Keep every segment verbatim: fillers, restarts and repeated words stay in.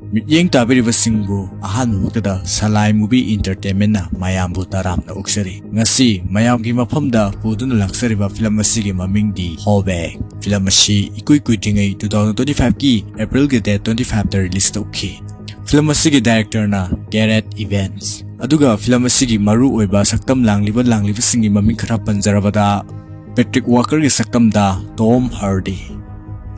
ꯃꯤꯠꯌꯦꯡ ꯇꯥꯕꯤꯔꯤꯕꯁꯤꯡꯕꯨ ꯑꯍꯥꯟꯕꯃꯛꯇꯗ ꯁꯂꯥꯏ ꯃꯨꯚꯤ ꯏꯟꯇꯔꯇꯦꯟꯃꯦꯟꯅ ꯃꯌꯥꯝꯕꯨ ꯇꯔꯥꯝꯅ ꯑꯣꯛꯆꯔꯤ꯫ ꯉꯁꯤ ꯃꯌꯥꯝꯒꯤ ꯃꯐꯝꯗ ꯄꯨꯗꯨꯅ ꯂꯥꯛꯆꯔꯤꯕ ꯐꯤꯂꯝ ꯑꯁꯤꯒꯤ ꯃꯃꯤꯡꯗꯤ ꯍꯣꯕꯦꯛ꯫ ꯐꯤꯂꯝ ꯑꯁꯤ ꯏꯀꯨꯏ ꯀꯨꯏꯗ꯭ꯔꯤꯉꯩ two thousand twenty five ꯀꯤ April ꯒꯤ date twenty five ꯇ release ꯇꯧꯈꯤ꯫ ꯐꯤꯂꯝ ꯑꯁꯤꯒꯤ director ꯅ Gareth Evans꯫ ꯑꯗꯨꯒ ꯐꯤꯂꯝ ꯑꯁꯤꯒꯤ ꯃꯔꯨ ꯑꯣꯏꯕ ꯁꯛꯇꯝ ꯂꯥꯡꯂꯤꯕ ꯂꯥꯡꯂꯤꯕꯁꯤꯡꯒꯤ ꯃꯃꯤꯡ ꯈꯔ ꯄꯟꯖꯔꯕꯗ, Patrick Walker ꯒꯤ ꯁꯛꯇꯝꯗ Tom Hardy,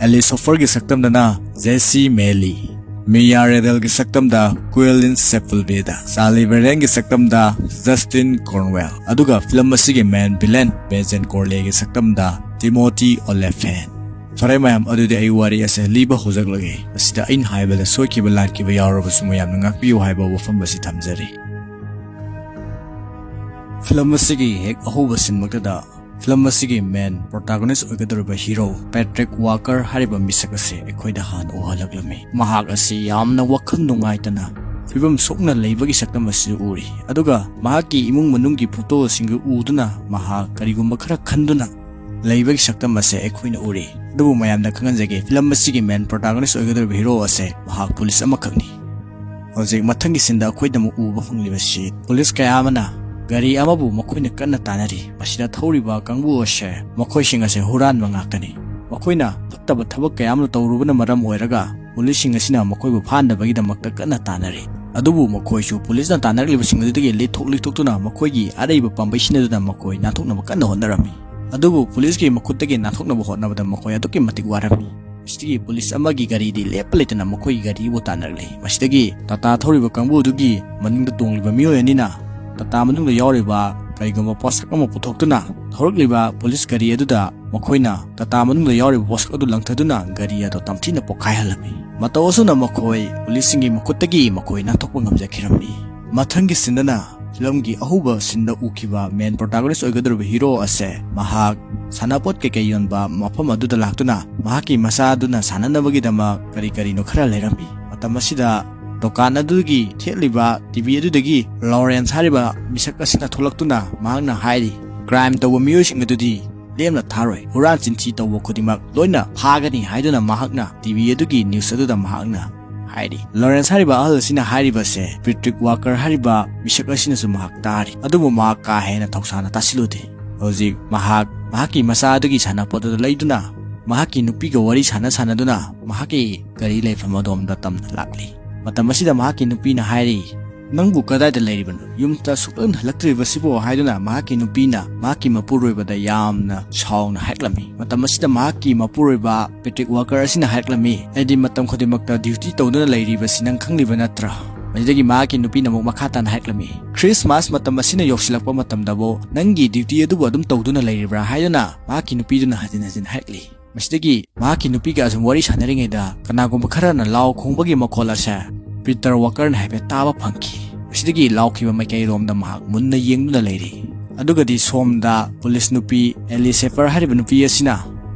Alice Hofer ꯒꯤ ꯁꯛꯇꯝꯗꯅ Jesse Maley, Mia Riddle ꯒꯤ ꯁꯛꯇꯝꯗ Quinlan Sepulveda, Charlie Vernon ꯒꯤ ꯁꯛꯇꯝꯗ Justin Cornwell, ꯑꯗꯨꯒ ꯐꯤꯂꯝ ꯑꯁꯤꯒꯤ main villain Vincent Corleone ꯒꯤ ꯁꯛꯇꯝꯗ Timothy Olyphant꯫ ꯐꯔꯦ ꯃꯌꯥꯝ, ꯑꯗꯨꯗꯤ ꯑꯩ ꯋꯥꯔꯤ ꯑꯁꯦ ꯂꯤꯕ ꯍꯧꯖꯔꯛꯂꯒꯦ꯫ ꯑꯁꯤꯗ ꯑꯩꯅ ꯍꯥꯏꯕꯗ ꯁꯣꯏꯈꯤꯕ ꯂꯥꯟꯈꯤꯕ ꯌꯥꯎꯔꯕꯁꯨ ꯃꯌꯥꯝꯅ ꯉꯥꯛꯄꯤꯌꯨ ꯍꯥꯏꯕ ꯋꯥꯐꯝ ꯑꯁꯤ ꯊꯝꯖꯔꯤ꯫ ꯐꯤꯂꯝ ꯑꯁꯤꯒꯤ ꯍꯦꯛ ꯑꯍꯧꯕ ꯁꯤꯟꯃꯛꯇꯗ ꯐꯤꯂꯝ ꯑꯁꯤꯒꯤ main protagonist ꯑꯣꯏꯒꯗꯧꯔꯤꯕ hero Patrick Walker ꯍꯥꯏꯔꯤꯕ ꯃꯤꯁꯛ ꯑꯁꯤ ꯑꯩꯈꯣꯏꯗ ꯍꯥꯟꯅ ꯎꯍꯜꯂꯛꯂꯝꯃꯤ꯫ ꯃꯍꯥꯛ ꯑꯁꯤ ꯌꯥꯝꯅ ꯋꯥꯈꯜ ꯅꯨꯡꯉꯥꯏꯇꯅ ꯐꯤꯕꯝ ꯁꯣꯛꯅ ꯂꯩꯕꯒꯤ ꯁꯛꯇꯝ ꯑꯁꯤ ꯎꯔꯤ, ꯑꯗꯨꯒ ꯃꯍꯥꯛꯀꯤ ꯏꯃꯨꯡ ꯃꯅꯨꯡꯒꯤ photo ꯁꯤꯡꯗꯨ ꯎꯗꯨꯅ ꯃꯍꯥꯛ ꯀꯔꯤꯒꯨꯝꯕ ꯈꯔ ꯈꯟꯗꯨꯅ ꯂꯩꯕꯒꯤ ꯁꯛꯇꯝ ꯑꯁꯦ ꯑꯩꯈꯣꯏꯅ ꯎꯔꯤ꯫ ꯑꯗꯨꯕꯨ ꯃꯌꯥꯝꯗ ꯈꯪꯍꯟꯖꯒꯦ, ꯐꯤꯂꯝ ꯑꯁꯤꯒꯤ main protagonist ꯑꯣꯏꯒꯗꯧꯔꯤꯕ hero ꯑꯁꯦ ꯃꯍꯥꯛ police ꯑꯃꯈꯛꯅꯤ꯫ ꯍꯧꯖꯤꯛ ꯃꯊꯪꯒꯤ ꯁꯤꯟꯗ ꯑꯩꯈꯣꯏꯗ ꯑꯃꯨꯛ ꯎꯕ ꯐꯪꯂꯤꯕꯁꯤ police ꯀꯌꯥ ꯑꯃꯅ ꯒꯥꯔꯤ ꯑꯃꯕꯨ ꯃꯈꯣꯏꯅ ꯀꯟꯅ ꯇꯥꯟꯅꯔꯤ꯫ ꯃꯁꯤꯗ ꯊꯧꯔꯤꯕ ꯀꯥꯡꯕꯨ ꯑꯁꯦ ꯃꯈꯣꯏꯁꯤꯡ ꯑꯁꯦ ꯍꯨꯔꯥꯟꯕ ꯉꯥꯛꯇꯅꯤ꯫ ꯃꯈꯣꯏꯅ ꯐꯠꯇꯕ ꯊꯕꯛ ꯀꯌꯥ ꯑꯃ ꯇꯧꯔꯨꯕꯅ ꯃꯔꯝ ꯑꯣꯏꯔꯒ police ꯁꯤꯡ ꯑꯁꯤꯅ ꯃꯈꯣꯏꯕꯨ ꯐꯥꯅꯕꯒꯤꯗꯃꯛꯇ ꯀꯟꯅ ꯇꯥꯟꯅꯔꯤ꯫ ꯑꯗꯨꯕꯨ ꯃꯈꯣꯏꯁꯨ police ꯅ ꯇꯥꯟꯅꯔꯛꯂꯤꯕꯁꯤꯡ ꯑꯗꯨꯗꯒꯤ ꯂꯤꯊꯣꯛ ꯂꯤꯊꯣꯛꯇꯨꯅ ꯃꯈꯣꯏꯒꯤ ꯑꯔꯩꯕ ꯄꯥꯝꯕꯩ ꯁꯤꯖꯤꯟꯅꯗꯨꯅ ꯃꯈꯣꯏ ꯅꯥꯟꯊꯣꯛꯅꯕ ꯀꯟꯅ ꯍꯣꯠꯅꯔꯝꯃꯤ꯫ ꯑꯗꯨꯕꯨ police ꯀꯤ ꯃꯈꯨꯠꯇꯒꯤ ꯅꯥꯟꯊꯣꯛꯅꯕ ꯍꯣꯠꯅꯕꯗ ꯃꯈꯣꯏ ꯑꯗꯨꯛꯀꯤ ꯃꯇꯤꯛ ꯋꯥꯔꯝꯃꯤ꯫ ꯃꯁꯤꯗꯒꯤ police ꯑꯃꯒꯤ ꯒꯥꯔꯤꯗꯤ ꯂꯦꯞꯄ ꯂꯩꯇꯅ ꯃꯈꯣꯏꯒꯤ ꯒꯥꯔꯤꯕꯨ ꯇꯥꯟꯅꯔꯛꯂꯤ꯫ ꯃꯁꯤꯗꯒꯤ ꯇꯥꯇꯥ ꯊꯧꯔꯤꯕ ꯀꯥꯡꯕꯨ ꯑꯗꯨꯒꯤ ꯃꯅꯤꯡꯗ ꯇꯣꯡꯂꯤꯕ ꯃꯤꯑꯣꯏ ꯑꯅꯤꯅ ꯇꯥꯇꯥ ꯃꯅꯨꯡꯗ ꯌꯥꯎꯔꯤꯕ ꯀꯔꯤꯒꯨꯝꯕ ꯄꯣꯠꯁꯛ ꯑꯃ ꯄꯨꯊꯣꯛꯇꯨꯅ ꯊꯧꯔꯛꯂꯤꯕ police ꯒꯥꯔꯤ ꯑꯗꯨꯗ ꯃꯈꯣꯏꯅ ꯇꯥꯇꯥ ꯃꯅꯨꯡꯗ ꯌꯥꯎꯔꯤꯕ ꯄꯣꯠꯁꯛ ꯑꯗꯨ ꯂꯪꯊꯗꯨꯅ ꯒꯥꯔꯤ ꯑꯗꯨ ꯇꯝꯊꯤꯅ ꯄꯣꯈꯥꯏꯍꯜꯂꯝꯃꯤ꯫ ꯃꯇꯧ ꯑꯁꯨꯝꯅ ꯃꯈꯣꯏ police ꯁꯤꯡꯒꯤ ꯃꯈꯨꯠꯇꯒꯤ ꯃꯈꯣꯏ ꯅꯥꯟꯊꯣꯛꯄ ꯉꯝꯖꯈꯤꯔꯝꯃꯤ꯫ ꯃꯊꯪꯒꯤ ꯁꯤꯟꯗꯅ ꯐꯤꯂꯝꯒꯤ ꯑꯍꯧꯕ ꯁꯤꯟꯗ ꯎꯈꯤꯕ main protagonist ꯑꯣꯏꯒꯗꯧꯔꯤꯕ hero ꯑꯁꯦ ꯃꯍꯥꯛ ꯁꯥꯟꯅꯄꯣꯠ ꯀꯩꯀꯩ ꯌꯣꯟꯕ ꯃꯐꯝ ꯑꯗꯨꯗ ꯂꯥꯛꯇꯨꯅ ꯃꯍꯥꯛꯀꯤ ꯃꯆꯥꯗꯨꯅ ꯁꯥꯟꯅꯅꯕꯒꯤꯗꯃꯛ ꯀꯔꯤ ꯀꯔꯤꯅꯣ ꯈꯔ ꯂꯩꯔꯝꯃꯤ꯫ ꯃꯇꯝ ꯑꯁꯤꯗ ꯗꯨꯀꯥꯟ ꯑꯗꯨꯒꯤ ꯊꯦꯠꯂꯤꯕ TV ꯑꯗꯨꯗꯒꯤ ꯂꯣꯔꯦꯟꯁ ꯍꯥꯏꯔꯤꯕ ꯃꯤꯁꯛ ꯑꯁꯤꯅ ꯊꯣꯛꯂꯛꯇꯨꯅ ꯃꯍꯥꯛꯅ ꯍꯥꯏꯔꯤ, crime ꯇꯧꯕ ꯃꯤꯑꯣꯏꯁꯤꯡ ꯑꯗꯨꯗꯤ ꯂꯦꯝꯅ ꯊꯥꯔꯣꯏ, ꯍꯨꯔꯥꯟ ꯆꯤꯟꯊꯤ ꯇꯧꯕ ꯈꯨꯗꯤꯡꯃꯛ ꯂꯣꯏꯅ ꯐꯥꯒꯅꯤ ꯍꯥꯏꯗꯨꯅ ꯃꯍꯥꯛꯅ TV ꯑꯗꯨꯒꯤ news ꯑꯗꯨꯗ ꯃꯍꯥꯛꯅ ꯍꯥꯏꯔꯤ꯫ ꯂꯣꯔꯦꯟꯁ ꯍꯥꯏꯔꯤꯕ ꯑꯍꯜ ꯑꯁꯤꯅ ꯍꯥꯏꯔꯤꯕꯁꯦ ꯄꯦꯇ꯭ꯔꯤꯛ ꯋꯥꯀꯔ ꯍꯥꯏꯔꯤꯕ ꯃꯤꯁꯛ ꯑꯁꯤꯅꯁꯨ ꯃꯍꯥꯛ ꯇꯥꯔꯤ, ꯑꯗꯨꯕꯨ ꯃꯍꯥꯛ ꯀꯥ ꯍꯦꯟꯅ ꯊꯧꯁꯥꯅ ꯇꯥꯁꯤꯜꯂꯨꯗꯦ꯫ ꯍꯧꯖꯤꯛ ꯃꯍꯥꯛ ꯃꯍꯥꯛꯀꯤ ꯃꯆꯥ ꯑꯗꯨꯒꯤ ꯁꯥꯟꯅꯄꯣꯠ ꯑꯗꯨ ꯂꯩꯗꯨꯅ ꯃꯍꯥꯛꯀꯤ ꯅꯨꯄꯤꯒ ꯋꯥꯔꯤ ꯁꯥꯟꯅ ꯁꯥꯟꯅꯗꯨꯅ ꯃꯍꯥꯛꯀꯤ ꯒꯥꯔꯤ ꯂꯩꯐꯝ ꯑꯗꯣꯝꯗ ꯇꯝꯅ ꯂꯥꯛꯂꯤ꯫ ꯃꯇꯝ ꯑꯁꯤꯗ ꯃꯍꯥꯛꯀꯤ ꯅꯨꯄꯤꯅ ꯍꯥꯏꯔꯤ, "ꯅꯪꯕꯨ ꯀꯗꯥꯏꯗ ꯂꯩꯔꯤꯕꯅꯣ? ꯌꯨꯝꯗ ꯁꯨꯛꯍꯟ ꯍꯜꯂꯛꯇ꯭ꯔꯤꯕꯁꯤꯕꯣ?" ꯍꯥꯏꯗꯨꯅ ꯃꯍꯥꯛꯀꯤ ꯅꯨꯄꯤꯅ ꯃꯍꯥꯛꯀꯤ ꯃꯄꯨꯔꯣꯏꯕꯗ ꯌꯥꯝꯅ ꯁꯥꯎꯅ ꯍꯥꯏꯔꯛꯂꯝꯃꯤ꯫ ꯃꯇꯝ ꯑꯁꯤꯗ ꯃꯍꯥꯛꯀꯤ ꯃꯄꯨꯔꯣꯏꯕ ꯄꯦꯇ꯭ꯔꯤꯛ ꯋꯥꯀꯔ ꯑꯁꯤꯅ ꯍꯥꯏꯔꯛꯂꯝꯃꯤ, "ꯑꯩꯗꯤ ꯃꯇꯝ ꯈꯨꯗꯤꯡꯃꯛꯇ ꯗ꯭ꯌꯨꯇꯤ ꯇꯧꯗꯨꯅ ꯂꯩꯔꯤꯕꯁꯤ ꯅꯪ ꯈꯪꯂꯤꯕ ꯅꯠꯇ꯭ꯔꯥ?" ꯃꯁꯤꯗꯒꯤ ꯃꯍꯥꯛꯀꯤ ꯅꯨꯄꯤꯅ ꯑꯃꯨꯛ ꯃꯈꯥ ꯇꯥꯅ ꯍꯥꯏꯔꯛꯂꯝꯃꯤ, "ꯈ꯭ꯔꯤꯁꯃꯥꯁ ꯃꯇꯝ ꯑꯁꯤꯅ ꯌꯧꯁꯤꯜꯂꯛꯄ ꯃꯇꯝꯗꯕꯨ ꯅꯪꯒꯤ ꯗ꯭ꯌꯨꯇꯤ ꯑꯗꯨꯕꯨ ꯑꯗꯨꯝ ꯇꯧꯗꯨꯅ ꯂꯩꯔꯤꯕ꯭ꯔꯥ?" ꯍꯥꯏꯗꯨꯅ ꯃꯍꯥꯛꯀꯤ ꯅꯨꯄꯤꯗꯨꯅ ꯍꯟꯖꯤꯟ ꯍꯟꯖꯤꯟ ꯍꯥꯏꯔꯛꯂꯤ꯫ ꯃꯁꯤꯗꯒꯤ ꯃꯍꯥꯛꯀꯤ ꯅꯨꯄꯤꯒ ꯑꯁꯨꯝ ꯋꯥꯔꯤ ꯁꯥꯟꯅꯔꯤꯉꯩꯗ ꯀꯅꯥꯒꯨꯝꯕ ꯈꯔꯅ ꯂꯥꯎ ꯈꯣꯡꯕꯒꯤ ꯃꯈꯣꯜ ꯑꯁꯦ ꯄꯤꯇꯔ ꯋꯥꯀꯔꯅ ꯍꯥꯏꯐꯦꯠ ꯇꯥꯕ ꯐꯪꯈꯤ꯫ ꯃꯁꯤꯗꯒꯤ ꯂꯥꯎꯈꯤꯕ ꯃꯥꯏꯀꯩꯔꯣꯝꯗ ꯃꯍꯥꯛ ꯃꯨꯟꯅ ꯌꯦꯡꯗꯨꯅ ꯂꯩꯔꯤ꯫ ꯑꯗꯨꯒꯗꯤ ꯁꯣꯝꯗ ꯄꯨꯂꯤꯁ ꯅꯨꯄꯤ ꯑꯦꯂꯤ ꯁꯦꯐꯔ ꯍꯥꯏꯔꯤꯕ ꯅꯨꯄꯤ ꯑꯁꯤꯅ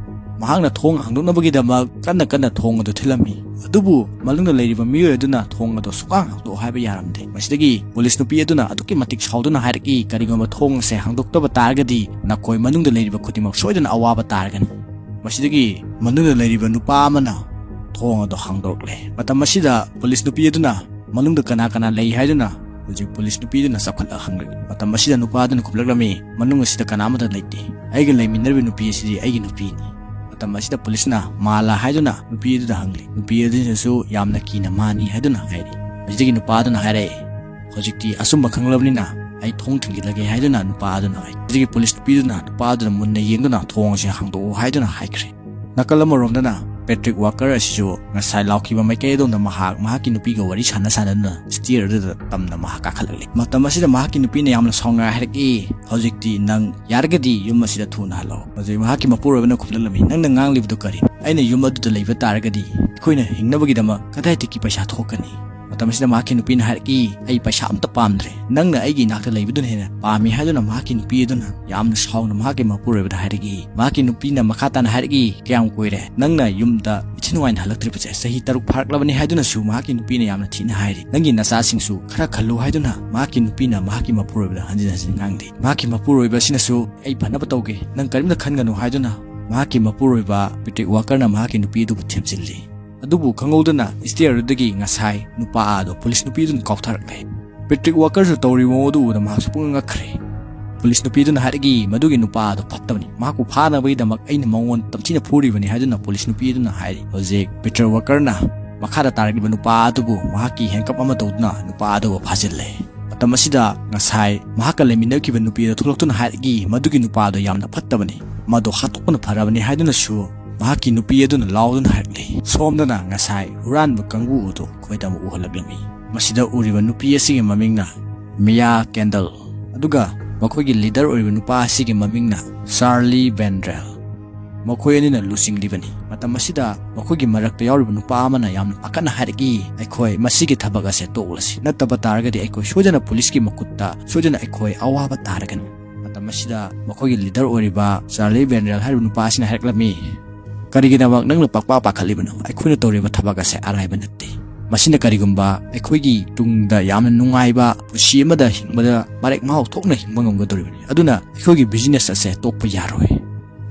ꯃꯍꯥꯛꯅ ꯊꯣꯡ ꯍꯥꯡꯗꯣꯛꯅꯕꯒꯤꯗꯃꯛ ꯀꯟꯅ ꯀꯟꯅ ꯊꯣꯡ ꯑꯗꯨ ꯊꯤꯜꯂꯝꯃꯤ꯫ ꯑꯗꯨꯕꯨ ꯃꯅꯨꯡꯗ ꯂꯩꯔꯤꯕ ꯃꯤꯑꯣꯏ ꯑꯗꯨꯅ ꯊꯣꯡ ꯑꯗꯨ ꯁꯨꯛꯍꯥꯡ ꯍꯥꯡꯗꯣꯛꯑꯣ ꯍꯥꯏꯕ ꯌꯥꯔꯝꯗꯦ꯫ ꯃꯁꯤꯗꯒꯤ ꯄꯨꯂꯤꯁ ꯅꯨꯄꯤ ꯑꯗꯨꯅ ꯑꯗꯨꯛꯀꯤ ꯃꯇꯤꯛ ꯁꯥꯎꯗꯨꯅ ꯍꯥꯏꯔꯛꯏ, "ꯀꯔꯤꯒꯨꯝꯕ ꯊꯣꯡ ꯑꯁꯦ ꯍꯥꯡꯗꯣꯛꯇꯕ ꯇꯥꯔꯒꯗꯤ ꯅꯈꯣꯏ ꯃꯅꯨꯡꯗ ꯂꯩꯔꯤꯕ ꯈꯨꯗꯤꯡꯃꯛ ꯁꯣꯏꯗꯅ ꯑꯋꯥꯕ ꯇꯥꯔꯒꯅꯤ"꯫ ꯃꯁꯤꯗꯒꯤ ꯃꯅꯨꯡꯗ ꯂꯩꯔꯤꯕ ꯅꯨꯄꯥ ꯑꯃꯅ ꯊꯣꯡ ꯑꯗꯨ ꯍꯥꯡꯗꯣꯔꯛꯂꯦ꯫ ꯃꯇꯝ ꯑꯁꯤꯗ ꯄꯨꯂꯤꯁ ꯅꯨꯄꯤ ꯑꯗꯨꯅ ꯃꯅꯨꯡꯗ ꯀꯅꯥ ꯀꯅꯥ ꯂꯩ ꯍꯥꯏꯗꯨꯅ ꯍꯧꯖꯤꯛ ꯄꯨꯂꯤꯁ ꯅꯨꯄꯤꯗꯨꯅ ꯆꯥꯎꯈꯠꯂꯒ ꯍꯪꯂꯛꯏ꯫ ꯃꯇꯝ ꯑꯁꯤꯗ ꯅꯨꯄꯥꯗꯨꯅ ꯈꯨꯝꯂꯛꯂꯝꯃꯤ, "ꯃꯅꯨꯡ ꯑꯁꯤꯗ ꯀꯅꯥ ꯑꯃꯠꯇ ꯂꯩꯇꯦ꯫ ꯑꯩꯒ ꯂꯩꯃꯤꯟꯅꯔꯤꯕ ꯅꯨꯄꯤ ꯑꯁꯤꯗꯤ ꯑꯩꯒꯤ ꯅꯨꯄꯤꯅꯤ"꯫ ꯃꯇꯝ ꯑꯁꯤꯗ ꯄꯨꯂꯤꯁꯅ ꯃꯥꯂꯥ ꯍꯥꯏꯗꯨꯅ ꯅꯨꯄꯤ ꯑꯗꯨꯗ ꯍꯪꯂꯤ꯫ ꯅꯨꯄꯤ ꯑꯗꯨꯅꯁꯨ ꯌꯥꯝꯅ ꯀꯤꯅ ꯃꯥꯅꯤ ꯍꯥꯏꯗꯨꯅ ꯍꯥꯏꯔꯤ꯫ ꯃꯁꯤꯗꯒꯤ ꯅꯨꯄꯥ ꯑꯗꯨꯅ ꯍꯥꯏꯔꯛꯏ, "ꯍꯧꯖꯤꯛꯇꯤ ꯑꯆꯨꯝꯕ ꯈꯪꯂꯕꯅꯤꯅ ꯑꯩ ꯊꯣꯡ ꯊꯤꯡꯖꯤꯜꯂꯒꯦ" ꯍꯥꯏꯗꯨꯅ ꯅꯨꯄꯥ ꯑꯗꯨꯅ ꯍꯥꯏ꯫ ꯃꯁꯤꯗꯒꯤ ꯄꯨꯂꯤꯁ ꯅꯨꯄꯤꯗꯨꯅ ꯅꯨꯄꯥ ꯑꯗꯨꯗ ꯃꯨꯟꯅ ꯌꯦꯡꯗꯨꯅ "ꯊꯣꯡ ꯑꯁꯤ ꯍꯥꯡꯗꯣꯛꯎ" ꯍꯥꯏꯗꯨꯅ ꯍꯥꯏꯈ꯭ꯔꯦ꯫ ꯅꯥꯀꯜ ꯑꯃꯔꯣꯝꯗꯅ ꯄꯦꯇ꯭ꯔꯤꯛ ꯋꯥꯀꯔ ꯑꯁꯤꯁꯨ ꯉꯁꯥꯏ ꯂꯥꯎꯈꯤꯕ ꯃꯥꯏꯀꯩ ꯑꯗꯣꯝꯗ ꯃꯍꯥꯛ ꯃꯍꯥꯛꯀꯤ ꯅꯨꯄꯤꯒ ꯋꯥꯔꯤ ꯁꯥꯟꯅ ꯁꯥꯟꯅꯗꯨꯅ ꯁ꯭ꯇꯤꯌꯔ ꯑꯗꯨꯗ ꯇꯝꯅ ꯃꯍꯥꯛ ꯀꯥꯈꯠꯂꯛꯂꯤ꯫ ꯃꯇꯝ ꯑꯁꯤꯗ ꯃꯍꯥꯛꯀꯤ ꯅꯨꯄꯤꯅ ꯌꯥꯝꯅ ꯁꯥꯎꯅ ꯍꯥꯏꯔꯛꯏ, "ꯍꯧꯖꯤꯛꯇꯤ ꯅꯪ ꯌꯥꯔꯒꯗꯤ ꯌꯨꯝ ꯑꯁꯤꯗ ꯊꯨꯅ ꯍꯜꯂꯛꯑꯣ"꯫ ꯍꯧꯖꯤꯛ ꯃꯍꯥꯛꯀꯤ ꯃꯄꯨꯔꯣꯏꯕꯅ ꯈꯨꯝꯂꯛꯂꯝꯃꯤ, "ꯅꯪꯅ ꯉꯥꯡꯂꯤꯕꯗꯨ ꯀꯔꯤ? ꯑꯩꯅ ꯌꯨꯝ ꯑꯗꯨꯗ ꯂꯩꯕ ꯇꯥꯔꯒꯗꯤ ꯑꯩꯈꯣꯏꯅ ꯍꯤꯡꯅꯕꯒꯤꯗꯃꯛ ꯀꯗꯥꯏꯗꯒꯤ ꯄꯩꯁꯥ ꯊꯣꯛꯀꯅꯤ?" ꯃꯇꯝ ꯑꯁꯤꯗ ꯃꯍꯥꯛꯀꯤ ꯅꯨꯄꯤꯅ ꯍꯥꯏꯔꯛꯏ, "ꯑꯩ ꯄꯩꯁꯥ ꯑꯝꯇ ꯄꯥꯝꯗ꯭ꯔꯦ, ꯅꯪꯅ ꯑꯩꯒꯤ ꯏꯅꯥꯛꯇ ꯂꯩꯕꯗꯨꯅ ꯍꯦꯟꯅ ꯄꯥꯝꯃꯤ" ꯍꯥꯏꯗꯨꯅ ꯃꯍꯥꯛꯀꯤ ꯅꯨꯄꯤ ꯑꯗꯨꯅ ꯌꯥꯝꯅ ꯁꯥꯎꯅ ꯃꯍꯥꯛꯀꯤ ꯃꯄꯨꯔꯣꯏꯕꯗ ꯍꯥꯏꯔꯛꯏ꯫ ꯃꯍꯥꯛꯀꯤ ꯅꯨꯄꯤꯅ ꯃꯈꯥ ꯇꯥꯅ ꯍꯥꯏꯔꯛꯏ, "ꯀꯌꯥꯝ ꯀꯨꯏꯔꯦ ꯅꯪꯅ ꯌꯨꯝꯗ ꯏꯊꯤ ꯅꯨꯡꯉꯥꯏꯅ ꯍꯜꯂꯛꯇ꯭ꯔꯤꯕꯁꯦ? ꯆꯍꯤ ꯇꯔꯨꯛ ꯐꯥꯔꯛꯂꯕꯅꯤ" ꯍꯥꯏꯗꯨꯅꯁꯨ ꯃꯍꯥꯛꯀꯤ ꯅꯨꯄꯤꯅ ꯌꯥꯝꯅ ꯊꯤꯅ ꯍꯥꯏꯔꯤ꯫ "ꯅꯪꯒꯤ ꯅꯆꯥꯁꯤꯡꯁꯨ ꯈꯔ ꯈꯜꯂꯨ" ꯍꯥꯏꯗꯨꯅ ꯃꯍꯥꯛꯀꯤ ꯅꯨꯄꯤꯅ ꯃꯍꯥꯛꯀꯤ ꯃꯄꯨꯔꯣꯏꯕꯗ ꯍꯟꯖꯤꯟ ꯍꯟꯖꯤꯟ ꯉꯥꯡꯂꯤ꯫ ꯃꯍꯥꯛꯀꯤ ꯃꯄꯨꯔꯣꯏꯕ ꯑꯁꯤꯅꯁꯨ, "ꯑꯩ ꯐꯅꯕ ꯇꯧꯒꯦ, ꯅꯪ ꯀꯔꯤꯝꯇ ꯈꯟꯒꯅꯨ" ꯍꯥꯏꯗꯨꯅ ꯃꯍꯥꯛꯀꯤ ꯃꯄꯨꯔꯣꯏꯕ ꯄꯦꯇ꯭ꯔꯤꯛ ꯋꯥꯀꯔꯅ ꯃꯍꯥꯛꯀꯤ ꯅꯨꯄꯤ ꯑꯗꯨꯕꯨ ꯊꯦꯝꯖꯤꯜꯂꯤ꯫ ꯑꯗꯨꯕꯨ ꯈꯪꯍꯧꯗꯅ stair ꯑꯗꯨꯗꯒꯤ ꯉꯁꯥꯏ ꯅꯨꯄꯥ ꯑꯗꯣ ꯄꯨꯂꯤꯁ ꯅꯨꯄꯤꯗꯨꯅ ꯀꯥꯎꯊꯔꯛꯂꯦ꯫ ꯄꯦꯇ꯭ꯔꯤꯛ ꯋꯥꯀꯔꯁꯨ ꯇꯧꯔꯤꯕ ꯃꯑꯣꯡ ꯑꯗꯨ ꯎꯕꯗ ꯃꯍꯥꯛꯁꯨ ꯄꯨꯡꯉꯛ ꯉꯛꯈ꯭ꯔꯦ꯫ ꯄꯨꯂꯤꯁ ꯅꯨꯄꯤꯗꯨꯅ ꯍꯥꯏꯔꯛꯏ, "ꯃꯗꯨꯒꯤ ꯅꯨꯄꯥ ꯑꯗꯣ ꯐꯠꯇꯕꯅꯤ, ꯃꯍꯥꯛꯄꯨ ꯐꯥꯅꯕꯒꯤꯗꯃꯛ ꯑꯩꯅ ꯃꯉꯣꯟꯗ ꯇꯝꯊꯤꯅ ꯐꯨꯔꯤꯕꯅꯤ" ꯍꯥꯏꯗꯨꯅ ꯄꯨꯂꯤꯁ ꯅꯨꯄꯤ ꯑꯗꯨꯅ ꯍꯥꯏꯔꯤ꯫ ꯍꯧꯖꯤꯛ ꯄꯤꯇꯔ ꯋꯥꯀꯔꯅ ꯃꯈꯥꯗ ꯇꯥꯔꯛꯂꯤꯕ ꯅꯨꯄꯥ ꯑꯗꯨꯕꯨ ꯃꯍꯥꯛꯀꯤ handcuff ꯑꯃ ꯇꯧꯗꯨꯅ ꯅꯨꯄꯥ ꯑꯗꯨꯕꯨ ꯐꯥꯖꯤꯜꯂꯦ꯫ ꯃꯇꯝ ꯑꯁꯤꯗ ꯉꯁꯥꯏ ꯃꯍꯥꯛꯀ ꯂꯩꯃꯤꯟꯅꯈꯤꯕ ꯅꯨꯄꯤ ꯑꯗꯨ ꯊꯣꯛꯂꯛꯇꯨꯅ ꯍꯥꯏꯔꯛꯏ, "ꯃꯗꯨꯒꯤ ꯅꯨꯄꯥ ꯑꯗꯣ ꯌꯥꯝꯅ ꯐꯠꯇꯕꯅꯤ, ꯃꯗꯣ ꯍꯥꯠꯇꯣꯛꯄꯅ ꯐꯔꯕꯅꯤ" ꯍꯥꯏꯗꯨꯅꯁꯨ ꯃꯍꯥꯛꯀꯤ ꯅꯨꯄꯤ ꯑꯗꯨꯅ ꯂꯥꯎꯗꯨꯅ ꯍꯥꯏꯔꯛꯂꯤ꯫ ꯁꯣꯝꯗꯅ ꯉꯁꯥꯏ ꯍꯨꯔꯥꯟꯕ ꯀꯥꯡꯕꯨ ꯑꯗꯨ ꯑꯩꯈꯣꯏꯗ ꯑꯃꯨꯛ ꯎꯍꯜꯂꯛꯂꯝꯃꯤ꯫ ꯃꯁꯤꯗ ꯎꯔꯤꯕ ꯅꯨꯄꯤ ꯑꯁꯤꯒꯤ ꯃꯃꯤꯡꯅ ꯃꯤꯌꯥ ꯀꯦꯟꯗꯜ, ꯑꯗꯨꯒ ꯃꯈꯣꯏꯒꯤ leader ꯑꯣꯏꯔꯤꯕ ꯅꯨꯄꯥ ꯑꯁꯤꯒꯤ ꯃꯃꯤꯡꯅ ꯆꯥꯔꯂꯤ ꯕꯦꯟꯗ꯭ꯔꯦꯜ꯫ ꯃꯈꯣꯏ ꯑꯅꯤꯅ ꯂꯨꯆꯤꯡꯂꯤꯕꯅꯤ꯫ ꯃꯇꯝ ꯑꯁꯤꯗ ꯃꯈꯣꯏꯒꯤ ꯃꯔꯛꯇ ꯌꯥꯎꯔꯤꯕ ꯅꯨꯄꯥ ꯑꯃꯅ ꯌꯥꯝꯅ ꯄꯥꯈꯠꯅ ꯍꯥꯏꯔꯛꯏ, "ꯑꯩꯈꯣꯏ ꯃꯁꯤꯒꯤ ꯊꯕꯛ ꯑꯁꯦ ꯇꯣꯛꯂꯁꯤ, ꯅꯠꯇꯕ ꯇꯥꯔꯒꯗꯤ ꯑꯩꯈꯣꯏ ꯁꯣꯏꯗꯅ ꯄꯨꯂꯤꯁꯀꯤ ꯃꯈꯨꯠꯇ ꯁꯣꯏꯗꯅ ꯑꯩꯈꯣꯏ ꯑꯋꯥꯕ ꯇꯥꯔꯒꯅꯤ"꯫ ꯃꯇꯝ ꯑꯁꯤꯗ ꯃꯈꯣꯏꯒꯤ leader ꯑꯣꯏꯔꯤꯕ ꯆꯥꯔꯂꯤ ꯕꯦꯟꯗ꯭ꯔꯦꯜ ꯍꯥꯏꯔꯤꯕ ꯅꯨꯄꯥ ꯑꯁꯤꯅ ꯍꯥꯏꯔꯛꯂꯝꯃꯤ, "ꯀꯔꯤꯒꯤꯗꯃꯛ ꯅꯪꯅ ꯄꯥꯛꯄꯥ ꯄꯥꯈꯠꯂꯤꯕꯅꯣ? ꯑꯩꯈꯣꯏꯅ ꯇꯧꯔꯤꯕ ꯊꯕꯛ ꯑꯁꯦ ꯑꯔꯥꯏꯕ ꯅꯠꯇꯦ꯫ ꯃꯁꯤꯅ ꯀꯔꯤꯒꯨꯝꯕ ꯑꯩꯈꯣꯏꯒꯤ ꯇꯨꯡꯗ ꯌꯥꯝꯅ ꯅꯨꯡꯉꯥꯏꯕ ꯄꯨꯟꯁꯤ ꯑꯃꯗ ꯍꯤꯡꯕꯗ ꯃꯔꯦꯛ ꯃꯍꯥꯎ ꯊꯣꯛꯅ ꯍꯤꯡꯕ ꯉꯝꯒꯗꯧꯔꯤꯕꯅꯤ꯫ ꯑꯗꯨꯅ ꯑꯩꯈꯣꯏꯒꯤ business ꯑꯁꯦ ꯇꯣꯛꯄ ꯌꯥꯔꯣꯏ"꯫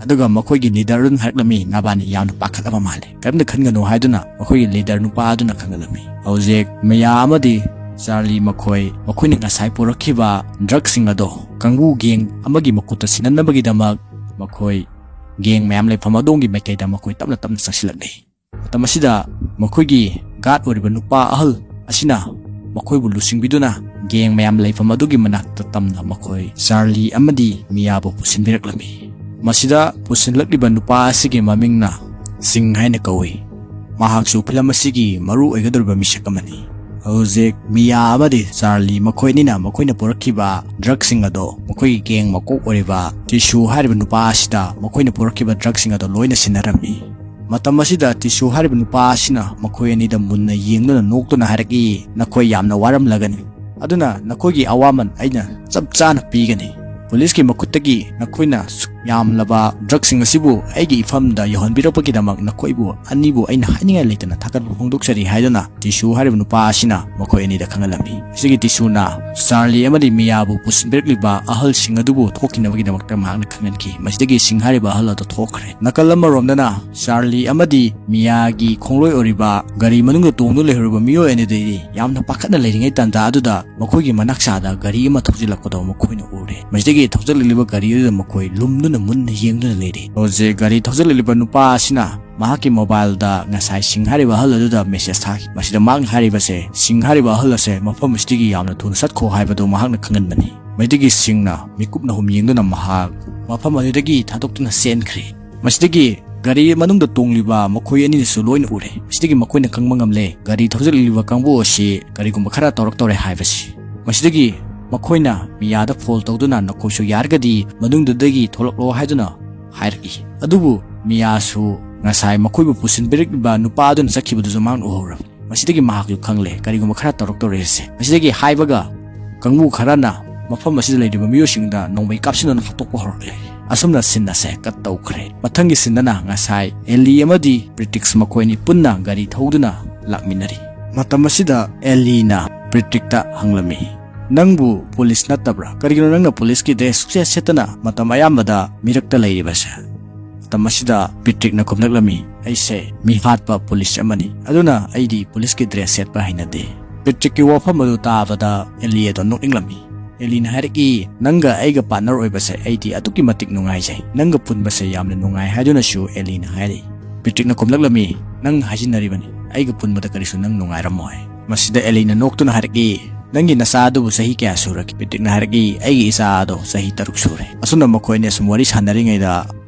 ꯑꯗꯨꯒ ꯃꯈꯣꯏꯒꯤ leader ꯑꯗꯨꯅ ꯍꯥꯏꯔꯛꯂꯝꯃꯤ, "ꯅꯕꯥꯅꯤ ꯌꯥꯝꯅ ꯄꯥꯈꯠꯂꯕ ꯃꯥꯜꯂꯦ, ꯀꯔꯤꯝꯇ ꯈꯟꯒꯅꯨ" ꯍꯥꯏꯗꯨꯅ ꯃꯈꯣꯏꯒꯤ leader ꯅꯨꯄꯥ ꯑꯗꯨꯅ ꯈꯪꯍꯜꯂꯝꯃꯤ꯫ ꯍꯧꯖꯤꯛ ꯃꯤꯌꯥ ꯑꯃꯗꯤ ꯆꯥꯔꯂꯤ ꯃꯈꯣꯏ, ꯃꯈꯣꯏꯅ ꯉꯁꯥꯏ ꯄꯨꯔꯛꯈꯤꯕ drugꯁꯤꯡ ꯑꯗꯣ ꯀꯥꯡꯕꯨ gang ꯑꯃꯒꯤ ꯃꯈꯨꯠꯇ ꯁꯤꯟꯅꯅꯕꯒꯤꯗꯃꯛ ꯃꯈꯣꯏ gang ꯃꯌꯥꯝ ꯂꯩꯐꯝ ꯑꯗꯣꯝꯒꯤ ꯃꯥꯏꯀꯩꯗ ꯃꯈꯣꯏ ꯇꯞꯅ ꯇꯞꯅ ꯆꯪꯁꯤꯜꯂꯛꯂꯤ꯫ ꯃꯇꯝ ꯑꯁꯤꯗ ꯃꯈꯣꯏꯒꯤ guard ꯑꯣꯏꯔꯤꯕ ꯅꯨꯄꯥ ꯑꯍꯜ ꯑꯁꯤꯅ ꯃꯈꯣꯏꯕꯨ ꯂꯨꯆꯤꯡꯕꯤꯗꯨꯅ gang ꯃꯌꯥꯝ ꯂꯩꯐꯝ ꯑꯗꯨꯒꯤ ꯃꯅꯥꯛꯇ ꯇꯝꯅ ꯃꯈꯣꯏ ꯆꯥꯔꯂꯤ ꯑꯃꯗꯤ ꯃꯤꯌꯥꯕꯨ ꯄꯨꯁꯤꯟꯕꯤꯔꯛꯂꯝꯃꯤ꯫ ꯃꯁꯤꯗ ꯄꯨꯁꯤꯜꯂꯛꯂꯤꯕ ꯅꯨꯄꯥ ꯑꯁꯤꯒꯤ ꯃꯃꯤꯡꯅ ꯁꯤꯡ ꯍꯥꯏꯅ ꯀꯧꯏ꯫ ꯃꯍꯥꯛꯁꯨ film ꯑꯁꯤꯒꯤ ꯃꯔꯨ ꯑꯣꯏꯒꯗꯧꯔꯤꯕ ꯃꯤꯁꯛ ꯑꯃꯅꯤ꯫ ꯍꯧꯖꯤꯛ ꯃꯤꯌꯥ ꯑꯃꯗꯤ ꯆꯥꯔꯂꯤ ꯃꯈꯣꯏ ꯑꯅꯤꯅ ꯃꯈꯣꯏꯅ ꯄꯨꯔꯛꯈꯤꯕ drugꯁꯤꯡ ꯑꯗꯣ ꯃꯈꯣꯏꯒꯤ gang ꯃꯀꯣꯛ ꯑꯣꯏꯔꯤꯕ ꯇꯤꯁꯨ ꯍꯥꯏꯔꯤꯕ ꯅꯨꯄꯥ ꯑꯁꯤꯗ ꯃꯈꯣꯏꯅ ꯄꯨꯔꯛꯈꯤꯕ drugꯁꯤꯡ ꯑꯗꯣ ꯂꯣꯏꯅ ꯁꯤꯟꯅꯔꯝꯃꯤ꯫ ꯃꯇꯝ ꯑꯁꯤꯗ ꯇꯤꯁꯨ ꯍꯥꯏꯔꯤꯕ ꯅꯨꯄꯥ ꯑꯁꯤꯅ ꯃꯈꯣꯏ ꯑꯅꯤꯗ ꯃꯨꯟꯅ ꯌꯦꯡꯗꯨꯅ ꯅꯣꯛꯇꯨꯅ ꯍꯥꯏꯔꯛꯏ, "ꯅꯈꯣꯏ ꯌꯥꯝꯅ ꯋꯥꯔꯝꯂꯒꯅꯤ, ꯑꯗꯨꯅ ꯅꯈꯣꯏꯒꯤ ꯑꯋꯥꯃꯟ ꯑꯩꯅ ꯆꯞ ꯆꯥꯅ ꯄꯤꯒꯅꯤ꯫ ꯄꯨꯂꯤꯁꯀꯤ ꯃꯈꯨꯠꯇꯒꯤ ꯅꯈꯣꯏꯅ ꯁꯨꯛ-, ꯌꯥꯝꯂꯕ ꯗ꯭ꯔꯒꯁꯤꯡ ꯑꯁꯤꯕꯨ ꯑꯩꯒꯤ ꯏꯐꯝꯗ ꯌꯧꯍꯟꯕꯤꯔꯛꯄꯒꯤꯗꯃꯛ ꯅꯈꯣꯏꯕꯨ ꯑꯅꯤꯕꯨ ꯑꯩꯅ ꯍꯥꯏꯅꯤꯡꯉꯥꯏ ꯂꯩꯇꯅ ꯊꯥꯒꯠꯄ ꯐꯣꯡꯗꯣꯛꯆꯔꯤ" ꯍꯥꯏꯗꯨꯅ ꯇꯤꯁꯨ ꯍꯥꯏꯔꯤꯕ ꯅꯨꯄꯥ ꯑꯁꯤꯅ ꯃꯈꯣꯏ ꯑꯅꯤꯗ ꯈꯪꯍꯜꯂꯝꯃꯤ꯫ ꯃꯁꯤꯒꯤ ꯇꯤꯁꯨꯅ ꯆꯥꯔꯂꯤ ꯑꯃꯗꯤ ꯃꯤꯌꯥꯕꯨ ꯄꯨꯁꯤꯟꯕꯤꯔꯛꯂꯤꯕ ꯑꯍꯜꯁꯤꯡ ꯑꯗꯨꯕꯨ ꯊꯣꯛꯈꯤꯅꯕꯒꯤꯗꯃꯛꯇ ꯃꯍꯥꯛꯅ ꯈꯪꯍꯟꯈꯤ꯫ ꯃꯁꯤꯗꯒꯤ ꯁꯤꯡ ꯍꯥꯏꯔꯤꯕ ꯑꯍꯜ ꯑꯗꯨ ꯊꯣꯛꯈ꯭ꯔꯦ꯫ ꯅꯥꯀꯜ ꯑꯃꯔꯣꯝꯗꯅ ꯆꯥꯔꯂꯤ ꯑꯃꯗꯤ ꯃꯤꯌꯥꯒꯤ ꯈꯣꯡꯂꯣꯏ ꯑꯣꯏꯔꯤꯕ ꯒꯥꯔꯤ ꯃꯅꯨꯡꯗ ꯇꯣꯡꯗꯨꯅ ꯂꯩꯍꯧꯔꯤꯕ ꯃꯤꯑꯣꯏ ꯑꯅꯤꯗꯨꯗꯤ ꯌꯥꯝꯅ ꯄꯥꯈꯠꯅ ꯂꯩꯔꯤꯉꯩ ꯇꯥꯟꯖꯥ ꯑꯗꯨꯗ ꯃꯈꯣꯏꯒꯤ ꯃꯅꯥꯛ ꯆꯥꯗ ꯒꯥꯔꯤ ꯑꯃ ꯊꯧꯖꯤꯜꯂꯛꯄꯗꯣ ꯃꯈꯣꯏꯅ ꯎꯔꯦ꯫ ꯃꯁꯤꯗꯒꯤ ꯊꯧꯖꯤꯜꯂꯛꯂꯤꯕ ꯒꯥꯔꯤ ꯑꯗꯨꯗ ꯃꯈꯣꯏ ꯂꯨꯝꯗꯨꯅ ꯃꯨꯟꯅ ꯌꯦꯡꯗꯨꯅ ꯂꯩꯔꯦ꯫ ꯍꯧꯖꯤꯛ ꯒꯥꯔꯤ ꯊꯧꯖꯤꯜꯂꯛꯂꯤꯕ ꯅꯨꯄꯥ ꯑꯁꯤꯅ ꯃꯍꯥꯛꯀꯤ ꯃꯣꯕꯥꯏꯜꯗ ꯉꯁꯥꯏ ꯁꯤꯡ ꯍꯥꯏꯔꯤꯕ ꯑꯍꯜ ꯑꯗꯨꯗ ꯃꯦꯁꯦꯖ ꯊꯥꯈꯤ꯫ ꯃꯁꯤꯗ ꯃꯍꯥꯛꯅ ꯍꯥꯏꯔꯤꯕꯁꯦ, "ꯁꯤꯡ ꯍꯥꯏꯔꯤꯕ ꯑꯍꯜ ꯑꯁꯦ ꯃꯐꯝ ꯑꯁꯤꯗꯒꯤ ꯌꯥꯝꯅ ꯊꯨꯅ ꯆꯠꯈꯣ" ꯍꯥꯏꯕꯗꯨ ꯃꯍꯥꯛꯅ ꯈꯪꯍꯟꯕꯅꯤ꯫ ꯃꯁꯤꯗꯒꯤ ꯁꯤꯡꯅ ꯃꯤꯀꯨꯞꯅ ꯍꯨꯝ ꯌꯦꯡꯗꯨꯅ ꯃꯍꯥꯛ ꯃꯐꯝ ꯑꯗꯨꯗꯒꯤ ꯊꯥꯗꯣꯛꯇꯨꯅ ꯆꯦꯟꯈ꯭ꯔꯦ꯫ ꯃꯁꯤꯗꯒꯤ ꯒꯥꯔꯤ ꯃꯅꯨꯡꯗ ꯇꯣꯡꯂꯤꯕ ꯃꯈꯣꯏ ꯑꯅꯤꯅꯁꯨ ꯂꯣꯏꯅ ꯎꯔꯦ꯫ ꯃꯁꯤꯗꯒꯤ ꯃꯈꯣꯏꯅ ꯈꯪꯕ ꯉꯝꯂꯦ ꯒꯥꯔꯤ ꯊꯧꯖꯤꯜꯂꯤꯕ ꯀꯥꯡꯕꯨ ꯑꯁꯤ ꯀꯔꯤꯒꯨꯝꯕ ꯈꯔ ꯇꯧꯔꯛꯇꯧꯔꯦ ꯍꯥꯏꯕꯁꯤ꯫ ꯃꯁꯤꯗꯒꯤ ꯃꯈꯣꯏꯅ ꯃꯤꯌꯥꯗ ꯐꯣꯟ ꯇꯧꯗꯨꯅ, "ꯅꯈꯣꯏꯁꯨ ꯌꯥꯔꯒꯗꯤ ꯃꯅꯨꯡꯗꯨꯗꯒꯤ ꯊꯣꯛꯂꯛꯂꯣ" ꯍꯥꯏꯗꯨꯅ ꯍꯥꯏꯔꯛꯏ꯫ ꯑꯗꯨꯕꯨ ꯃꯤꯌꯥꯁꯨ ꯉꯁꯥꯏ ꯃꯈꯣꯏꯕꯨ ꯄꯨꯁꯤꯟꯕꯤꯔꯛꯂꯤꯕ ꯅꯨꯄꯥ ꯑꯗꯨꯅ ꯆꯠꯈꯤꯕꯗꯨꯁꯨ ꯃꯍꯥꯛꯅ ꯎꯍꯧꯔꯕꯅꯤ꯫ ꯃꯁꯤꯗꯒꯤ ꯃꯍꯥꯛꯁꯨ ꯈꯪꯂꯦ ꯀꯔꯤꯒꯨꯝꯕ ꯈꯔ ꯇꯧꯔꯛꯇꯧꯔꯦ ꯍꯥꯏꯁꯦ꯫ ꯃꯁꯤꯗꯒꯤ ꯍꯥꯏꯕꯒ ꯀꯥꯡꯕꯨ ꯈꯔꯅ ꯃꯐꯝ ꯑꯁꯤꯗ ꯂꯩꯔꯤꯕ ꯃꯤꯑꯣꯏꯁꯤꯡꯗ ꯅꯣꯡꯃꯩ ꯀꯥꯞꯁꯤꯟꯗꯨꯅ ꯍꯥꯠꯇꯣꯛꯄ ꯍꯧꯔꯛꯂꯦ꯫ ꯑꯁꯨꯝꯅ ꯁꯤꯟ ꯑꯁꯦ ꯀꯠ ꯇꯧꯈ꯭ꯔꯦ꯫ ꯃꯊꯪꯒꯤ ꯁꯤꯟꯗꯅ ꯉꯁꯥꯏ ꯑꯦꯂꯤ ꯑꯃꯗꯤ ꯄ꯭ꯔꯤꯇꯤꯛꯁ ꯃꯈꯣꯏ ꯑꯅꯤ ꯄꯨꯟꯅ ꯒꯥꯔꯤ ꯊꯧꯗꯨꯅ ꯂꯥꯛꯃꯤꯟꯅꯔꯤ꯫ ꯃꯇꯝ ꯑꯁꯤꯗ ꯑꯦꯂꯤꯅ ꯄ꯭ꯔꯤꯇꯤꯛꯇ ꯍꯪꯂꯝꯃꯤ, "ꯅꯪꯕꯨ ꯄꯨꯂꯤꯁ ꯅꯠꯇꯕ꯭ꯔꯥ? ꯀꯔꯤꯒꯤꯅꯣ ꯅꯪꯅ ꯄꯨꯂꯤꯁꯀꯤ ꯗ꯭ꯔꯦꯁ ꯁꯨꯛꯁꯦꯠ ꯁꯦꯠꯇꯅ ꯃꯇꯝ ꯑꯌꯥꯝꯕꯗ ꯃꯤꯔꯛꯇ ꯂꯩꯔꯤꯕꯁꯦ?" ꯃꯇꯝ ꯑꯁꯤꯗ ꯄꯤꯇ꯭ꯔꯤꯛꯅ ꯈꯨꯝꯂꯛꯂꯝꯃꯤ, "ꯑꯩꯁꯦ ꯃꯤ ꯍꯥꯠꯄ ꯄꯨꯂꯤꯁ ꯑꯃꯅꯤ, ꯑꯗꯨꯅ ꯑꯩꯗꯤ ꯄꯨꯂꯤꯁꯀꯤ ꯗ꯭ꯔꯦꯁ ꯁꯦꯠꯄ ꯍꯩꯅꯗꯦ꯫" ꯄꯤꯇ꯭ꯔꯤꯛꯀꯤ ꯋꯥꯐꯝ ꯑꯗꯨ ꯇꯥꯕꯗ ꯑꯦꯂꯤ ꯑꯗꯣ ꯅꯣꯛꯅꯤꯡꯂꯝꯃꯤ꯫ ꯑꯦꯂꯤꯅ ꯍꯥꯏꯔꯛꯏ, "ꯅꯪꯒ ꯑꯩꯒ ꯄꯥꯔꯠꯅꯔ ꯑꯣꯏꯕꯁꯦ ꯑꯩꯗꯤ ꯑꯗꯨꯛꯀꯤ ꯃꯇꯤꯛ ꯅꯨꯡꯉꯥꯏꯖꯩ, ꯅꯪꯒ ꯄꯨꯟꯕꯁꯦ ꯌꯥꯝꯅ ꯅꯨꯡꯉꯥꯏ" ꯍꯥꯏꯗꯨꯅꯁꯨ ꯑꯦꯂꯤꯅ ꯍꯥꯏꯔꯤ꯫ ꯄꯤꯇ꯭ꯔꯤꯛꯅ ꯈꯨꯝꯂꯛꯂꯝꯃꯤ, "ꯅꯪ ꯍꯥꯏꯖꯤꯟꯅꯔꯤꯕꯅꯤ, ꯑꯩꯒ ꯄꯨꯟꯕꯗ ꯀꯔꯤꯁꯨ ꯅꯪ ꯅꯨꯡꯉꯥꯏꯔꯝꯃꯣꯏ꯫" ꯃꯁꯤꯗ ꯑꯦꯂꯤꯅ ꯅꯣꯛꯇꯨꯅ ꯍꯥꯏꯔꯛꯏ, "ꯅꯪꯒꯤ ꯅꯆꯥ ꯑꯗꯨꯕꯨ ꯆꯍꯤ ꯀꯌꯥ ꯁꯨꯔꯒꯦ?" ꯄꯤꯇ꯭ꯔꯤꯛꯅ ꯍꯥꯏꯔꯛꯏ, "ꯑꯩꯒꯤ ꯏꯆꯥ ꯑꯗꯣ ꯆꯍꯤ ꯇꯔꯨꯛ ꯁꯨꯔꯦ꯫" ꯑꯁꯨꯝꯅ ꯃꯈꯣꯏ ꯑꯅꯤ ꯑꯁꯨꯝ ꯋꯥꯔꯤ ꯁꯥꯟꯅꯔꯤꯉꯩꯗ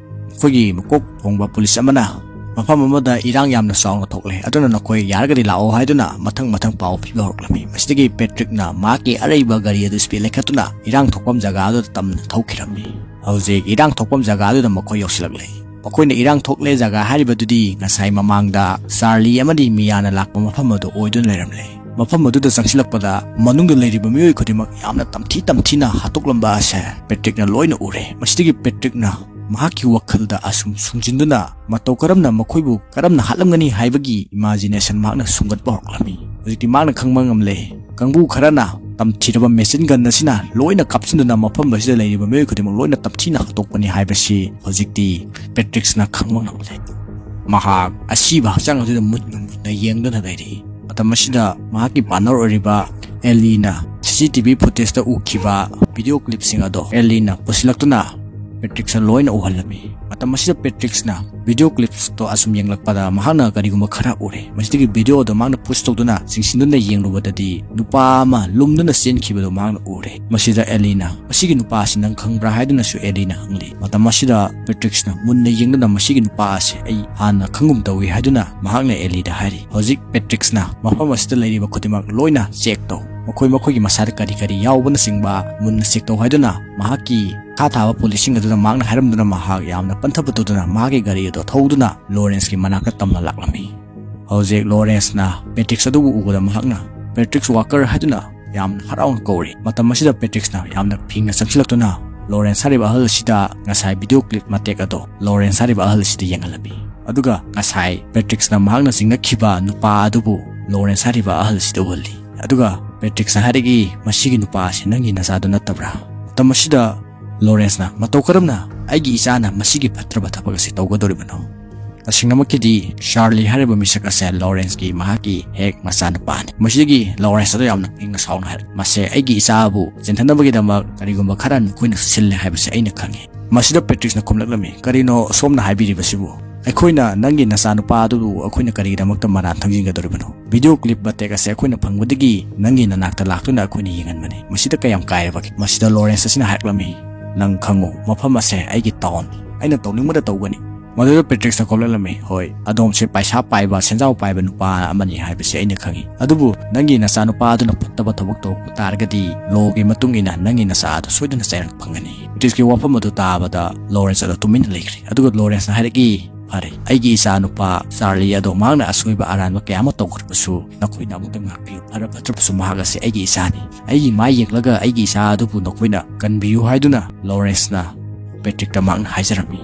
ꯑꯩꯈꯣꯏꯒꯤ ꯃꯀꯣꯛ ꯊꯣꯡꯕ ꯄꯨꯂꯤꯁ ꯑꯃꯅ ꯃꯐꯝ ꯑꯃꯗ ꯏꯔꯥꯡ ꯌꯥꯝꯅ ꯆꯥꯎꯅ ꯊꯣꯛꯂꯦ, ꯑꯗꯨꯅ ꯅꯈꯣꯏ ꯌꯥꯔꯒꯗꯤ ꯂꯥꯛꯑꯣ ꯍꯥꯏꯗꯨꯅ ꯃꯊꯪ ꯃꯊꯪ ꯄꯥꯎ ꯄꯤꯕ ꯍꯧꯔꯛꯂꯝꯃꯤ꯫ ꯃꯁꯤꯗꯒꯤ ꯄꯦꯇ꯭ꯔꯤꯛꯅ ꯃꯍꯥꯛꯀꯤ ꯑꯔꯩꯕ ꯒꯥꯔꯤ ꯑꯗꯨ ꯁ꯭ꯄꯤꯗ ꯂꯩꯈꯠꯇꯨꯅ ꯏꯔꯥꯡ ꯊꯣꯛꯐꯝ ꯖꯒꯥ ꯑꯗꯨꯗ ꯇꯝꯅ ꯊꯧꯈꯤꯔꯝꯃꯤ꯫ ꯍꯧꯖꯤꯛ ꯏꯔꯥꯡ ꯊꯣꯛꯐꯝ ꯖꯒꯥ ꯑꯗꯨꯗ ꯃꯈꯣꯏ ꯌꯧꯁꯤꯜꯂꯛꯂꯦ꯫ ꯃꯈꯣꯏꯅ ꯏꯔꯥꯡ ꯊꯣꯛꯂꯦ ꯖꯒꯥ ꯍꯥꯏꯔꯤꯕꯗꯨꯗꯤ ꯉꯁꯥꯏ ꯃꯃꯥꯡꯗ ꯆꯥꯔꯂꯤ ꯑꯃꯗꯤ ꯃꯤꯌꯥꯅ ꯂꯥꯛꯄ ꯃꯐꯝ ꯑꯗꯨ ꯑꯣꯏꯗꯨꯅ ꯂꯩꯔꯝꯂꯦ꯫ ꯃꯐꯝ ꯑꯗꯨꯗ ꯆꯪꯁꯤꯜꯂꯛꯄꯗ ꯃꯅꯨꯡꯗ ꯂꯩꯔꯤꯕ ꯃꯤꯑꯣꯏ ꯈꯨꯗꯤꯡꯃꯛ ꯌꯥꯝꯅ ꯇꯝꯊꯤ ꯇꯝꯊꯤꯅ ꯍꯥꯠꯇꯣꯛꯂꯝꯕ ꯑꯁꯦ ꯄꯦꯇ꯭ꯔꯤꯛꯅ ꯂꯣꯏꯅ ꯎꯔꯦ꯫ ꯃꯁꯤꯗꯒꯤ ꯄꯦꯇ꯭ꯔꯤꯛꯅ ꯃꯍꯥꯛꯀꯤ ꯋꯥꯈꯜꯗ ꯑꯁꯨꯝ ꯁꯨꯡꯖꯤꯟꯗꯨꯅ ꯃꯇꯧ ꯀꯔꯝꯅ ꯃꯈꯣꯏꯕꯨ ꯀꯔꯝꯅ ꯍꯥꯠꯂꯝꯒꯅꯤ ꯍꯥꯏꯕꯒꯤ ꯏꯃꯥꯖꯤꯅꯦꯁꯟ ꯃꯍꯥꯛꯅ ꯁꯨꯝꯒꯠꯄ ꯍꯧꯔꯛꯂꯝꯃꯤ꯫ ꯍꯧꯖꯤꯛꯇꯤ ꯃꯍꯥꯛꯅ ꯈꯪꯕ ꯉꯝꯂꯦ, ꯀꯥꯡꯕꯨ ꯈꯔꯅ ꯇꯝꯊꯤꯔꯕ ꯃꯦꯆꯤꯟ ꯒꯟ ꯑꯁꯤꯅ ꯂꯣꯏꯅ ꯀꯥꯞꯁꯤꯟꯗꯨꯅ ꯃꯐꯝ ꯑꯁꯤꯗ ꯂꯩꯔꯤꯕ ꯃꯤꯑꯣꯏ ꯈꯨꯗꯤꯡꯃꯛ ꯂꯣꯏꯅ ꯇꯝꯊꯤꯅ ꯍꯥꯠꯇꯣꯛꯄꯅꯤ ꯍꯥꯏꯕꯁꯤ ꯍꯧꯖꯤꯛꯇꯤ ꯄꯦꯇ꯭ꯔꯤꯛꯁꯅ ꯈꯪꯕ ꯉꯝꯂꯦ꯫ ꯃꯍꯥꯛ ꯑꯁꯤꯕ ꯍꯛꯆꯥꯡ ꯑꯗꯨꯗ ꯃꯨꯟꯅ ꯃꯨꯟꯅ ꯌꯦꯡꯗꯨꯅ ꯂꯩꯔꯤ꯫ ꯃꯇꯝ ꯑꯁꯤꯗ ꯃꯍꯥꯛꯀꯤ ꯄꯥꯔꯠꯅꯔ ꯑꯣꯏꯔꯤꯕ ꯑꯦꯂꯤꯅ ꯁꯤ ꯁꯤ ꯇꯤ ꯚꯤ ꯐꯨꯇꯦꯖꯇ ꯎꯈꯤꯕ ꯚꯤꯗꯤꯑꯣ ꯀ꯭ꯂꯤꯞꯁꯤꯡ ꯑꯗꯣ ꯑꯦꯂꯤꯅ ꯄꯨꯁꯤꯜꯂꯛꯇꯨꯅ ꯄꯦꯇ꯭ꯔꯤꯛꯁꯇ ꯂꯣꯏꯅ ꯎꯍꯜꯂꯝꯃꯤ꯫ ꯃꯇꯝ ꯑꯁꯤꯗ ꯄꯦꯇ꯭ꯔꯤꯛꯁꯅ ꯚꯤꯗꯤꯑꯣ ꯀ꯭ꯂꯤꯞꯁꯇꯣ ꯑꯁꯨꯝ ꯌꯦꯡꯂꯛꯄꯗ ꯃꯍꯥꯛꯅ ꯀꯔꯤꯒꯨꯝꯕ ꯈꯔ ꯎꯔꯦ꯫ ꯃꯁꯤꯗꯒꯤ ꯚꯤꯗꯤꯑꯣꯗꯣ ꯃꯍꯥꯛꯅ ꯄꯨꯁ ꯇꯧꯗꯨꯅ ꯆꯤꯡꯁꯤꯟꯗꯨꯅ ꯌꯦꯡꯂꯨꯕꯗꯗꯤ ꯅꯨꯄꯥ ꯑꯃ ꯂꯨꯝꯗꯨꯅ ꯆꯦꯟꯈꯤꯕꯗꯣ ꯃꯍꯥꯛꯅ ꯎꯔꯦ꯫ ꯃꯁꯤꯗ ꯑꯦꯂꯤꯅ "ꯃꯁꯤꯒꯤ ꯅꯨꯄꯥ ꯑꯁꯤ ꯅꯪ ꯈꯪꯕ꯭ꯔꯥ?" ꯍꯥꯏꯗꯨꯅꯁꯨ ꯑꯦꯂꯤꯅ ꯍꯪꯂꯤ꯫ ꯃꯇꯝ ꯑꯁꯤꯗ ꯄꯦꯇ꯭ꯔꯤꯛꯁꯅ ꯃꯨꯟꯅ ꯌꯦꯡꯗꯨꯅ "ꯃꯁꯤꯒꯤ ꯅꯨꯄꯥ ꯑꯁꯤ ꯑꯩ ꯍꯥꯟꯅ ꯈꯪꯒꯨꯝ ꯇꯧꯏ" ꯍꯥꯏꯗꯨꯅ ꯃꯍꯥꯛꯅ ꯑꯦꯂꯤꯗ ꯍꯥꯏꯔꯤ꯫ ꯍꯧꯖꯤꯛ ꯄꯦꯇ꯭ꯔꯤꯛꯁꯅ ꯃꯐꯝ ꯑꯁꯤꯗ ꯂꯩꯔꯤꯕ ꯈꯨꯗꯤꯡꯃꯛ ꯂꯣꯏꯅ ꯆꯦꯛ ꯇꯧ, ꯃꯈꯣꯏ ꯃꯈꯣꯏꯒꯤ ꯃꯁꯥꯗ ꯀꯔꯤ ꯀꯔꯤ ꯌꯥꯎꯕꯅꯆꯤꯡꯕ ꯃꯨꯟꯅ ꯆꯦꯛ ꯇꯧ ꯍꯥꯏꯗꯨꯅ ꯃꯍꯥꯛꯀꯤ ꯈꯥ ꯊꯥꯕ ꯄꯨꯂꯤꯁꯁꯤꯡ ꯑꯗꯨꯗ ꯃꯍꯥꯛꯅ ꯍꯥꯏꯔꯝꯗꯨꯅ ꯃꯍꯥꯛ ꯌꯥꯝꯅ ꯄꯟꯊꯕ ꯇꯧꯗꯨꯅ ꯃꯍꯥꯛꯀꯤ ꯒꯥꯔꯤ ꯑꯗꯨ ꯊꯧꯗꯨꯅ ꯂꯣꯔꯦꯟꯁꯀꯤ ꯃꯅꯥꯛꯇ ꯇꯝꯅ ꯂꯥꯛꯂꯝꯃꯤ꯫ ꯍꯧꯖꯤꯛ ꯂꯣꯔꯦꯟꯁꯅ ꯄꯦꯇ꯭ꯔꯤꯛꯁ ꯑꯗꯨꯕꯨ ꯎꯕꯗ ꯃꯍꯥꯛꯅ "ꯄꯦꯇ꯭ꯔꯤꯛꯁ ꯋꯥꯀꯔ" ꯍꯥꯏꯗꯨꯅ ꯌꯥꯝꯅ ꯍꯔꯥꯎꯅ ꯀꯧꯔꯤ꯫ ꯃꯇꯝ ꯑꯁꯤꯗ ꯄꯦꯇ꯭ꯔꯤꯛꯁꯅ ꯌꯥꯝꯅ ꯐꯤꯡꯅ ꯆꯪꯁꯤꯜꯂꯛꯇꯨꯅ ꯂꯣꯔꯦꯟꯁ ꯍꯥꯏꯔꯤꯕ ꯑꯍꯜ ꯑꯁꯤꯗ ꯉꯁꯥꯏ ꯚꯤꯗꯤꯑꯣ ꯀ꯭ꯂꯤꯞ ꯃꯇꯦꯛ ꯑꯗꯣ ꯂꯣꯔꯦꯟꯁ ꯍꯥꯏꯔꯤꯕ ꯑꯍꯜ ꯑꯁꯤꯗ ꯌꯦꯡꯍꯜꯂꯝꯃꯤ꯫ ꯑꯗꯨꯒ ꯉꯁꯥꯏ ꯄꯦꯇ꯭ꯔꯤꯛꯁꯅ ꯃꯍꯥꯛꯅ ꯆꯤꯡꯅꯈꯤꯕ ꯅꯨꯄꯥ ꯑꯗꯨꯕꯨ ꯂꯣꯔꯦꯟꯁ ꯍꯥꯏꯔꯤꯕ ꯑꯍꯜ ꯑꯁꯤꯗ ꯎꯍꯜꯂꯤ꯫ ꯑꯗꯨꯒ ꯄꯦꯇ꯭ꯔꯤꯛꯁꯅ ꯍꯥꯏꯔꯛꯏ, "ꯃꯁꯤꯒꯤ ꯅꯨꯄꯥ ꯑꯁꯤ ꯅꯪꯒꯤ ꯅꯆꯥꯗꯨ ꯅꯠꯇꯕ꯭ꯔꯥ?" ꯃꯇꯝ ꯑꯁꯤꯗ ꯂꯣꯔꯦꯟꯁꯅ, "ꯃꯇꯧ ꯀꯔꯝꯅ ꯑꯩꯒꯤ ꯏꯆꯥꯅ ꯃꯁꯤꯒꯤ ꯐꯠꯇ꯭ꯔꯕ ꯊꯕꯛ ꯑꯁꯤ ꯇꯧꯒꯗꯧꯔꯤꯕꯅꯣ? ꯇꯁꯦꯡꯅꯃꯛꯀꯤꯗꯤ ꯆꯥꯔꯂꯤ ꯍꯥꯏꯔꯤꯕ ꯃꯤꯁꯛ ꯑꯁꯦ ꯂꯣꯔꯦꯟꯁꯀꯤ ꯃꯍꯥꯛꯀꯤ ꯍꯦꯛ ꯃꯆꯥꯅꯨꯄꯥꯅꯤ꯫" ꯃꯁꯤꯗꯒꯤ ꯂꯣꯔꯦꯟꯁ ꯑꯗꯨ ꯌꯥꯝꯅ ꯐꯤꯡꯅ ꯁꯥꯎꯅ ꯍꯥꯏꯔꯛꯏ, "ꯃꯁꯦ ꯑꯩꯒꯤ ꯏꯆꯥꯕꯨ ꯆꯦꯟꯊꯅꯕꯒꯤꯗꯃꯛ ꯀꯔꯤꯒꯨꯝꯕ ꯈꯔ ꯅꯈꯣꯏꯅ ꯁꯤꯜꯂꯦ ꯍꯥꯏꯕꯁꯦ ꯑꯩꯅ ꯈꯪꯉꯤ꯫" ꯃꯁꯤꯗ ꯄꯦꯇ꯭ꯔꯤꯛꯁꯅ ꯈꯨꯝꯂꯛꯂꯝꯃꯤ, "ꯀꯔꯤꯅꯣ ꯁꯣꯝꯅ ꯍꯥꯏꯕꯤꯔꯤꯕꯁꯤꯕꯨ? ꯑꯩꯈꯣꯏꯅ ꯅꯪꯒꯤ ꯅꯆꯥꯅꯨꯄꯥ ꯑꯗꯨꯕꯨ ꯑꯩꯈꯣꯏꯅ ꯀꯔꯤꯒꯤꯗꯃꯛꯇ ꯃꯔꯥꯟ ꯊꯪꯖꯤꯟꯒꯗꯧꯔꯤꯕꯅꯣ? ꯚꯤꯗꯤꯑꯣ ꯀ꯭ꯂꯤꯞ ꯃꯇꯦꯛ ꯑꯁꯦ ꯑꯩꯈꯣꯏꯅ ꯐꯪꯕꯗꯒꯤ ꯅꯪꯒꯤ ꯅꯅꯥꯛꯇ ꯂꯥꯛꯇꯨꯅ ꯑꯩꯈꯣꯏꯅ ꯌꯦꯡꯍꯟꯕꯅꯤ꯫ ꯃꯁꯤꯗ ꯀꯌꯥꯝ ꯀꯥꯏꯔꯕꯒꯦ?" ꯃꯁꯤꯗ ꯂꯣꯔꯦꯟꯁ ꯑꯁꯤꯅ ꯍꯥꯏꯔꯛꯂꯝꯃꯤ, "ꯅꯪ ꯈꯪꯉꯨ, ꯃꯐꯝ ꯑꯁꯦ ꯑꯩꯒꯤ ꯇꯥꯎꯟꯅꯤ꯫ ꯑꯩꯅ ꯇꯧꯅꯤꯡꯕꯗ ꯇꯧꯒꯅꯤ꯫" ꯃꯗꯨꯗ ꯄꯦꯇ꯭ꯔꯤꯛꯁꯅ ꯈꯣꯝꯂꯛꯂꯝꯃꯤ, "ꯍꯣꯏ, ꯑꯗꯣꯝꯁꯦ ꯄꯩꯁꯥ ꯄꯥꯏꯕ, ꯁꯦꯟꯖꯥꯎ ꯄꯥꯏꯕ ꯅꯨꯄꯥ ꯑꯃꯅꯤ ꯍꯥꯏꯕꯁꯤ ꯑꯩꯅ ꯈꯪꯉꯤ꯫ ꯑꯗꯨꯕꯨ ꯅꯪꯒꯤ ꯅꯆꯥꯅꯨꯄꯥ ꯑꯗꯨꯅ ꯐꯠꯇꯕ ꯊꯕꯛ ꯇꯧꯔꯛꯄ ꯇꯥꯔꯒꯗꯤ ꯂꯣꯒꯤ ꯃꯇꯨꯡ ꯏꯟꯅ ꯅꯪꯒꯤ ꯅꯆꯥ ꯑꯗꯨ ꯁꯣꯏꯗꯅ ꯆꯩꯔꯛ ꯐꯪꯒꯅꯤ꯫" ꯄꯦꯇ꯭ꯔꯤꯛꯁꯀꯤ ꯋꯥꯐꯝ ꯑꯗꯨ ꯇꯥꯕꯗ ꯂꯣꯔꯦꯟꯁ ꯑꯗꯨ ꯇꯨꯃꯤꯟꯅ ꯂꯩꯈ꯭ꯔꯦ꯫ ꯑꯗꯨꯒ ꯂꯣꯔꯦꯟꯁꯅ ꯍꯥꯏꯔꯛꯏ, "ꯐꯔꯦ, ꯑꯩꯒꯤ ꯏꯆꯥ ꯅꯨꯄꯥ ꯆꯥꯔꯂꯤ ꯑꯗꯣ ꯃꯍꯥꯛꯅ ꯑꯁꯣꯏꯕ ꯑꯔꯥꯟꯕ ꯀꯌꯥ ꯑꯃ ꯇꯧꯈ꯭ꯔꯕꯁꯨ ꯅꯈꯣꯏꯅ ꯑꯃꯨꯛꯇ ꯉꯥꯛꯄꯤꯌꯨ꯫ ꯐꯔ ꯐꯠꯇ꯭ꯔꯕꯁꯨ ꯃꯍꯥꯛ ꯑꯁꯤ ꯑꯩꯒꯤ ꯏꯆꯥꯅꯤ꯫ ꯑꯩꯒꯤ ꯃꯥꯏ ꯌꯦꯡꯂꯒ ꯑꯩꯒꯤ ꯏꯆꯥ ꯑꯗꯨꯕꯨ ꯅꯈꯣꯏꯅ ꯀꯟꯕꯤꯌꯨ" ꯍꯥꯏꯗꯨꯅ ꯂꯣꯔꯦꯟꯁꯅ ꯄꯦꯇ꯭ꯔꯤꯛꯇ ꯃꯍꯥꯛꯅ ꯍꯥꯏꯖꯔꯝꯃꯤ꯫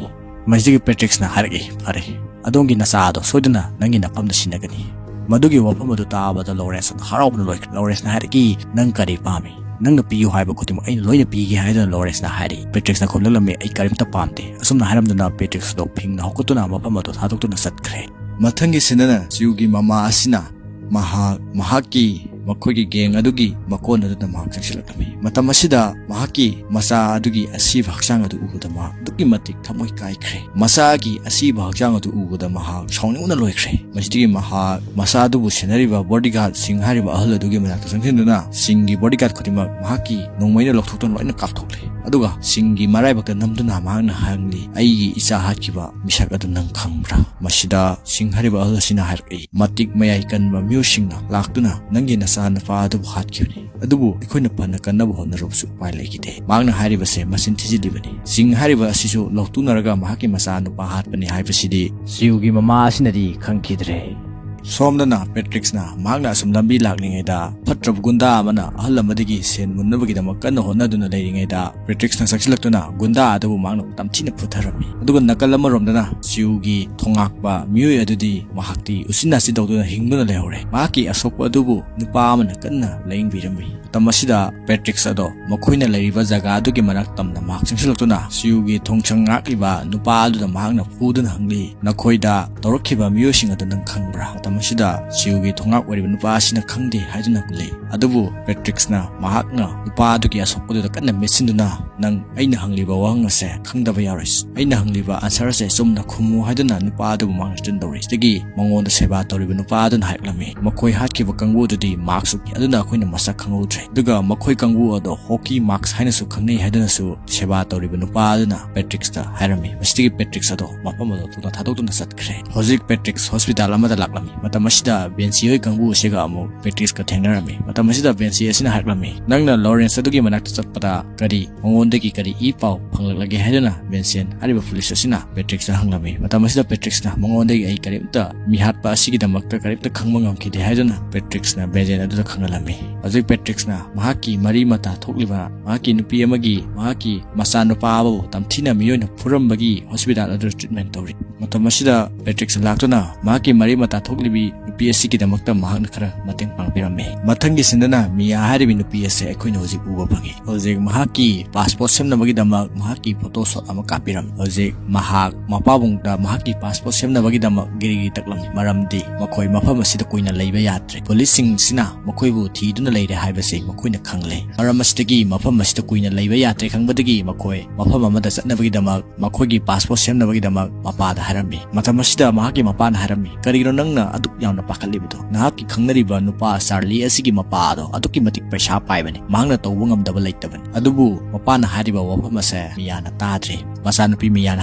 ꯃꯁꯤꯗꯒꯤ ꯄꯦꯇ꯭ꯔꯤꯛꯁꯅ ꯍꯥꯏꯔꯛꯏ, "ꯐꯔꯦ, ꯑꯗꯣꯝꯒꯤ ꯅꯆꯥ ꯑꯗꯣ ꯁꯣꯏꯗꯅ ꯅꯪꯒꯤ ꯅꯐꯝꯗ ꯁꯤꯟꯅꯒꯅꯤ"꯫ ꯃꯗꯨꯒꯤ ꯋꯥꯐꯝ ꯑꯗꯨ ꯇꯥꯕꯗ ꯂꯣꯔꯦꯟꯁ ꯑꯗꯨ ꯍꯔꯥꯎꯕꯅ ꯂꯣꯏꯈ꯭ꯔꯦ꯫ ꯂꯣꯔꯦꯟꯁꯅ ꯍꯥꯏꯔꯛꯏ, "ꯅꯪ ꯀꯔꯤ ꯄꯥꯝꯃꯤ? ꯅꯪꯅ ꯄꯤꯌꯨ ꯍꯥꯏꯕ ꯈꯨꯗꯤꯡꯃꯛ ꯑꯩꯅ ꯂꯣꯏꯅ ꯄꯤꯒꯦ" ꯍꯥꯏꯗꯨꯅ ꯂꯣꯔꯦꯟꯁꯅ ꯍꯥꯏꯔꯛꯏ꯫ ꯄꯦꯇ꯭ꯔꯤꯛꯁꯅ ꯈꯨꯝꯂꯛꯂꯝꯃꯤ, "ꯑꯩ ꯀꯔꯤꯝꯇ ꯄꯥꯝꯗꯦ"꯫ ꯑꯁꯨꯝꯅ ꯍꯥꯏꯔꯝꯗꯨꯅ ꯄꯦꯇ꯭ꯔꯤꯛꯁ ꯑꯗꯨ ꯐꯤꯡꯅ ꯍꯧꯒꯠꯇꯨꯅ ꯃꯐꯝ ꯑꯗꯨ ꯊꯥꯗꯣꯛꯇꯨꯅ ꯆꯠꯈ꯭ꯔꯦ꯫ ꯃꯊꯪꯒꯤ ꯁꯤꯟꯗꯅ ꯆꯤꯎꯒꯤ ꯃꯃꯥ ꯑꯁꯤꯅ ꯃꯍꯥꯛ ꯃꯍꯥꯛꯀꯤ ꯃꯈꯣꯏꯒꯤ ꯒꯦꯡ ꯑꯗꯨꯒꯤ ꯃꯀꯣꯟ ꯑꯗꯨꯗ ꯃꯍꯥꯛ ꯆꯪꯁꯤꯜꯂꯛꯂꯝꯃꯤ꯫ ꯃꯇꯝ ꯑꯁꯤꯗ ꯃꯍꯥꯛꯀꯤ ꯃꯆꯥ ꯑꯗꯨꯒꯤ ꯑꯁꯤꯕ ꯍꯛꯆꯥꯡ ꯑꯗꯨ ꯎꯕꯗ ꯃꯍꯥꯛ ꯑꯗꯨꯛꯀꯤ ꯃꯇꯤꯛ ꯊꯃꯣꯏ ꯀꯥꯏꯈ꯭ꯔꯦ꯫ ꯃꯆꯥꯒꯤ ꯑꯁꯤꯕ ꯍꯛꯆꯥꯡ ꯑꯗꯨ ꯎꯕꯗ ꯃꯍꯥꯛ ꯁꯥꯎꯅꯤꯡꯕꯅ ꯂꯣꯏꯈ꯭ꯔꯦ꯫ ꯃꯁꯤꯗꯒꯤ ꯃꯍꯥꯛ ꯃꯆꯥ ꯑꯗꯨꯕꯨ ꯁꯦꯟꯅꯔꯤꯕ ꯕꯣꯗꯤꯒꯥꯔꯗ ꯁꯤꯡ ꯍꯥꯏꯔꯤꯕ ꯑꯍꯜ ꯑꯗꯨꯒꯤ ꯃꯅꯥꯛꯇ ꯆꯪꯁꯤꯟꯗꯨꯅ ꯁꯤꯡꯒꯤ ꯕꯣꯗꯤꯒꯥꯔꯗ ꯈꯨꯗꯤꯡꯃꯛ ꯃꯍꯥꯛꯀꯤ ꯅꯣꯡꯃꯩꯅ ꯂꯧꯊꯣꯛꯇꯨꯅ ꯂꯣꯏꯅ ꯀꯥꯞꯊꯣꯛꯂꯦ꯫ ꯑꯗꯨꯒ ꯁꯤꯡꯒꯤ ꯃꯔꯥꯏꯕꯛꯇ ꯅꯝꯗꯨꯅ ꯃꯍꯥꯛꯅ ꯍꯪꯂꯤ, "ꯑꯩꯒꯤ ꯏꯆꯥ ꯍꯥꯠꯈꯤꯕ ꯃꯤꯁꯛ ꯑꯗꯨ ꯅꯪ ꯈꯪꯕ꯭ꯔꯥ?" ꯃꯁꯤꯗ ꯁꯤꯡ ꯍꯥꯏꯔꯤꯕ ꯑꯍꯜ ꯑꯁꯤꯅ ꯍꯥꯏꯔꯛꯏ, "ꯃꯇꯤꯛ ꯃꯌꯥꯏ ꯀꯟꯕ ꯃꯤꯑꯣꯏꯁꯤꯡꯅ ꯂꯥꯛꯇꯨꯅ ꯅꯪꯒꯤ ꯅꯆꯥ ꯅꯨꯄꯥ ꯑꯗꯨꯕꯨ ꯍꯥꯠꯈꯤꯕꯅꯤ꯫ ꯑꯗꯨꯕꯨ ꯑꯩꯈꯣꯏꯅ ꯐꯅ ꯀꯟꯅꯕ ꯍꯣꯠꯅꯔꯕꯁꯨ ꯎꯄꯥꯏ ꯂꯩꯈꯤꯗꯦ꯫ ꯃꯍꯥꯛꯅ ꯍꯥꯏꯔꯤꯕꯁꯦ ꯃꯆꯤꯟ ꯊꯤꯖꯤꯜꯂꯤꯕꯅꯤ"꯫ ꯁꯤꯡ ꯍꯥꯏꯔꯤꯕ ꯑꯁꯤꯁꯨ ꯂꯧꯇꯨꯅꯔꯒ ꯃꯍꯥꯛꯀꯤ ꯃꯆꯥ ꯅꯨꯄꯥ ꯍꯥꯠꯄꯅꯤ ꯍꯥꯏꯕꯁꯤꯗꯤ ꯁꯤꯎꯒꯤ ꯃꯃꯥ ꯑꯁꯤꯅꯗꯤ ꯈꯪꯈꯤꯗ꯭ꯔꯦ꯫ ꯁꯣꯝꯗꯅ ꯄꯦꯇ꯭ꯔꯤꯛꯁꯅ ꯃꯍꯥꯛꯅ ꯑꯁꯨꯝ ꯂꯝꯕꯤ ꯂꯥꯛꯂꯤꯉꯩꯗ ꯐꯠꯇ꯭ꯔꯕ ꯒꯨꯟꯗꯥ ꯑꯃꯅ ꯑꯍꯜ ꯑꯃꯗꯒꯤ ꯁꯦꯟ ꯃꯨꯟꯅꯕꯒꯤꯗꯃꯛ ꯀꯟꯅ ꯍꯣꯠꯅꯗꯨꯅ ꯂꯩꯔꯤꯉꯩꯗ ꯄꯦꯇ꯭ꯔꯤꯛꯁꯅ ꯆꯪꯁꯤꯜꯂꯛꯇꯨꯅ ꯒꯨꯟꯗꯥ ꯑꯗꯨꯕꯨ ꯃꯍꯥꯛꯅ ꯇꯝꯊꯤꯅ ꯐꯨꯊꯔꯝꯃꯤ꯫ ꯑꯗꯨꯒ ꯅꯥꯀꯜ ꯑꯃꯔꯣꯝꯗꯅ ꯁꯤꯎꯒꯤ ꯊꯣꯉꯥꯛꯄ ꯃꯤꯑꯣꯏ ꯑꯗꯨꯗꯤ ꯃꯍꯥꯛꯇꯤ ꯎꯆꯤꯟ ꯅꯥꯆꯤꯟ ꯇꯧꯗꯨꯅ ꯍꯤꯡꯗꯨꯅ ꯂꯩꯍꯧꯔꯦ꯫ ꯃꯍꯥꯛꯀꯤ ꯑꯁꯣꯛꯄ ꯑꯗꯨꯕꯨ ꯅꯨꯄꯥ ꯑꯃꯅ ꯀꯟꯅ ꯂꯥꯌꯦꯡꯕꯤꯔꯝꯃꯤ꯫ ꯃꯇꯝ ꯑꯁꯤꯗ ꯄꯦꯇ꯭ꯔꯤꯛꯁ ꯑꯗꯣ ꯃꯈꯣꯏꯅ ꯂꯩꯔꯤꯕ ꯖꯒꯥ ꯑꯗꯨꯒꯤ ꯃꯅꯥꯛ ꯇꯝꯅ ꯃꯍꯥꯛ ꯆꯪꯁꯤꯜꯂꯛꯇꯨꯅ ꯁꯤꯎꯒꯤ ꯊꯣꯡꯁꯪ ꯉꯥꯛꯂꯤꯕ ꯅꯨꯄꯥ ꯑꯗꯨꯗ ꯃꯍꯥꯛꯅ ꯐꯨꯗꯨꯅ ꯍꯪꯂꯤ, "ꯅꯈꯣꯏꯗ ꯇꯧꯔꯛꯈꯤꯕ ꯃꯤꯑꯣꯏꯁꯤꯡ ꯑꯗꯨ ꯅꯪ ꯈꯪꯕ꯭ꯔꯥ?" ꯃꯇꯝ ꯑꯁꯤꯗ ꯁꯤꯎꯒꯤ ꯊꯣꯡꯉꯥꯛ ꯑꯣꯏꯔꯤꯕ ꯅꯨꯄꯥ ꯑꯁꯤꯅ ꯈꯪꯗꯦ ꯍꯥꯏꯗꯨꯅ ꯈꯨꯝꯂꯤ꯫ ꯑꯗꯨꯕꯨ ꯄꯦꯇ꯭ꯔꯤꯛꯁꯅ ꯃꯍꯥꯛꯅ ꯅꯨꯄꯥ ꯑꯗꯨꯒꯤ ꯑꯁꯣꯛꯄꯗꯨꯗ ꯀꯟꯅ ꯃꯦꯠꯁꯤꯟꯗꯨꯅ, "ꯅꯪ ꯑꯩꯅ ꯍꯪꯂꯤꯕ ꯋꯥꯍꯪ ꯑꯁꯦ ꯈꯪꯗꯕ ꯌꯥꯔꯣꯏ꯫ ꯑꯩꯅ ꯍꯪꯂꯤꯕ ꯑꯟꯁꯔ ꯑꯁꯦ ꯆꯨꯝꯅ ꯈꯨꯝꯃꯨ" ꯍꯥꯏꯗꯨꯅ ꯅꯨꯄꯥ ꯑꯗꯨꯕꯨ ꯃꯍꯥꯛꯅ ꯆꯤꯟꯗꯧꯔꯤ꯫ ꯁꯤꯗꯒꯤ ꯃꯉꯣꯟꯗ ꯁꯦꯕꯥ ꯇꯧꯔꯤꯕ ꯅꯨꯄꯥ ꯑꯗꯨꯅ ꯍꯥꯏꯔꯛꯂꯝꯃꯤ, "ꯃꯈꯣꯏ ꯍꯥꯠꯈꯤꯕ ꯀꯥꯡꯕꯨ ꯑꯗꯨꯗꯤ ꯃꯥꯛꯁ ꯎꯞꯄꯤ, ꯑꯗꯨꯅ ꯑꯩꯈꯣꯏꯅ ꯃꯁꯛ ꯈꯪꯍꯧꯗ꯭ꯔꯦ" ꯑꯗꯨꯒ ꯃꯈꯣꯏ ꯀꯥꯡꯕꯨ ꯑꯗꯣ ꯍꯣꯀꯤ ꯃꯥꯛꯁ ꯍꯥꯏꯅꯁꯨ ꯈꯪꯅꯩ ꯍꯥꯏꯗꯨꯅꯁꯨ ꯁꯦꯕꯥ ꯇꯧꯔꯤꯕ ꯅꯨꯄꯥ ꯑꯗꯨꯅ ꯄꯦꯇ꯭ꯔꯤꯛꯁꯇ ꯍꯥꯏꯔꯝꯃꯤ꯫ ꯃꯁꯤꯗꯒꯤ ꯄꯦꯇ꯭ꯔꯤꯛꯁ ꯑꯗꯣ ꯃꯐꯝ ꯑꯗꯣ ꯊꯨꯅ ꯊꯥꯗꯣꯛꯇꯨꯅ ꯆꯠꯈ꯭ꯔꯦ꯫ ꯍꯧꯖꯤꯛ ꯄꯦꯇ꯭ꯔꯤꯛꯁ ꯍꯣꯁꯄꯤꯇꯥꯜ ꯑꯃꯗ ꯂꯥꯛꯂꯝꯃꯤ꯫ ꯃꯇꯝ ꯑꯁꯤꯗ ꯕꯦꯟꯁꯤ ꯍꯣꯏ ꯀꯥꯡꯕꯨ ꯑꯁꯤꯒ ꯑꯃꯨꯛ ꯄꯦꯇ꯭ꯔꯤꯛꯁꯀ ꯊꯦꯡꯅꯔꯝꯃꯤ꯫ ꯃꯇꯝ ꯑꯁꯤꯗ ꯕꯦꯟꯁꯤ ꯑꯁꯤꯅ ꯍꯥꯏꯔꯛꯂꯝꯃꯤ, "ꯅꯪꯅ ꯂꯣꯔꯦꯟꯁ ꯑꯗꯨꯒꯤ ꯃꯅꯥꯛꯇ ꯆꯠꯄꯗ ꯀꯔꯤ ꯃꯉꯣꯟꯗꯒꯤ ꯀꯔꯤ ꯏ ꯄꯥꯎ ꯐꯪꯂꯛꯂꯒꯦ?" ꯍꯥꯏꯗꯨꯅ ꯕꯦꯟꯁꯤꯟ ꯍꯥꯏꯔꯤꯕ ꯄꯨꯂꯤꯁ ꯑꯁꯤꯅ ꯄꯦꯇ꯭ꯔꯤꯛꯁꯇ ꯍꯪꯂꯝꯃꯤ꯫ ꯃꯇꯝ ꯑꯁꯤꯗ ꯄꯦꯇ꯭ꯔꯤꯛꯁꯅ ꯃꯉꯣꯟꯗꯒꯤ ꯑꯩ ꯀꯔꯤꯝꯇ ꯃꯤꯍꯥꯠꯄ ꯑꯁꯤꯒꯤꯗꯃꯛꯇ ꯀꯔꯤꯝꯇ ꯈꯪꯕ ꯉꯝꯈꯤꯗꯦ ꯍꯥꯏꯗꯨꯅ ꯄꯦꯇ꯭ꯔꯤꯛꯁꯅ ꯕꯦꯟꯁꯤꯟ ꯑꯗꯨꯗ ꯈꯪꯍꯜꯂꯝꯃꯤ꯫ ꯍꯧꯖꯤꯛ ꯄꯦꯇ꯭ꯔꯤꯛꯁꯅ ꯃꯍꯥꯛꯀꯤ ꯃꯔꯤ ꯃꯇꯥ ꯊꯣꯛꯂꯤꯕ ꯃꯍꯥꯛꯀꯤ ꯅꯨꯄꯤ ꯑꯃꯒꯤ ꯃꯍꯥꯛꯀꯤ ꯃꯆꯥꯅꯨꯄꯥ ꯑꯃꯕꯨ ꯇꯝꯊꯤꯅ ꯃꯤꯑꯣꯏꯅ ꯐꯨꯔꯝꯕꯒꯤ ꯍꯣꯁꯄꯤꯇꯥꯜ ꯑꯗꯨꯗ ꯇ꯭ꯔꯤꯠꯃꯦꯟ ꯇꯧꯔꯤ꯫ ꯃꯇꯝ ꯑꯁꯤꯗ ꯄꯦꯇ꯭ꯔꯤꯛꯁ ꯂꯥꯛꯇꯨꯅ ꯃꯍꯥꯛꯀꯤ ꯃꯔꯤ ꯃꯇꯥ ꯊꯣꯛꯂꯤꯕꯤ ꯅꯨꯄꯤ ꯑꯁꯤꯒꯤꯗꯃꯛꯇ ꯃꯍꯥꯛꯅ ꯈꯔ ꯃꯇꯦꯡ ꯄꯥꯡꯕꯤꯔꯝꯃꯤ꯫ ꯃꯊꯪꯒꯤ ꯁꯤꯟꯗꯅ ꯃꯤꯌꯥ ꯍꯥꯏꯔꯤꯕꯤ ꯅꯨꯄꯤ ꯑꯁꯦ ꯑꯩꯈꯣꯏꯅ ꯍꯧꯖꯤꯛ ꯎꯕ ꯐꯪꯉꯤ꯫ ꯍꯧꯖꯤꯛ ꯃꯍꯥꯛꯀꯤ ꯄꯥꯁꯄꯣꯔꯠ ꯁꯦꯝꯅꯕꯒꯤꯗꯃꯛ ꯃꯍꯥꯛꯀꯤ ꯐꯣꯇꯣ ꯁꯣꯠ ꯑꯃ ꯀꯥꯞꯄꯤꯔꯝꯃꯤ꯫ ꯍꯧꯖꯤꯛ ꯃꯍꯥꯛ ꯃꯄꯥꯕꯨꯡꯗ ꯃꯍꯥꯛꯀꯤ ꯄꯥꯁꯄꯣꯔꯠ ꯁꯦꯝꯅꯕꯒꯤꯗꯃꯛ ꯒꯤꯔꯤ ꯒꯤꯔꯤ ꯇꯛꯂꯝꯃꯤ, ꯃꯔꯝꯗꯤ ꯃꯈꯣꯏ ꯃꯐꯝ ꯑꯁꯤꯗ ꯀꯨꯏꯅ ꯂꯩꯕ ꯌꯥꯗ꯭ꯔꯦ꯫ ꯄꯨꯂꯤꯁꯁꯤꯡꯁꯤꯅ ꯃꯈꯣꯏꯕꯨ ꯊꯤꯗꯨꯅ ꯂꯩꯔꯦ ꯍꯥꯏꯕꯁꯤ ꯃꯈꯣꯏꯅ ꯈꯪꯂꯦ꯫ ꯃꯔꯝ ꯑꯁꯤꯗꯒꯤ ꯃꯐꯝ ꯑꯁꯤꯗ ꯀꯨꯏꯅ ꯂꯩꯕ ꯌꯥꯗ꯭ꯔꯦ ꯈꯪꯕꯗꯒꯤ ꯃꯈꯣꯏ ꯃꯐꯝ ꯑꯃꯗ ꯆꯠꯅꯕꯒꯤꯗꯃꯛ ꯃꯈꯣꯏꯒꯤ ꯄꯥꯁꯄꯣꯔꯠ ꯁꯦꯝꯅꯕꯒꯤꯗꯃꯛ ꯃꯄꯥꯗ ꯍꯥꯏꯔꯝꯃꯤ꯫ ꯃꯇꯝ ꯑꯁꯤꯗ ꯃꯍꯥꯛꯀꯤ ꯃꯄꯥꯅ ꯍꯥꯏꯔꯝꯃꯤ, "ꯀꯔꯤꯒꯤꯅꯣ ꯅꯪꯅ ꯑꯗꯨꯛ ꯌꯥꯝꯅ ꯄꯥꯈꯠꯂꯤꯕꯗꯣ? ꯅꯍꯥꯛꯀꯤ ꯈꯪꯅꯔꯤꯕ ꯅꯨꯄꯥ ꯆꯥꯔꯂꯤ ꯑꯁꯤꯒꯤ ꯃꯄꯥ ꯑꯗꯣ ꯑꯗꯨꯛꯀꯤ ꯃꯇꯤꯛ ꯄꯩꯁꯥ ꯄꯥꯏꯕꯅꯤ, ꯃꯍꯥꯛꯅ ꯇꯧꯕ ꯉꯝꯗꯕ ꯂꯩꯇꯕꯅꯤ"꯫ ꯑꯗꯨꯕꯨ ꯃꯄꯥꯅ ꯍꯥꯏꯔꯤꯕ ꯋꯥꯐꯝ ꯑꯁꯦ ꯃꯤꯌꯥꯅ ꯇꯥꯗ꯭ꯔꯦ꯫ ꯃꯆꯥꯅꯨꯄꯤ ꯃꯤꯌꯥꯅ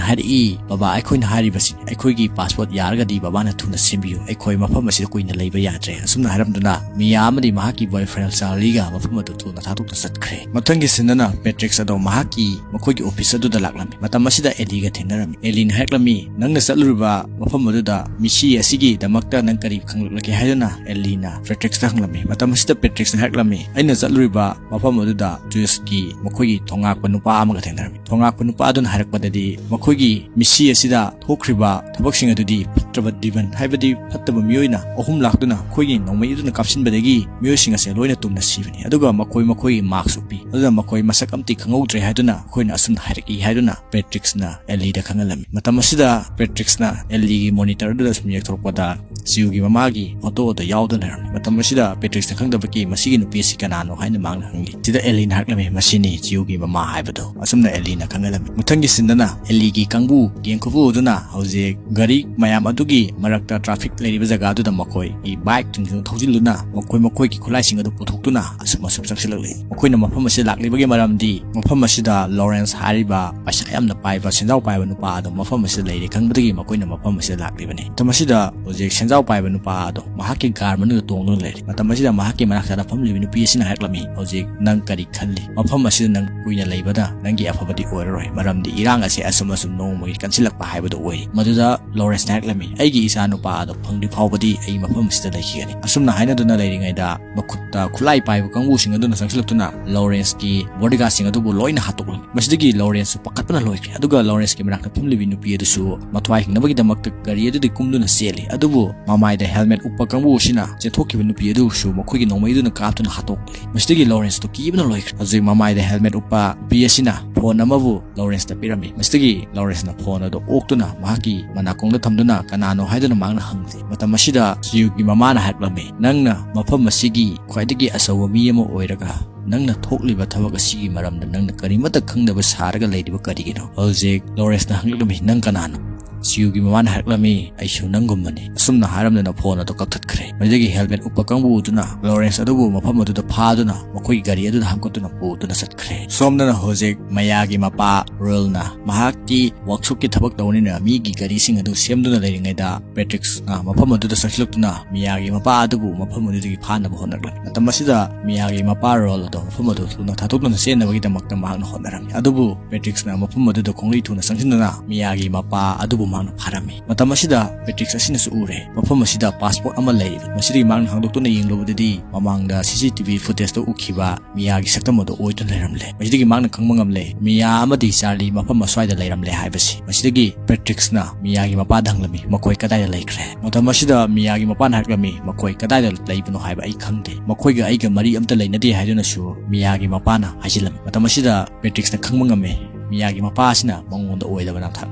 ꯍꯥꯏꯔꯛꯏ, "ꯕꯕꯥ, ꯑꯩꯈꯣꯏꯅ ꯍꯥꯏꯔꯤꯕꯁꯤꯅꯤ, ꯑꯩꯈꯣꯏꯒꯤ ꯄꯥꯁꯄꯣꯔꯠ ꯌꯥꯔꯒꯗꯤ ꯕꯕꯥꯅ ꯊꯨꯅ ꯁꯦꯝꯕꯤꯌꯨ, ꯑꯩꯈꯣꯏ ꯃꯐꯝ ꯑꯁꯤꯗ ꯀꯨꯏꯅ ꯂꯩꯕ ꯌꯥꯗ꯭ꯔꯦ"꯫ ꯑꯁꯨꯝꯅ ꯍꯥꯏꯔꯝꯗꯨꯅ ꯃꯤꯌꯥ ꯑꯃꯗꯤ ꯃꯍꯥꯛꯀꯤ ꯕꯣꯏꯐ꯭ꯔꯦꯟ ꯆꯥꯔꯂꯤꯒ ꯃꯐꯝ ꯑꯗꯨ ꯊꯨꯅ ꯊꯥꯗꯣꯛꯇꯨꯅ ꯆꯠꯈ꯭ꯔꯦ꯫ ꯃꯊꯪꯒꯤ ꯁꯤꯟꯗꯅ ꯄꯦꯇ꯭ꯔꯤꯛꯁ ꯑꯗꯣ ꯃꯍꯥꯛꯀꯤ ꯃꯈꯣꯏꯒꯤ ꯑꯣꯐꯤꯁ ꯑꯗꯨꯗ ꯂꯥꯛꯂꯝꯃꯤ꯫ ꯃꯇꯝ ꯑꯁꯤꯗ ꯑꯦꯂꯤꯒ ꯊꯦꯡꯅꯔꯝꯃꯤ꯫ ꯑꯦꯂꯤꯅ ꯍꯥꯏꯔꯛꯂꯝꯃꯤ, "ꯅꯪꯅ ꯆꯠꯂꯨꯔꯤꯕ ꯃꯐꯝ ꯑꯗꯨꯗ ꯃꯤꯁꯤ ꯑꯁꯤꯒꯤꯗꯃꯛꯇ ꯅꯪ ꯀꯔꯤ ꯈꯪꯂꯛꯂꯒꯦ?" ꯍꯥꯏꯗꯨꯅ ꯑꯦꯂꯤꯅ ꯄꯦꯇ꯭ꯔꯤꯛꯁꯇ ꯍꯪꯂꯝꯃꯤ꯫ ꯃꯇꯝ ꯑꯁꯤꯗ ꯄꯦꯇ꯭ꯔꯤꯛꯁꯅ ꯍꯥꯏꯔꯛꯂꯝꯃꯤ, "ꯑꯩꯅ ꯆꯠꯂꯨꯔꯤꯕ ꯃꯐꯝ ꯑꯗꯨꯗ ꯖꯨꯏꯁꯀꯤ ꯃꯈꯣꯏꯒꯤ ꯊꯣꯉꯥꯛꯄ ꯅꯨꯄꯥ ꯑꯃꯒ ꯊꯦꯡꯅꯔꯝꯃꯤ꯫ ꯊꯣꯉꯥꯛꯄ ꯅꯨꯄꯥ ꯑꯗꯨꯅ ꯍꯥꯏꯔꯛꯄꯗꯗꯤ ꯃꯈꯣꯏꯒꯤ ꯃꯤꯁꯤ ꯑꯁꯤꯗ ꯊꯣꯛꯈ꯭ꯔꯤꯕ ꯊꯕꯛꯁꯤꯡ ꯑꯗꯨꯗꯤ ꯐꯠꯇ꯭ꯔꯕ ꯗꯤꯃꯟ, ꯍꯥꯏꯕꯗꯤ ꯐꯠꯇꯕ ꯃꯤꯑꯣꯏꯅ ꯑꯍꯨꯝ ꯂꯥꯛꯇꯨꯅ ꯑꯩꯈꯣꯏꯒꯤ ꯅꯣꯡꯃꯩ ꯑꯗꯨꯅ ꯀꯥꯞꯁꯤꯟꯕꯗꯒꯤ ꯃꯤꯑꯣꯏꯁꯤꯡ ꯑꯁꯦ ꯂꯣꯏꯅ ꯇꯨꯝꯅ ꯁꯤꯕꯅꯤ꯫ ꯑꯗꯨꯒ ꯃꯈꯣꯏ ꯃꯈꯣꯏꯒꯤ ꯃꯥꯛꯁ ꯎꯞꯄꯤ꯫ ꯑꯗꯨꯅ ꯃꯈꯣꯏ ꯃꯁꯛ ꯑꯝꯇ ꯈꯪꯍꯧꯗ꯭ꯔꯦ" ꯍꯥꯏꯗꯨꯅ ꯑꯩꯈꯣꯏꯅ ꯑꯁꯨꯝꯅ ꯍꯥꯏꯔꯛꯏ ꯍꯥꯏꯗꯨꯅ ꯄꯦꯇ꯭ꯔꯤꯛꯁꯅ ꯑꯦꯂꯤꯗ ꯈꯪꯍꯜꯂꯝꯃꯤ꯫ ꯃꯇꯝ ꯑꯁꯤꯗ ꯄꯦꯇ꯭ꯔꯤꯛꯁꯅ ꯑꯦꯂꯤꯒꯤ ꯃꯣꯅꯤꯇꯔ ꯑꯗꯨꯗ ꯁꯨꯝ ꯌꯦꯛꯊꯣꯔꯛꯄꯗ ꯆꯤꯌꯨꯒꯤ ꯃꯃꯥꯒꯤ ꯐꯣꯇꯣ ꯑꯗꯨ ꯌꯥꯎꯗꯨꯅ ꯂꯩꯔꯝꯃꯤ꯫ ꯃꯇꯝ ꯑꯁꯤꯗ ꯄꯦꯇ꯭ꯔꯤꯛꯁꯅ ꯈꯪꯗꯕꯒꯤ ꯃꯁꯤꯒꯤ ꯅꯨꯄꯤ ꯑꯁꯤ ꯀꯅꯥꯅꯣ ꯍꯥꯏꯅ ꯃꯍꯥꯛꯅ ꯍꯪꯂꯤ꯫ ꯁꯤꯗ ꯑꯦꯂꯤꯅ ꯍꯥꯏꯔꯛꯂꯝꯃꯤ, "ꯃꯁꯤꯅꯤ ꯆꯤꯌꯨꯒꯤ ꯃꯃꯥ" ꯍꯥꯏꯕꯗꯣ꯫ ꯑꯁꯨꯝꯅ ꯑꯦꯂꯤꯅ ꯈꯪꯍꯜꯂꯝꯃꯤ꯫ ꯃꯊꯪꯒꯤ ꯁꯤꯟꯗꯅ ꯑꯦꯂꯤꯒꯤ ꯀꯥꯡꯕꯨ ꯒꯦꯡ ꯈꯨꯕꯨ ꯑꯗꯨꯅ ꯍꯧꯖꯤꯛ ꯒꯥꯔꯤ ꯃꯌꯥꯝ ꯑꯗꯨꯒꯤ ꯃꯔꯛꯇ ꯇ꯭ꯔꯥꯐꯤꯛ ꯂꯩꯔꯤꯕ ꯖꯒꯥ ꯑꯗꯨꯗ ꯃꯈꯣꯏꯒꯤ ꯕꯥꯏꯛꯁꯤꯡꯁꯨ ꯊꯧꯖꯤꯜꯗꯨꯅ ꯃꯈꯣꯏ ꯃꯈꯣꯏꯒꯤ ꯈꯨꯠꯂꯥꯏꯁꯤꯡ ꯑꯗꯨ ꯄꯨꯊꯣꯛꯇꯨꯅ ꯑꯁꯨꯝ ꯑꯁꯨꯝ ꯆꯪꯁꯤꯜꯂꯛꯂꯤ꯫ ꯃꯈꯣꯏꯅ ꯃꯐꯝ ꯑꯁꯤꯗ ꯂꯥꯛꯂꯤꯕꯒꯤ ꯃꯔꯝꯗꯤ ꯃꯐꯝ ꯑꯁꯤꯗ ꯂꯣꯔꯦꯟꯁ ꯍꯥꯏꯔꯤꯕ ꯄꯩꯁꯥ ꯌꯥꯝꯅ ꯄꯥꯏꯕ, ꯁꯦꯟꯖꯥꯎ ꯄꯥꯏꯕ ꯅꯨꯄꯥ ꯑꯗꯨ ꯃꯐꯝ ꯑꯁꯤꯗ ꯂꯩꯔꯦ ꯈꯪꯕꯗꯒꯤ ꯃꯈꯣꯏꯅ ꯃꯐꯝ ꯑꯁꯤꯗ ꯂꯥꯛꯂꯤꯕꯅꯤ꯫ ꯃꯇꯝ ꯑꯁꯤꯗ ꯍꯧꯖꯤꯛ ꯁꯦꯟꯖꯥꯎ ꯄꯥꯏꯕ ꯅꯨꯄꯥ ꯑꯗꯣ ꯃꯍꯥꯛꯀꯤ ꯀꯥꯔ ꯃꯅꯨꯡꯗ ꯇꯣꯡꯗꯨꯅ ꯂꯩꯔꯤ꯫ ꯃꯇꯝ ꯑꯁꯤꯗ ꯃꯍꯥꯛꯀꯤ ꯃꯅꯥꯛꯇ ꯐꯝꯂꯤꯕ ꯅꯨꯄꯤ ꯑꯁꯤꯅ ꯍꯥꯏꯔꯛꯂꯝꯃꯤ, "ꯍꯧꯖꯤꯛ ꯅꯪ ꯀꯔꯤ ꯈꯜꯂꯤ? ꯃꯐꯝ ꯑꯁꯤꯗ ꯅꯪ ꯀꯨꯏꯅ ꯂꯩꯕꯗ ꯅꯪꯒꯤ ꯑꯐꯕꯗꯤ ꯑꯣꯏꯔꯔꯣꯏ, ꯃꯔꯝꯗꯤ ꯏꯔꯥꯡ ꯑꯁꯦ ꯑꯁꯨꯝ ꯑꯁꯨꯝ ꯅꯣꯡꯃꯒꯤ ꯀꯟꯁꯤꯜꯂꯛꯄ ꯍꯥꯏꯕꯗꯨ ꯑꯣꯏꯔꯤ꯫" ꯃꯗꯨꯗ ꯂꯣꯔꯦꯟꯁꯅ ꯍꯥꯏꯔꯛꯂꯝꯃꯤ, "ꯑꯩꯒꯤ ꯏꯆꯥ ꯅꯨꯄꯥ ꯑꯗꯣ ꯐꯪꯗ꯭ꯔꯤ ꯐꯥꯎꯕꯗꯤ ꯑꯩ ꯃꯐꯝ ꯑꯁꯤꯗ ꯂꯩꯈꯤꯒꯅꯤ꯫" ꯑꯁꯨꯝꯅ ꯍꯥꯏꯅꯗꯨꯅ ꯂꯩꯔꯤꯉꯩꯗ ꯃꯈꯨꯠꯇ ꯈꯨꯠꯂꯥꯏ ꯄꯥꯏꯕ ꯀꯥꯡꯕꯨꯁꯤꯡ ꯑꯗꯨꯅ ꯆꯪꯁꯤꯜꯂꯛꯇꯨꯅ ꯂꯣꯔꯦꯟꯁꯀꯤ ꯕꯣꯗꯤꯒꯥꯔꯗꯁꯤꯡ ꯑꯗꯨꯕꯨ ꯂꯣꯏꯅ ꯍꯥꯠꯇꯣꯛꯂꯝꯃꯤ꯫ ꯃꯁꯤꯗꯒꯤ ꯂꯣꯔꯦꯟꯁꯁꯨ ꯄꯥꯈꯠꯄꯅ ꯂꯣꯏꯈ꯭ꯔꯦ꯫ ꯑꯗꯨꯒ ꯂꯣꯔꯦꯟꯁꯀꯤ ꯃꯅꯥꯛꯇ ꯐꯝꯂꯤꯕꯤ ꯅꯨꯄꯤ ꯑꯗꯨꯁꯨ ꯃꯊ꯭ꯋꯥꯏ ꯍꯤꯡꯅꯕꯒꯤꯗꯃꯛꯇ ꯒꯥꯔꯤ ꯑꯗꯨꯗꯤ ꯀꯨꯝꯗꯨꯅ ꯆꯦꯜꯂꯤ꯫ ꯑꯗꯨꯕꯨ ꯃꯃꯥꯏꯗ ꯍꯦꯜꯃꯦꯠ ꯎꯞꯄ ꯀꯥꯡꯕꯨ ꯑꯁꯤꯅ ꯆꯦꯟꯊꯣꯛꯈꯤꯕ ꯅꯨꯄꯤ ꯑꯗꯨꯁꯨ ꯃꯈꯣꯏꯒꯤ ꯅꯣꯡꯃꯩ ꯑꯗꯨꯅ ꯀꯥꯞꯇꯨꯅ ꯍꯥꯠꯇꯣꯛꯂꯤ꯫ ꯃꯁꯤꯗꯒꯤ ꯂꯣꯔꯦꯟꯁꯇꯨ ꯀꯤꯕꯅ ꯂꯣꯏꯈ꯭ꯔꯦ꯫ ꯍꯧꯖꯤꯛ ꯃꯃꯥꯏꯗ ꯍꯦꯜꯃꯦꯠ ꯎꯞꯄ ꯅꯨꯄꯤ ꯑꯁꯤꯅ ꯐꯣꯟ ꯑꯃꯕꯨ ꯂꯣꯔꯦꯟꯁꯇ ꯄꯤꯔꯝꯃꯤ꯫ ꯃꯁꯤꯗꯒꯤ ꯂꯣꯔꯦꯟꯁꯅ ꯐꯣꯟ ꯑꯗꯨ ꯑꯣꯛꯇꯨꯅ ꯃꯍꯥꯛꯀꯤ ꯃꯅꯥꯀꯣꯡꯗ ꯊꯝꯗꯨꯅ ꯀꯅꯥꯅꯣ ꯍꯥꯏꯗꯨꯅ ꯃꯍꯥꯛꯅ ꯍꯪꯂꯤ꯫ ꯃꯇꯝ ꯑꯁꯤꯗ ꯆꯤꯌꯨꯒꯤ ꯃꯃꯥꯅ ꯍꯥꯏꯔꯛꯂꯝꯃꯤ, "ꯅꯪꯅ ꯃꯐꯝ ꯑꯁꯤꯒꯤ ꯈ꯭ꯋꯥꯏꯗꯒꯤ ꯑꯆꯧꯕ ꯃꯤ ꯑꯃ ꯑꯣꯏꯔꯒ ꯅꯪꯅ ꯊꯣꯛꯂꯤꯕ ꯊꯕꯛ ꯑꯁꯤꯒꯤ ꯃꯔꯝꯗ ꯅꯪꯅ ꯀꯔꯤꯃꯠꯇ ꯈꯪꯗꯕ ꯁꯥꯔꯒ ꯂꯩꯔꯤꯕ ꯀꯔꯤꯒꯤꯅꯣ?" ꯍꯧꯖꯤꯛ ꯂꯣꯔꯦꯟꯁꯅ ꯍꯪꯂꯛꯂꯝꯃꯤ, "ꯅꯪ ꯀꯅꯥꯅꯣ?" ꯆꯤꯌꯨꯒꯤ ꯃꯃꯥꯅ ꯍꯥꯏꯔꯛꯂꯝꯃꯤ, "ꯑꯩꯁꯨ ꯅꯪꯒꯨꯝꯕꯅꯤ꯫" ꯑꯁꯨꯝꯅ ꯍꯥꯏꯔꯝꯗꯅ ꯐꯣꯟ ꯑꯗꯨ ꯀꯛꯊꯠꯈ꯭ꯔꯦ꯫ ꯃꯗꯨꯗꯒꯤ ꯍꯦꯜꯃꯦꯠ ꯎꯞꯄ ꯀꯥꯡꯕꯨ ꯑꯗꯨꯅ ꯂꯣꯔꯦꯟꯁ ꯑꯗꯨꯕꯨ ꯃꯐꯝ ꯑꯗꯨꯗ ꯐꯥꯗꯨꯅ ꯃꯈꯣꯏꯒꯤ ꯒꯥꯔꯤ ꯑꯗꯨꯗ ꯍꯥꯞꯀꯠꯇꯨꯅ ꯄꯨꯗꯨꯅ ꯆꯠꯈ꯭ꯔꯦ꯫ ꯁꯣꯝꯗꯅ ꯍꯧꯖꯤꯛ ꯃꯌꯥꯒꯤ ꯃꯄꯥ ꯔꯣꯜꯅ ꯃꯍꯥꯛꯀꯤ ꯋꯥꯛꯁꯣꯞꯀꯤ ꯊꯕꯛ ꯇꯧꯅꯤꯅ ꯃꯤꯒꯤ ꯒꯥꯔꯤꯁꯤꯡ ꯑꯗꯨ ꯁꯦꯝꯗꯨꯅ ꯂꯩꯔꯤꯉꯩꯗ ꯄꯦꯇ꯭ꯔꯤꯛꯁꯅ ꯃꯐꯝ ꯑꯗꯨꯗ ꯆꯪꯁꯤꯜꯂꯛꯇꯨꯅ ꯃꯤꯌꯥꯒꯤ ꯃꯄꯥ ꯑꯗꯨꯕꯨ ꯃꯐꯝ ꯑꯗꯨꯗꯒꯤ ꯐꯥꯅꯕ ꯍꯣꯠꯅꯔꯛꯂꯤ꯫ ꯃꯇꯝ ꯑꯁꯤꯗ ꯃꯤꯌꯥꯒꯤ ꯃꯄꯥ ꯔꯣꯜ ꯑꯗꯨ ꯃꯐꯝ ꯑꯗꯨ ꯊꯨꯅ ꯊꯥꯗꯣꯛꯇꯨꯅ ꯆꯦꯟꯅꯕꯒꯤꯗꯃꯛꯇ ꯃꯍꯥꯛꯅ ꯍꯣꯠꯅꯔꯝꯃꯤ꯫ ꯑꯗꯨꯕꯨ ꯄꯦꯇ꯭ꯔꯤꯛꯁꯅ ꯃꯐꯝ ꯑꯗꯨꯗ ꯈꯣꯡꯂꯩ ꯊꯨꯅ ꯆꯪꯁꯤꯟꯗꯨꯅ ꯃꯤꯌꯥꯒꯤ ꯃꯄꯥ ꯑꯗꯨꯕꯨ ꯃꯍꯥꯛꯅ ꯐꯥꯔꯝꯃꯤ꯫ ꯃꯇꯝ ꯑꯁꯤꯗ ꯄꯦꯇ꯭ꯔꯤꯛꯁ ꯑꯁꯤꯅꯁꯨ ꯎꯔꯦ꯫ ꯃꯐꯝ ꯑꯁꯤꯗ ꯄꯥꯁꯄꯣꯔꯠ ꯑꯃ ꯂꯩꯔꯤꯕ꯫ ꯃꯁꯤꯗꯒꯤ ꯃꯍꯥꯛꯅ ꯍꯥꯡꯗꯣꯛꯇꯨꯅ ꯌꯦꯡꯂꯨꯕꯗꯗꯤ ꯃꯃꯥꯡꯗ ꯁꯤ ꯁꯤ ꯇꯤ ꯚꯤ ꯐꯨꯇꯦꯖꯇ ꯎꯈꯤꯕ ꯃꯤꯌꯥꯒꯤ ꯁꯛꯇꯝ ꯑꯗꯨ ꯑꯣꯏꯗꯨꯅ ꯂꯩꯔꯝꯂꯦ꯫ ꯃꯁꯤꯗꯒꯤ ꯃꯍꯥꯛꯅ ꯈꯪꯕ ꯉꯝꯂꯦ, ꯃꯤꯌꯥ ꯑꯃꯗꯤ ꯆꯥꯔꯂꯤ ꯃꯐꯝ ꯑꯁ꯭ꯋꯥꯏꯗ ꯂꯩꯔꯝꯂꯦ ꯍꯥꯏꯕꯁꯤ꯫ ꯃꯁꯤꯗꯒꯤ ꯄꯦꯇ꯭ꯔꯤꯛꯁꯅ ꯃꯤꯌꯥꯒꯤ ꯃꯄꯥꯗ ꯍꯪꯂꯝꯃꯤ, "ꯃꯈꯣꯏ ꯀꯗꯥꯏꯗ ꯂꯩꯈ꯭ꯔꯦ?" ꯃꯇꯝ ꯑꯁꯤꯗ ꯃꯤꯌꯥꯒꯤ ꯃꯄꯥꯅ ꯍꯥꯏꯔꯛꯂꯝꯃꯤ, "ꯃꯈꯣꯏ ꯀꯗꯥꯏꯗ ꯂꯩꯕꯅꯣ ꯍꯥꯏꯕ ꯑꯩ ꯈꯪꯗꯦ꯫ ꯃꯈꯣꯏꯒ ꯑꯩꯒ ꯃꯔꯤ ꯑꯝꯇ ꯂꯩꯅꯗꯦ" ꯍꯥꯏꯗꯨꯅꯁꯨ ꯃꯤꯌꯥꯒꯤ ꯃꯄꯥꯅ ꯍꯥꯏꯖꯤꯜꯂꯝꯃꯤ꯫ ꯃꯇꯝ ꯑꯁꯤꯗ ꯄꯦꯇ꯭ꯔꯤꯛꯁꯅ ꯈꯪꯕ ꯉꯝꯃꯤ, ꯃꯤꯌꯥꯒꯤ ꯃꯄꯥ ꯑꯁꯤꯅ ꯃꯉꯣꯟꯗ ꯑꯣꯏꯗꯕ ꯅꯝꯊꯥꯛ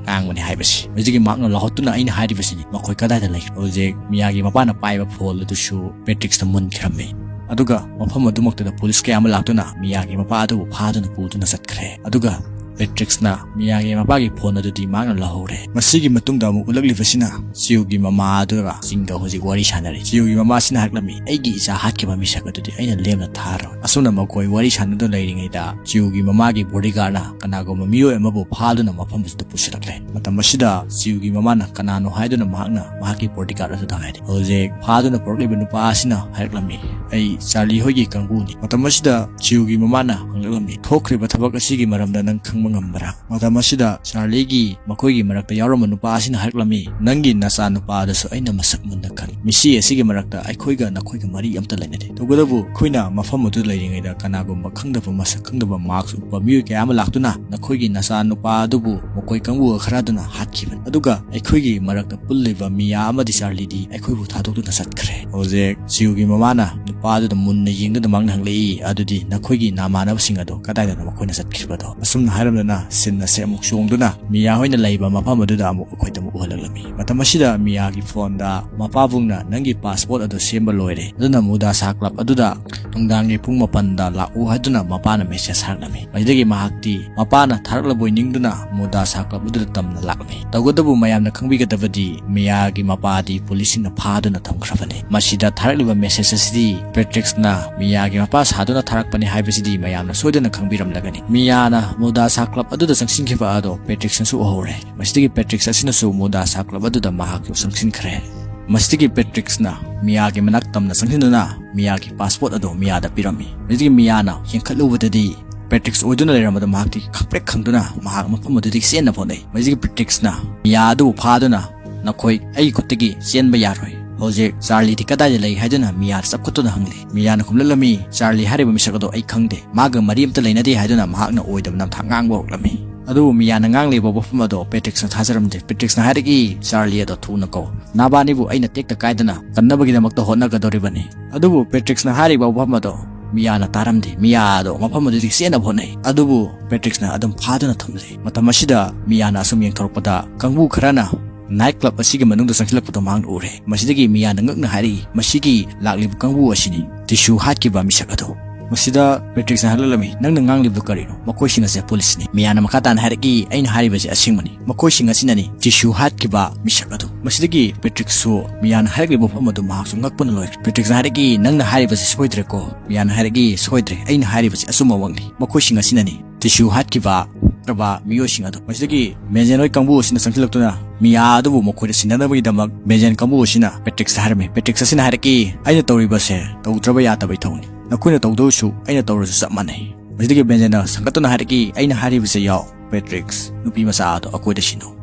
ꯉꯥꯡꯕꯅꯤ ꯍꯥꯏꯕꯁꯤ꯫ ꯍꯧꯖꯤꯛꯀꯤ ꯃꯍꯥꯛꯅ ꯂꯥꯎꯍꯠꯇꯨꯅ ꯑꯩꯅ ꯍꯥꯏꯔꯤꯕꯁꯤꯅꯤ, ꯃꯈꯣꯏ ꯀꯗꯥꯏꯗ ꯂꯩ? ꯍꯧꯖꯤꯛ ꯃꯤꯌꯥꯒꯤ ꯃꯄꯥꯅ ꯄꯥꯏꯕ ꯐꯣꯟ ꯑꯗꯨꯁꯨ ꯄꯦꯇ꯭ꯔꯤꯛꯁꯅ ꯃꯨꯟꯈꯤꯔꯝꯃꯤ꯫ ꯑꯗꯨꯒ ꯃꯐꯝ ꯑꯗꯨꯃꯛꯇꯗ ꯄꯨꯂꯤꯁ ꯀꯌꯥ ꯑꯃ ꯂꯥꯛꯇꯨꯅ ꯃꯤꯌꯥꯒꯤ ꯃꯄꯥ ꯑꯗꯨꯕꯨ ꯐꯥꯗꯨꯅ ꯄꯨꯗꯨꯅ ꯆꯠꯈ꯭ꯔꯦ꯫ ꯑꯗꯨꯒ ꯄꯦꯇ꯭ꯔꯤꯛꯁꯅ ꯃꯤꯌꯥꯒꯤ ꯃꯄꯥꯒꯤ ꯐꯣꯟ ꯑꯗꯨꯗꯤ ꯃꯍꯥꯛꯅ ꯂꯧꯍꯧꯔꯦ꯫ ꯃꯁꯤꯒꯤ ꯃꯇꯨꯡꯗ ꯑꯃꯨꯛ ꯎꯠꯂꯛꯂꯤꯕꯁꯤꯅ ꯆꯤꯌꯨꯒꯤ ꯃꯃꯥ ꯑꯗꯨꯒ ꯆꯤꯡꯒ ꯍꯧꯖꯤꯛ ꯋꯥꯔꯤ ꯁꯥꯟꯅꯔꯤ꯫ ꯆꯤꯌꯨꯒꯤ ꯃꯃꯥꯁꯤꯅ ꯍꯥꯏꯔꯛꯂꯝꯃꯤ, "ꯑꯩꯒꯤ ꯏꯆꯥ ꯍꯥꯠꯈꯤꯕ ꯃꯤꯁꯛ ꯑꯗꯨꯗꯤ ꯑꯩꯅ ꯂꯦꯝꯅ ꯊꯥꯔꯣꯏ꯫" ꯑꯁꯨꯝꯅ ꯃꯈꯣꯏ ꯋꯥꯔꯤ ꯁꯥꯟꯅꯗꯨꯅ ꯂꯩꯔꯤꯉꯩꯗ ꯆꯤꯌꯨꯒꯤ ꯃꯃꯥꯒꯤ ꯕꯣꯗꯤꯒꯥꯔꯗꯅ ꯀꯅꯥꯒꯨꯝꯕ ꯃꯤꯑꯣꯏ ꯑꯃꯕꯨ ꯐꯥꯗꯨꯅ ꯃꯐꯝ ꯑꯁꯤꯗ ꯄꯨꯁꯤꯜꯂꯛꯂꯦ꯫ ꯃꯇꯝ ꯑꯁꯤꯗ ꯆꯤꯌꯨꯒꯤ ꯃꯃꯥꯅ ꯀꯅꯥꯅꯣ ꯍꯥꯏꯗꯨꯅ ꯃꯍꯥꯛꯅ ꯃꯍꯥꯛꯀꯤ ꯕꯣꯗꯤꯒꯥꯔꯗ ꯑꯗꯨꯗ ꯍꯥꯏꯔꯤ꯫ ꯍꯧꯖꯤꯛ ꯐꯥꯗꯨꯅ ꯄꯨꯔꯛꯂꯤꯕ ꯅꯨꯄꯥ ꯑꯁꯤꯅ ꯍꯥꯏꯔꯛꯂꯝꯃꯤ, "ꯑꯩ ꯆꯥꯔꯂꯤ ꯍꯣꯏꯒꯤ ꯀꯥꯡꯕꯨꯅꯤ꯫" ꯃꯇꯝ ꯑꯁꯤꯗ ꯆꯤꯌꯨꯒꯤ ꯃꯃꯥꯅ ꯍꯪꯂꯛꯂꯝꯃꯤ, "ꯊꯣꯛꯈ꯭ꯔꯤꯕ ꯊꯕꯛ ꯑꯁꯤꯒꯤ ꯃꯔꯝꯗ ꯅꯪ ꯈꯪꯕ ꯉꯝꯕ꯭ꯔꯥ?" ꯃꯇꯝ ꯑꯁꯤꯗ ꯆꯥꯔꯂꯤꯒꯤ ꯃꯈꯣꯏꯒꯤ ꯃꯔꯛꯇ ꯌꯥꯎꯔꯝꯕ ꯅꯨꯄꯥ ꯑꯁꯤꯅ ꯍꯥꯏꯔꯛꯂꯝꯃꯤ, "ꯅꯪꯒꯤ ꯅꯆꯥ ꯅꯨꯄꯥ ꯑꯗꯨꯁꯨ ꯑꯩꯅ ꯃꯁꯛ ꯃꯨꯟꯅ ꯈꯪꯏ꯫ ꯃꯤꯁꯤ ꯑꯁꯤꯒꯤ ꯃꯔꯛꯇ ꯑꯩꯈꯣꯏꯒ ꯅꯈꯣꯏꯒ ꯃꯔꯤ ꯑꯝꯇ ꯂꯩꯅꯗꯦ꯫ ꯇꯧꯕꯇꯕꯨ ꯑꯩꯈꯣꯏꯅ ꯃꯐꯝ ꯑꯗꯨ ꯂꯩꯔꯤꯉꯩꯗ ꯀꯅꯥꯒꯨꯝꯕ ꯈꯪꯗꯕ ꯃꯁꯛ ꯈꯪꯗꯕ ꯃꯥꯛꯁ ꯎꯞꯄ ꯃꯤꯑꯣꯏ ꯀꯌꯥ ꯑꯃ ꯂꯥꯛꯇꯨꯅ ꯅꯈꯣꯏꯒꯤ ꯅꯆꯥ ꯅꯨꯄꯥ ꯑꯗꯨꯕꯨ ꯃꯈꯣꯏ ꯀꯥꯡꯕꯨ ꯈꯔ ꯑꯗꯨꯅ ꯍꯥꯠꯈꯤꯕꯅꯤ꯫ ꯑꯗꯨꯒ ꯑꯩꯈꯣꯏꯒꯤ ꯃꯔꯛꯇ ꯄꯨꯜꯂꯤꯕ ꯃꯤꯌꯥ ꯑꯃꯗꯤ ꯆꯥꯔꯂꯤꯗꯤ ꯑꯩꯈꯣꯏꯕꯨ ꯊꯥꯗꯣꯛꯇꯨꯅ ꯆꯠꯈ꯭ꯔꯦ꯫" ꯍꯧꯖꯤꯛ ꯆꯤꯌꯨꯒꯤ ꯃꯃꯥꯅ ꯅꯨꯄꯥ ꯑꯗꯨꯗ ꯃꯨꯟꯅ ꯌꯦꯡꯗꯨꯅ ꯃꯍꯥꯛꯅ ꯍꯪꯂꯛꯏ, "ꯑꯗꯨꯗꯤ ꯅꯈꯣꯏꯒꯤ ꯅꯃꯥꯟꯅꯕꯁꯤꯡ ꯑꯗꯣ ꯀꯗꯥꯏꯗꯅꯣ ꯃꯈꯣꯏꯅ ꯆꯠꯈꯤꯕꯗꯣ?" ꯑꯁꯨꯝꯅ ꯍꯥꯏꯔꯝꯗꯅ ꯁꯤꯟ ꯑꯁꯦ ꯑꯃꯨꯛ ꯆꯣꯡꯗꯨꯅ ꯃꯤꯌꯥ ꯍꯣꯏꯅ ꯂꯩꯕ ꯃꯐꯝ ꯑꯗꯨꯗ ꯑꯃꯨꯛ ꯑꯩꯈꯣꯏꯗ ꯑꯃꯨꯛ ꯎꯍꯜꯂꯛꯂꯝꯃꯤ꯫ ꯃꯇꯝ ꯑꯁꯤꯗ ꯃꯤꯌꯥꯒꯤ ꯐꯣꯟꯗ ꯃꯄꯥꯕꯨꯡꯅ, "ꯅꯪꯒꯤ ꯄꯥꯁꯄꯣꯔꯠ ꯑꯗꯨ ꯁꯦꯝꯕ ꯂꯣꯏꯔꯦ, ꯑꯗꯨꯅ ꯃꯨꯗꯥꯁꯥ ꯀ꯭ꯂꯕ ꯑꯗꯨꯗ ꯅꯨꯡꯗꯥꯡꯒꯤ ꯄꯨꯡ ꯃꯥꯄꯟꯗ ꯂꯥꯛꯎ" ꯍꯥꯏꯗꯨꯅ ꯃꯄꯥꯅ ꯃꯦꯁꯦꯖ ꯊꯥꯔꯛꯂꯝꯃꯤ꯫ ꯃꯁꯤꯗꯒꯤ ꯃꯍꯥꯛꯇꯤ ꯃꯄꯥꯅ ꯊꯥꯔꯛꯂꯕꯣꯏ ꯅꯤꯡꯗꯨꯅ ꯃꯨꯗꯥꯁꯥ ꯀ꯭ꯂꯕ ꯑꯗꯨꯗ ꯇꯝꯅ ꯂꯥꯛꯂꯝꯃꯤ꯫ ꯇꯧꯕꯇꯕꯨ ꯃꯌꯥꯝꯅ ꯈꯪꯕꯤꯒꯗꯕꯗꯤ ꯃꯤꯌꯥꯒꯤ ꯃꯄꯥꯗꯤ ꯄꯨꯂꯤꯁꯁꯤꯡꯅ ꯐꯥꯗꯨꯅ ꯊꯝꯈ꯭ꯔꯕꯅꯤ꯫ ꯃꯁꯤꯗ ꯊꯥꯔꯛꯂꯤꯕ ꯃꯦꯁꯦꯖ ꯑꯁꯤꯗꯤ ꯄꯦꯇ꯭ꯔꯤꯛꯁꯅ ꯃꯤꯌꯥꯒꯤ ꯃꯄꯥ ꯁꯥꯗꯨꯅ ꯊꯥꯔꯛꯄꯅꯤ ꯍꯥꯏꯕꯁꯤꯗꯤ ꯃꯌꯥꯝꯅ ꯁꯣꯏꯗꯅ ꯈꯪꯕꯤꯔꯝꯂꯒꯅꯤ꯫ ꯃꯤꯌꯥꯅ ꯃꯨꯗꯥꯁꯥ ꯀ꯭ꯂꯕ ꯑꯗꯨꯗ ꯆꯪꯁꯤꯟꯈꯤꯕ ꯑꯗꯣ ꯄꯦꯇ꯭ꯔꯤꯛꯁꯅꯁꯨ ꯎꯍꯧꯔꯦ꯫ ꯃꯁꯤꯗꯒꯤ ꯄꯦꯇ꯭ꯔꯤꯛꯁ ꯑꯁꯤꯅꯁꯨ ꯃꯨꯗꯥꯁꯥ ꯀ꯭ꯂꯕ ꯑꯗꯨꯗ ꯃꯍꯥꯛꯁꯨ ꯆꯪꯁꯤꯟꯈ꯭ꯔꯦ꯫ ꯃꯁꯤꯗꯒꯤ ꯄꯦꯇ꯭ꯔꯤꯛꯁꯅ ꯃꯤꯌꯥꯒꯤ ꯃꯅꯥꯛ ꯇꯝꯅ ꯆꯪꯁꯤꯟꯗꯨꯅ ꯃꯤꯌꯥꯒꯤ ꯄꯥꯁꯄꯣꯔꯠ ꯑꯗꯨ ꯃꯤꯌꯥꯗ ꯄꯤꯔꯝꯃꯤ꯫ ꯃꯁꯤꯗꯒꯤ ꯃꯤꯌꯥꯅ ꯌꯦꯡꯈꯠꯂꯨꯕꯗꯗꯤ ꯄꯦꯇ꯭ꯔꯤꯛꯁ ꯑꯣꯏꯗꯨꯅ ꯂꯩꯔꯝꯕꯗꯨ ꯃꯍꯥꯛꯇꯤ ꯈꯪꯄ꯭ꯔꯦꯛ ꯈꯪꯗꯨꯅ ꯃꯍꯥꯛ ꯃꯐꯝ ꯑꯗꯨꯗꯒꯤ ꯆꯦꯟꯅꯕ ꯍꯣꯠꯅꯩ꯫ ꯃꯁꯤꯗꯒꯤ ꯄꯦꯇ꯭ꯔꯤꯛꯁꯅ ꯃꯤꯌꯥ ꯑꯗꯨꯕꯨ ꯐꯥꯗꯨꯅ, "ꯅꯈꯣꯏ ꯑꯩꯒꯤ ꯈꯨꯠꯇꯒꯤ ꯆꯦꯟꯕ ꯌꯥꯔꯣꯏ꯫ ꯍꯧꯖꯤꯛ ꯆꯥꯔꯂꯤꯗꯤ ꯀꯗꯥꯏꯗ ꯂꯩ?" ꯍꯥꯏꯗꯨꯅ ꯃꯤꯌꯥꯗ ꯆꯞꯈꯠꯇꯨꯅ ꯍꯪꯂꯤ꯫ ꯃꯤꯌꯥꯅ ꯈꯨꯝꯂꯛꯂꯝꯃꯤ, "ꯆꯥꯔꯂꯤ ꯍꯥꯏꯔꯤꯕ ꯃꯤꯁꯛ ꯑꯗꯣ ꯑꯩ ꯈꯪꯗꯦ꯫ ꯃꯥꯒ ꯃꯔꯤ ꯑꯝꯇ ꯂꯩꯅꯗꯦ" ꯍꯥꯏꯗꯨꯅ ꯃꯍꯥꯛꯅ ꯑꯣꯏꯗꯕ ꯅꯝꯊꯥꯛ ꯉꯥꯡꯕ ꯍꯧꯔꯛꯂꯝꯃꯤ꯫ ꯑꯗꯨꯕꯨ ꯃꯤꯌꯥꯅ ꯉꯥꯡꯂꯤꯕ ꯋꯥꯐꯝ ꯑꯗꯣ ꯄꯦꯇ꯭ꯔꯤꯛꯁꯅ ꯊꯥꯖꯔꯝꯗꯦ꯫ ꯄꯦꯇ꯭ꯔꯤꯛꯁꯅ ꯍꯥꯏꯔꯛꯏ, "ꯆꯥꯔꯂꯤ ꯑꯗꯣ ꯊꯨꯅ ꯀꯧ꯫ ꯅꯕꯥꯅꯤꯕꯨ ꯑꯩꯅ ꯇꯦꯛꯇ ꯀꯥꯏꯗꯅ ꯀꯟꯅꯕꯒꯤꯗꯃꯛꯇ ꯍꯣꯠꯅꯒꯗꯧꯔꯤꯕꯅꯤ꯫" ꯑꯗꯨꯕꯨ ꯄꯦꯇ꯭ꯔꯤꯛꯁꯅ ꯍꯥꯏꯔꯤꯕ ꯋꯥꯐꯝ ꯑꯗꯣ ꯃꯤꯌꯥꯅ ꯇꯥꯔꯝꯗꯦ꯫ ꯃꯤꯌꯥ ꯑꯗꯣ ꯃꯐꯝ ꯑꯗꯨꯗꯒꯤ ꯆꯦꯟꯅꯕ ꯍꯣꯠꯅꯩ, ꯑꯗꯨꯕꯨ ꯄꯦꯇ꯭ꯔꯤꯛꯁꯅ ꯑꯗꯨꯝ ꯐꯥꯗꯨꯅ ꯊꯝꯂꯤ꯫ ꯃꯇꯝ ꯑꯁꯤꯗ ꯃꯤꯌꯥꯅ ꯑꯁꯨꯝ ꯌꯦꯡꯊꯣꯔꯛꯄꯗ ꯀꯥꯡꯕꯨ ꯈꯔꯅ ꯅꯥꯏꯠ ꯀ꯭ꯂꯕ ꯑꯁꯤꯒꯤ ꯃꯅꯨꯡꯗ ꯆꯪꯁꯤꯜꯂꯛꯄꯗꯣ ꯃꯍꯥꯛꯅ ꯎꯔꯦ꯫ ꯃꯁꯤꯗꯒꯤ ꯃꯤꯌꯥꯅ ꯉꯛꯅ ꯍꯥꯏꯔꯛꯏ, "ꯃꯁꯤꯒꯤ ꯂꯥꯛꯂꯤꯕ ꯀꯥꯡꯕꯨ ꯑꯁꯤꯅꯤ ꯇꯤꯁꯨ ꯍꯥꯠꯈꯤꯕ ꯃꯤꯁꯛ ꯑꯗꯣ"꯫ ꯃꯁꯤꯗ ꯄꯦꯇ꯭ꯔꯤꯛꯁꯅ ꯍꯥꯏꯔꯛꯂꯝꯃꯤ, "ꯅꯪꯅ ꯉꯥꯡꯂꯤꯕꯗꯨ ꯀꯔꯤꯅꯣ? ꯃꯈꯣꯏꯁꯤꯡ ꯑꯁꯦ ꯄꯨꯂꯤꯁꯅꯤ"꯫ ꯃꯤꯌꯥꯅ ꯃꯈꯥ ꯇꯥꯅ ꯍꯥꯏꯔꯛꯏ, "ꯑꯩꯅ ꯍꯥꯏꯔꯤꯕꯁꯤ ꯑꯁꯦꯡꯕꯅꯤ꯫ ꯃꯈꯣꯏꯁꯤꯡ ꯑꯁꯤꯅꯅꯤ ꯇꯤꯁꯨ ꯍꯥꯠꯈꯤꯕ ꯃꯤꯁꯛ ꯑꯗꯨ"꯫ ꯃꯁꯤꯗꯒꯤ ꯄꯦꯇ꯭ꯔꯤꯛꯁꯁꯨ ꯃꯤꯌꯥꯅ ꯍꯥꯏꯔꯛꯂꯤꯕ ꯃꯐꯝ ꯑꯗꯨ ꯃꯍꯥꯛꯁꯨ ꯉꯛꯄꯅ ꯂꯣꯏꯔꯦ꯫ ꯄꯦꯇ꯭ꯔꯤꯛꯁꯅ ꯍꯥꯏꯔꯛꯏ, "ꯅꯪꯅ ꯍꯥꯏꯔꯤꯕꯁꯤ ꯁꯣꯏꯗ꯭ꯔꯦꯀꯣ"꯫ ꯃꯤꯌꯥꯅ ꯍꯥꯏꯔꯛꯏ, "ꯁꯣꯏꯗ꯭ꯔꯦ, ꯑꯩꯅ ꯍꯥꯏꯔꯤꯕꯁꯤ ꯑꯆꯨꯝꯕꯃꯛꯅꯤ꯫ ꯃꯈꯣꯏꯁꯤꯡ ꯑꯁꯤꯅꯅꯤ ꯇꯤꯁꯨ ꯍꯥꯠꯈꯤꯕ ꯅꯠꯇ꯭ꯔꯕ ꯃꯤꯑꯣꯏꯁꯤꯡ ꯑꯗꯨ"꯫ ꯃꯁꯤꯗꯒꯤ ꯕꯦꯟꯖꯦꯟ ꯍꯣꯏ ꯀꯥꯡꯕꯨ ꯑꯁꯤꯅ ꯆꯪꯁꯤꯜꯂꯛꯇꯨꯅ ꯃꯤꯌꯥ ꯑꯗꯨꯕꯨ ꯃꯈꯣꯏꯗ ꯁꯤꯟꯅꯅꯕꯒꯤꯗꯃꯛ ꯕꯦꯟꯖꯦꯟ ꯀꯥꯡꯕꯨ ꯑꯁꯤꯅ ꯄꯦꯇ꯭ꯔꯤꯛꯁꯇ ꯍꯥꯏꯔꯝꯃꯤ꯫ ꯄꯦꯇ꯭ꯔꯤꯛꯁ ꯑꯁꯤꯅ ꯍꯥꯏꯔꯛꯏ, "ꯑꯩꯅ ꯇꯧꯔꯤꯕꯁꯦ ꯇꯧꯗ꯭ꯔꯕ ꯌꯥꯗꯕ ꯏꯊꯧꯅꯤ꯫ ꯅꯈꯣꯏꯅ ꯇꯧꯗꯧꯁꯨ ꯑꯩꯅ ꯇꯧꯔꯁꯨ ꯆꯞ ꯃꯥꯟꯅꯩ"꯫ ꯃꯁꯤꯗꯒꯤ ꯕꯦꯟꯖꯦꯟꯅ ꯁꯪꯒꯠꯇꯨꯅ ꯍꯥꯏꯔꯛꯏ, "ꯑꯩꯅ ꯍꯥꯏꯔꯤꯕꯁꯦ ꯌꯥꯎ, ꯄꯦꯇ꯭ꯔꯤꯛꯁ, ꯅꯨꯄꯤ ꯃꯆꯥ ꯑꯗꯣ ꯑꯩꯈꯣꯏꯗ ꯁꯤꯟꯅꯧ"꯫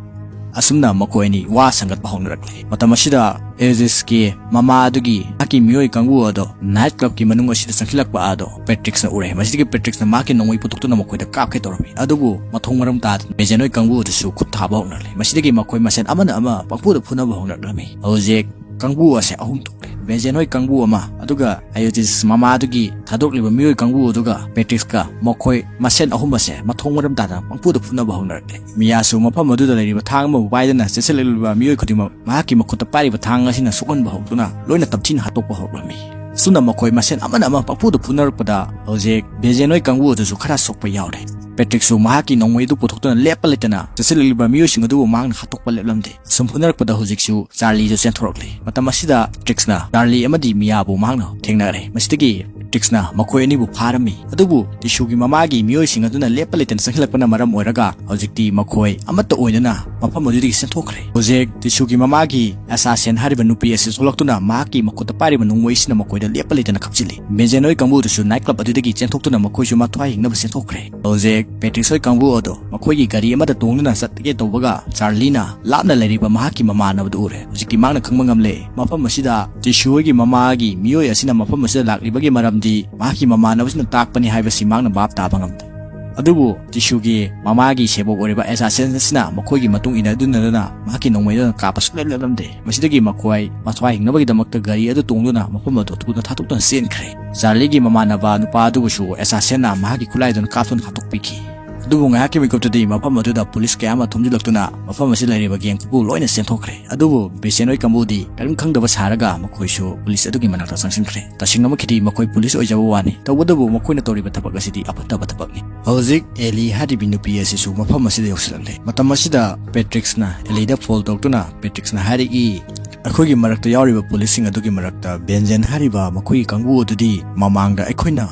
ꯑꯁꯨꯝꯅ ꯃꯈꯣꯏ ꯑꯅꯤ ꯋꯥ ꯁꯪꯒꯠꯄ ꯍꯧꯅꯔꯛꯂꯦ꯫ ꯃꯇꯝ ꯑꯁꯤꯗ ꯑꯦꯖꯤꯁꯀꯤ ꯃꯃꯥ ꯑꯗꯨꯒꯤ ꯃꯍꯥꯛꯀꯤ ꯃꯤꯑꯣꯏ ꯀꯥꯡꯕꯨ ꯑꯗꯣ ꯅꯥꯏꯠ ꯀ꯭ꯂꯕꯀꯤ ꯃꯅꯨꯡ ꯑꯁꯤꯗ ꯆꯪꯁꯤꯜꯂꯛꯄ ꯑꯗꯣ ꯄꯦꯇ꯭ꯔꯤꯛꯁꯅ ꯎꯔꯦ꯫ ꯃꯁꯤꯗꯒꯤ ꯄꯦꯇ꯭ꯔꯤꯛꯁꯅ ꯃꯍꯥꯛꯀꯤ ꯅꯣꯡꯃꯩ ꯄꯨꯊꯣꯛꯇꯨꯅ ꯃꯈꯣꯏꯗ ꯀꯥꯞꯀꯦ ꯇꯧꯔꯝꯃꯤ, ꯑꯗꯨꯕꯨ ꯃꯊꯣꯡ ꯃꯔꯝ ꯇꯥꯗꯅ ꯕꯦꯟꯖꯦꯟ ꯍꯣꯏ ꯀꯥꯡꯕꯨ ꯑꯗꯨꯁꯨ ꯈꯨꯠ ꯊꯥꯕ ꯍꯧꯅꯔꯛꯂꯦ꯫ ꯃꯁꯤꯗꯒꯤ ꯃꯈꯣꯏ ꯃꯁꯦꯟ ꯑꯃꯅ ꯑꯃ ꯄꯪꯐꯨꯗ ꯐꯨꯅꯕ ꯍꯧꯅꯔꯛꯂꯝꯃꯤ꯫ ꯍꯧꯖꯤꯛ ꯀꯥꯡꯕꯨ ꯑꯁꯦ ꯑꯍꯨꯝ ꯊꯣꯛꯂꯦ꯫ ꯕꯦꯟꯖꯦꯟ ꯍꯣꯏ ꯀꯥꯡꯕꯨ ꯑꯃ, ꯑꯗꯨꯒ ꯑꯌꯣꯇꯤꯁ ꯃꯃꯥꯗꯨꯒꯤ ꯊꯥꯗꯣꯛꯂꯤꯕ ꯃꯤꯑꯣꯏ ꯀꯥꯡꯕꯨ ꯑꯗꯨꯒ ꯄꯦꯇ꯭ꯔꯤꯛꯁꯀ, ꯃꯈꯣꯏ ꯃꯁꯦꯟ ꯑꯍꯨꯝ ꯑꯁꯦ ꯃꯊꯣꯡ ꯃꯔꯝ ꯇꯥꯗꯅ ꯄꯪꯐꯨꯗ ꯐꯨꯅꯕ ꯍꯧꯅꯔꯛꯂꯦ꯫ ꯃꯤꯌꯥꯁꯨ ꯃꯐꯝ ꯑꯗꯨꯗ ꯂꯩꯔꯤꯕ ꯊꯥꯡ ꯑꯃꯕꯨ ꯄꯥꯏꯗꯨꯅ ꯆꯦꯟꯁꯤꯜꯂꯛꯂꯤꯕ ꯃꯤꯑꯣꯏ ꯈꯨꯗꯤꯡꯃꯛ ꯃꯍꯥꯛꯀꯤ ꯃꯈꯨꯠꯇ ꯄꯥꯏꯔꯤꯕ ꯊꯥꯡ ꯑꯁꯤꯅ ꯁꯣꯛꯍꯟꯕ ꯍꯧꯗꯨꯅ ꯂꯣꯏꯅ ꯇꯞꯊꯤꯅ ꯍꯥꯠꯇꯣꯛꯄ ꯍꯧꯔꯛꯂꯝꯃꯤ꯫ ꯑꯁꯨꯝꯅ ꯃꯈꯣꯏ ꯃꯁꯦꯟ ꯑꯃꯅ ꯑꯃ ꯄꯪꯐꯨꯗ ꯐꯨꯅꯔꯛꯄꯗ ꯍꯧꯖꯤꯛ ꯕꯦꯟꯖꯦꯟ ꯍꯣꯏ ꯀꯥꯡꯕꯨ ꯑꯗꯨꯁꯨ ꯈꯔ ꯁꯣꯛꯄ ꯌꯥꯎꯔꯦ꯫ ꯄꯦꯇ꯭ꯔꯤꯛꯁꯨ ꯃꯍꯥꯛꯀꯤ ꯅꯣꯡꯃꯩ ꯑꯗꯨ ꯄꯨꯊꯣꯛꯇꯨꯅ ꯂꯦꯞꯄ ꯂꯩꯇꯅ ꯆꯦꯟꯁꯤꯜꯂꯛꯂꯤꯕ ꯃꯤꯑꯣꯏꯁꯤꯡ ꯑꯗꯨꯕꯨ ꯃꯍꯥꯛꯅ ꯍꯥꯠꯇꯣꯛꯄ ꯂꯦꯞꯂꯝꯗꯦ꯫ ꯁꯨꯝ ꯐꯨꯅꯔꯛꯄꯗ ꯍꯧꯖꯤꯛꯁꯨ ꯆꯥꯔꯂꯤꯁꯨ ꯆꯦꯟꯊꯣꯔꯛꯂꯦ꯫ ꯃꯇꯝ ꯑꯁꯤꯗ ꯄꯦꯇ꯭ꯔꯤꯛꯁꯅ ꯆꯥꯔꯂꯤ ꯑꯃꯗꯤ ꯃꯤꯌꯥꯕꯨ ꯃꯍꯥꯛꯅ ꯊꯦꯡꯅꯔꯦ꯫ ꯃꯁꯤꯗꯒꯤ ꯄꯦꯇ꯭ꯔꯤꯛꯁꯅ ꯃꯈꯣꯏ ꯑꯅꯤꯕꯨ ꯐꯥꯔꯝꯃꯤ꯫ ꯑꯗꯨꯕꯨ ꯇꯤꯁꯨꯒꯤ ꯃꯃꯥꯒꯤ ꯃꯤꯑꯣꯏꯁꯤꯡ ꯑꯗꯨꯅ ꯂꯦꯞꯄ ꯂꯩꯇꯅ ꯆꯪꯁꯤꯜꯂꯛꯄꯅ ꯃꯔꯝ ꯑꯣꯏꯔꯒ ꯍꯧꯖꯤꯛꯇꯤ ꯃꯈꯣꯏ ꯑꯃꯠꯇ ꯑꯣꯏꯗꯅ ꯃꯐꯝ ꯑꯗꯨꯗꯒꯤ ꯆꯦꯟꯊꯣꯛꯈ꯭ꯔꯦ꯫ ꯍꯧꯖꯤꯛ ꯇꯤꯁꯨꯒꯤ ꯃꯃꯥꯒꯤ ꯑꯦꯁꯥꯁꯦꯟ ꯍꯥꯏꯔꯤꯕ ꯅꯨꯄꯤ ꯑꯁꯤ ꯊꯣꯛꯂꯛꯇꯨꯅ ꯃꯍꯥꯛꯀꯤ ꯃꯈꯨꯠꯇ ꯄꯥꯏꯔꯤꯕ ꯅꯣꯡꯃꯩꯁꯤꯅ ꯃꯈꯣꯏꯗ ꯂꯦꯞꯄ ꯂꯩꯇꯅ ꯀꯥꯞꯁꯤꯜꯂꯤ꯫ ꯕꯦꯟꯖꯦꯟ ꯍꯣꯏ ꯀꯥꯡꯕꯨꯗꯨꯁꯨ ꯅꯥꯏꯠ ꯀ꯭ꯂꯕ ꯑꯗꯨꯗꯒꯤ ꯆꯦꯟꯊꯣꯛꯇꯨꯅ ꯃꯈꯣꯏꯁꯨ ꯃꯊ꯭ꯋꯥꯏ ꯍꯤꯡꯅꯕ ꯆꯦꯟꯊꯣꯛꯈ꯭ꯔꯦ꯫ ꯍꯧꯖꯤꯛ ꯄꯦꯇ꯭ꯔꯤꯛꯁ ꯍꯣꯏ ꯀꯥꯡꯕꯨ ꯑꯗꯣ ꯃꯈꯣꯏꯒꯤ ꯒꯥꯔꯤ ꯑꯃꯗ ꯇꯣꯡꯗꯨꯅ ꯆꯠꯀꯦ ꯇꯧꯕꯒ ꯆꯥꯔꯂꯤꯅ ꯂꯥꯞꯅ ꯂꯩꯔꯤꯕ ꯃꯍꯥꯛꯀꯤ ꯃꯃꯥꯟꯅꯕꯗꯨ ꯎꯔꯦ꯫ ꯍꯧꯖꯤꯛꯇꯤ ꯃꯍꯥꯛꯅ ꯈꯪꯕ ꯉꯝꯂꯦ, ꯃꯐꯝ ꯑꯁꯤꯗ ꯇꯤꯁꯨ ꯍꯣꯏꯒꯤ ꯃꯃꯥꯒꯤ ꯃꯤꯑꯣꯏ ꯑꯁꯤꯅ ꯃꯐꯝ ꯑꯁꯤꯗ ꯂꯥꯛꯂꯤꯕꯒꯤ ꯃꯔꯝꯗꯤ ꯃꯍꯥꯛꯀꯤ ꯃꯃꯥꯟꯅꯕꯁꯤꯅ ꯇꯥꯛꯄꯅꯤ ꯍꯥꯏꯕꯁꯤ ꯃꯍꯥꯛꯅ ꯚꯥꯞ ꯇꯥꯕ ꯉꯝꯗꯦ꯫ ꯑꯗꯨꯕꯨ ꯖꯤꯁꯨꯒꯤ ꯃꯃꯥꯒꯤ ꯁꯦꯕꯣꯛ ꯑꯣꯏꯔꯤꯕ ꯑꯦꯁꯥꯁꯤꯟ ꯑꯁꯤꯅ ꯃꯈꯣꯏꯒꯤ ꯃꯇꯨꯡ ꯏꯟꯅꯗꯨꯅꯗꯨꯅ ꯃꯍꯥꯛꯀꯤ ꯅꯣꯡꯃꯩ ꯑꯗꯨꯅ ꯀꯥꯞꯄ ꯁꯨꯡꯂꯦꯞ ꯂꯦꯞꯂꯝꯗꯦ꯫ ꯃꯁꯤꯗꯒꯤ ꯃꯈꯣꯏ ꯃꯊ꯭ꯋꯥꯏ ꯍꯤꯡꯅꯕꯒꯤꯗꯃꯛꯇ ꯒꯥꯔꯤ ꯑꯗꯨ ꯇꯣꯡꯗꯨꯅ ꯃꯐꯝ ꯑꯗꯨ ꯊꯨꯅ ꯊꯥꯗꯣꯛꯇꯨꯅ ꯆꯦꯟꯈ꯭ꯔꯦ꯫ ꯆꯥꯔꯂꯤꯒꯤ ꯃꯃꯥꯟꯅꯕ ꯅꯨꯄꯥ ꯑꯗꯨꯕꯨꯁꯨ ꯑꯦꯁꯥꯁꯤꯟꯅ ꯃꯍꯥꯛꯀꯤ ꯈꯨꯠꯂꯥꯏꯗꯨꯅ ꯀꯥꯞꯇꯨꯅ ꯍꯥꯠꯇꯣꯛꯄꯤꯈꯤ꯫ ꯑꯗꯨꯕꯨ ꯉꯥꯏꯍꯥꯛꯀꯤ ꯃꯤꯀꯨꯞꯇꯗꯤ ꯃꯐꯝ ꯑꯗꯨꯗ ꯄꯨꯂꯤꯁ ꯀꯌꯥ ꯑꯃ ꯊꯨꯝꯖꯤꯜꯂꯛꯇꯨꯅ ꯃꯐꯝ ꯑꯁꯤꯗ ꯂꯩꯔꯤꯕ ꯒꯦꯡ ꯀꯥꯡꯕꯨ ꯂꯣꯏꯅ ꯆꯦꯟꯊꯣꯛꯈ꯭ꯔꯦ꯫ ꯑꯗꯨꯕꯨ ꯕꯤꯁꯦꯟ ꯍꯣꯏ ꯀꯥꯡꯕꯨꯗꯤ ꯀꯔꯤꯝ ꯈꯪꯗꯕ ꯁꯥꯔꯒ ꯃꯈꯣꯏꯁꯨ ꯄꯨꯂꯤꯁ ꯑꯗꯨꯒꯤ ꯃꯅꯥꯛꯇ ꯆꯪꯁꯤꯟꯈ꯭ꯔꯦ꯫ ꯇꯁꯦꯡꯅꯃꯛꯀꯤꯗꯤ ꯃꯈꯣꯏ ꯄꯨꯂꯤꯁ ꯑꯣꯏꯖꯕ ꯋꯥꯅꯤ, ꯇꯧꯕꯇꯕꯨ ꯃꯈꯣꯏꯅ ꯇꯧꯔꯤꯕ ꯊꯕꯛ ꯑꯁꯤꯗꯤ ꯑꯐꯠꯇꯕ ꯊꯕꯛꯅꯤ꯫ ꯍꯧꯖꯤꯛ ꯑꯦꯂꯤ ꯍꯥꯏꯔꯤꯕꯤ ꯅꯨꯄꯤ ꯑꯁꯤꯁꯨ ꯃꯐꯝ ꯑꯁꯤꯗ ꯌꯧꯁꯤꯜꯂꯛꯂꯦ꯫ ꯃꯇꯝ ꯑꯁꯤꯗ ꯄꯦꯇ꯭ꯔꯤꯛꯁꯅ ꯑꯦꯂꯤꯗ ꯐꯣꯟ ꯇꯧꯔꯛꯇꯨꯅ ꯄꯦꯇ꯭ꯔꯤꯛꯁꯅ ꯍꯥꯏꯔꯛꯏ, ꯑꯩꯈꯣꯏꯒꯤ ꯃꯔꯛꯇ ꯌꯥꯎꯔꯤꯕ ꯄꯨꯂꯤꯁꯁꯤꯡ ꯑꯗꯨꯒꯤ ꯃꯔꯛꯇ ꯕꯦꯟꯖꯦꯟ ꯍꯥꯏꯔꯤꯕ ꯃꯈꯣꯏꯒꯤ ꯀꯥꯡꯕꯨ ꯑꯗꯨꯗꯤ ꯃꯃꯥꯡꯗ ꯑꯩꯈꯣꯏꯅ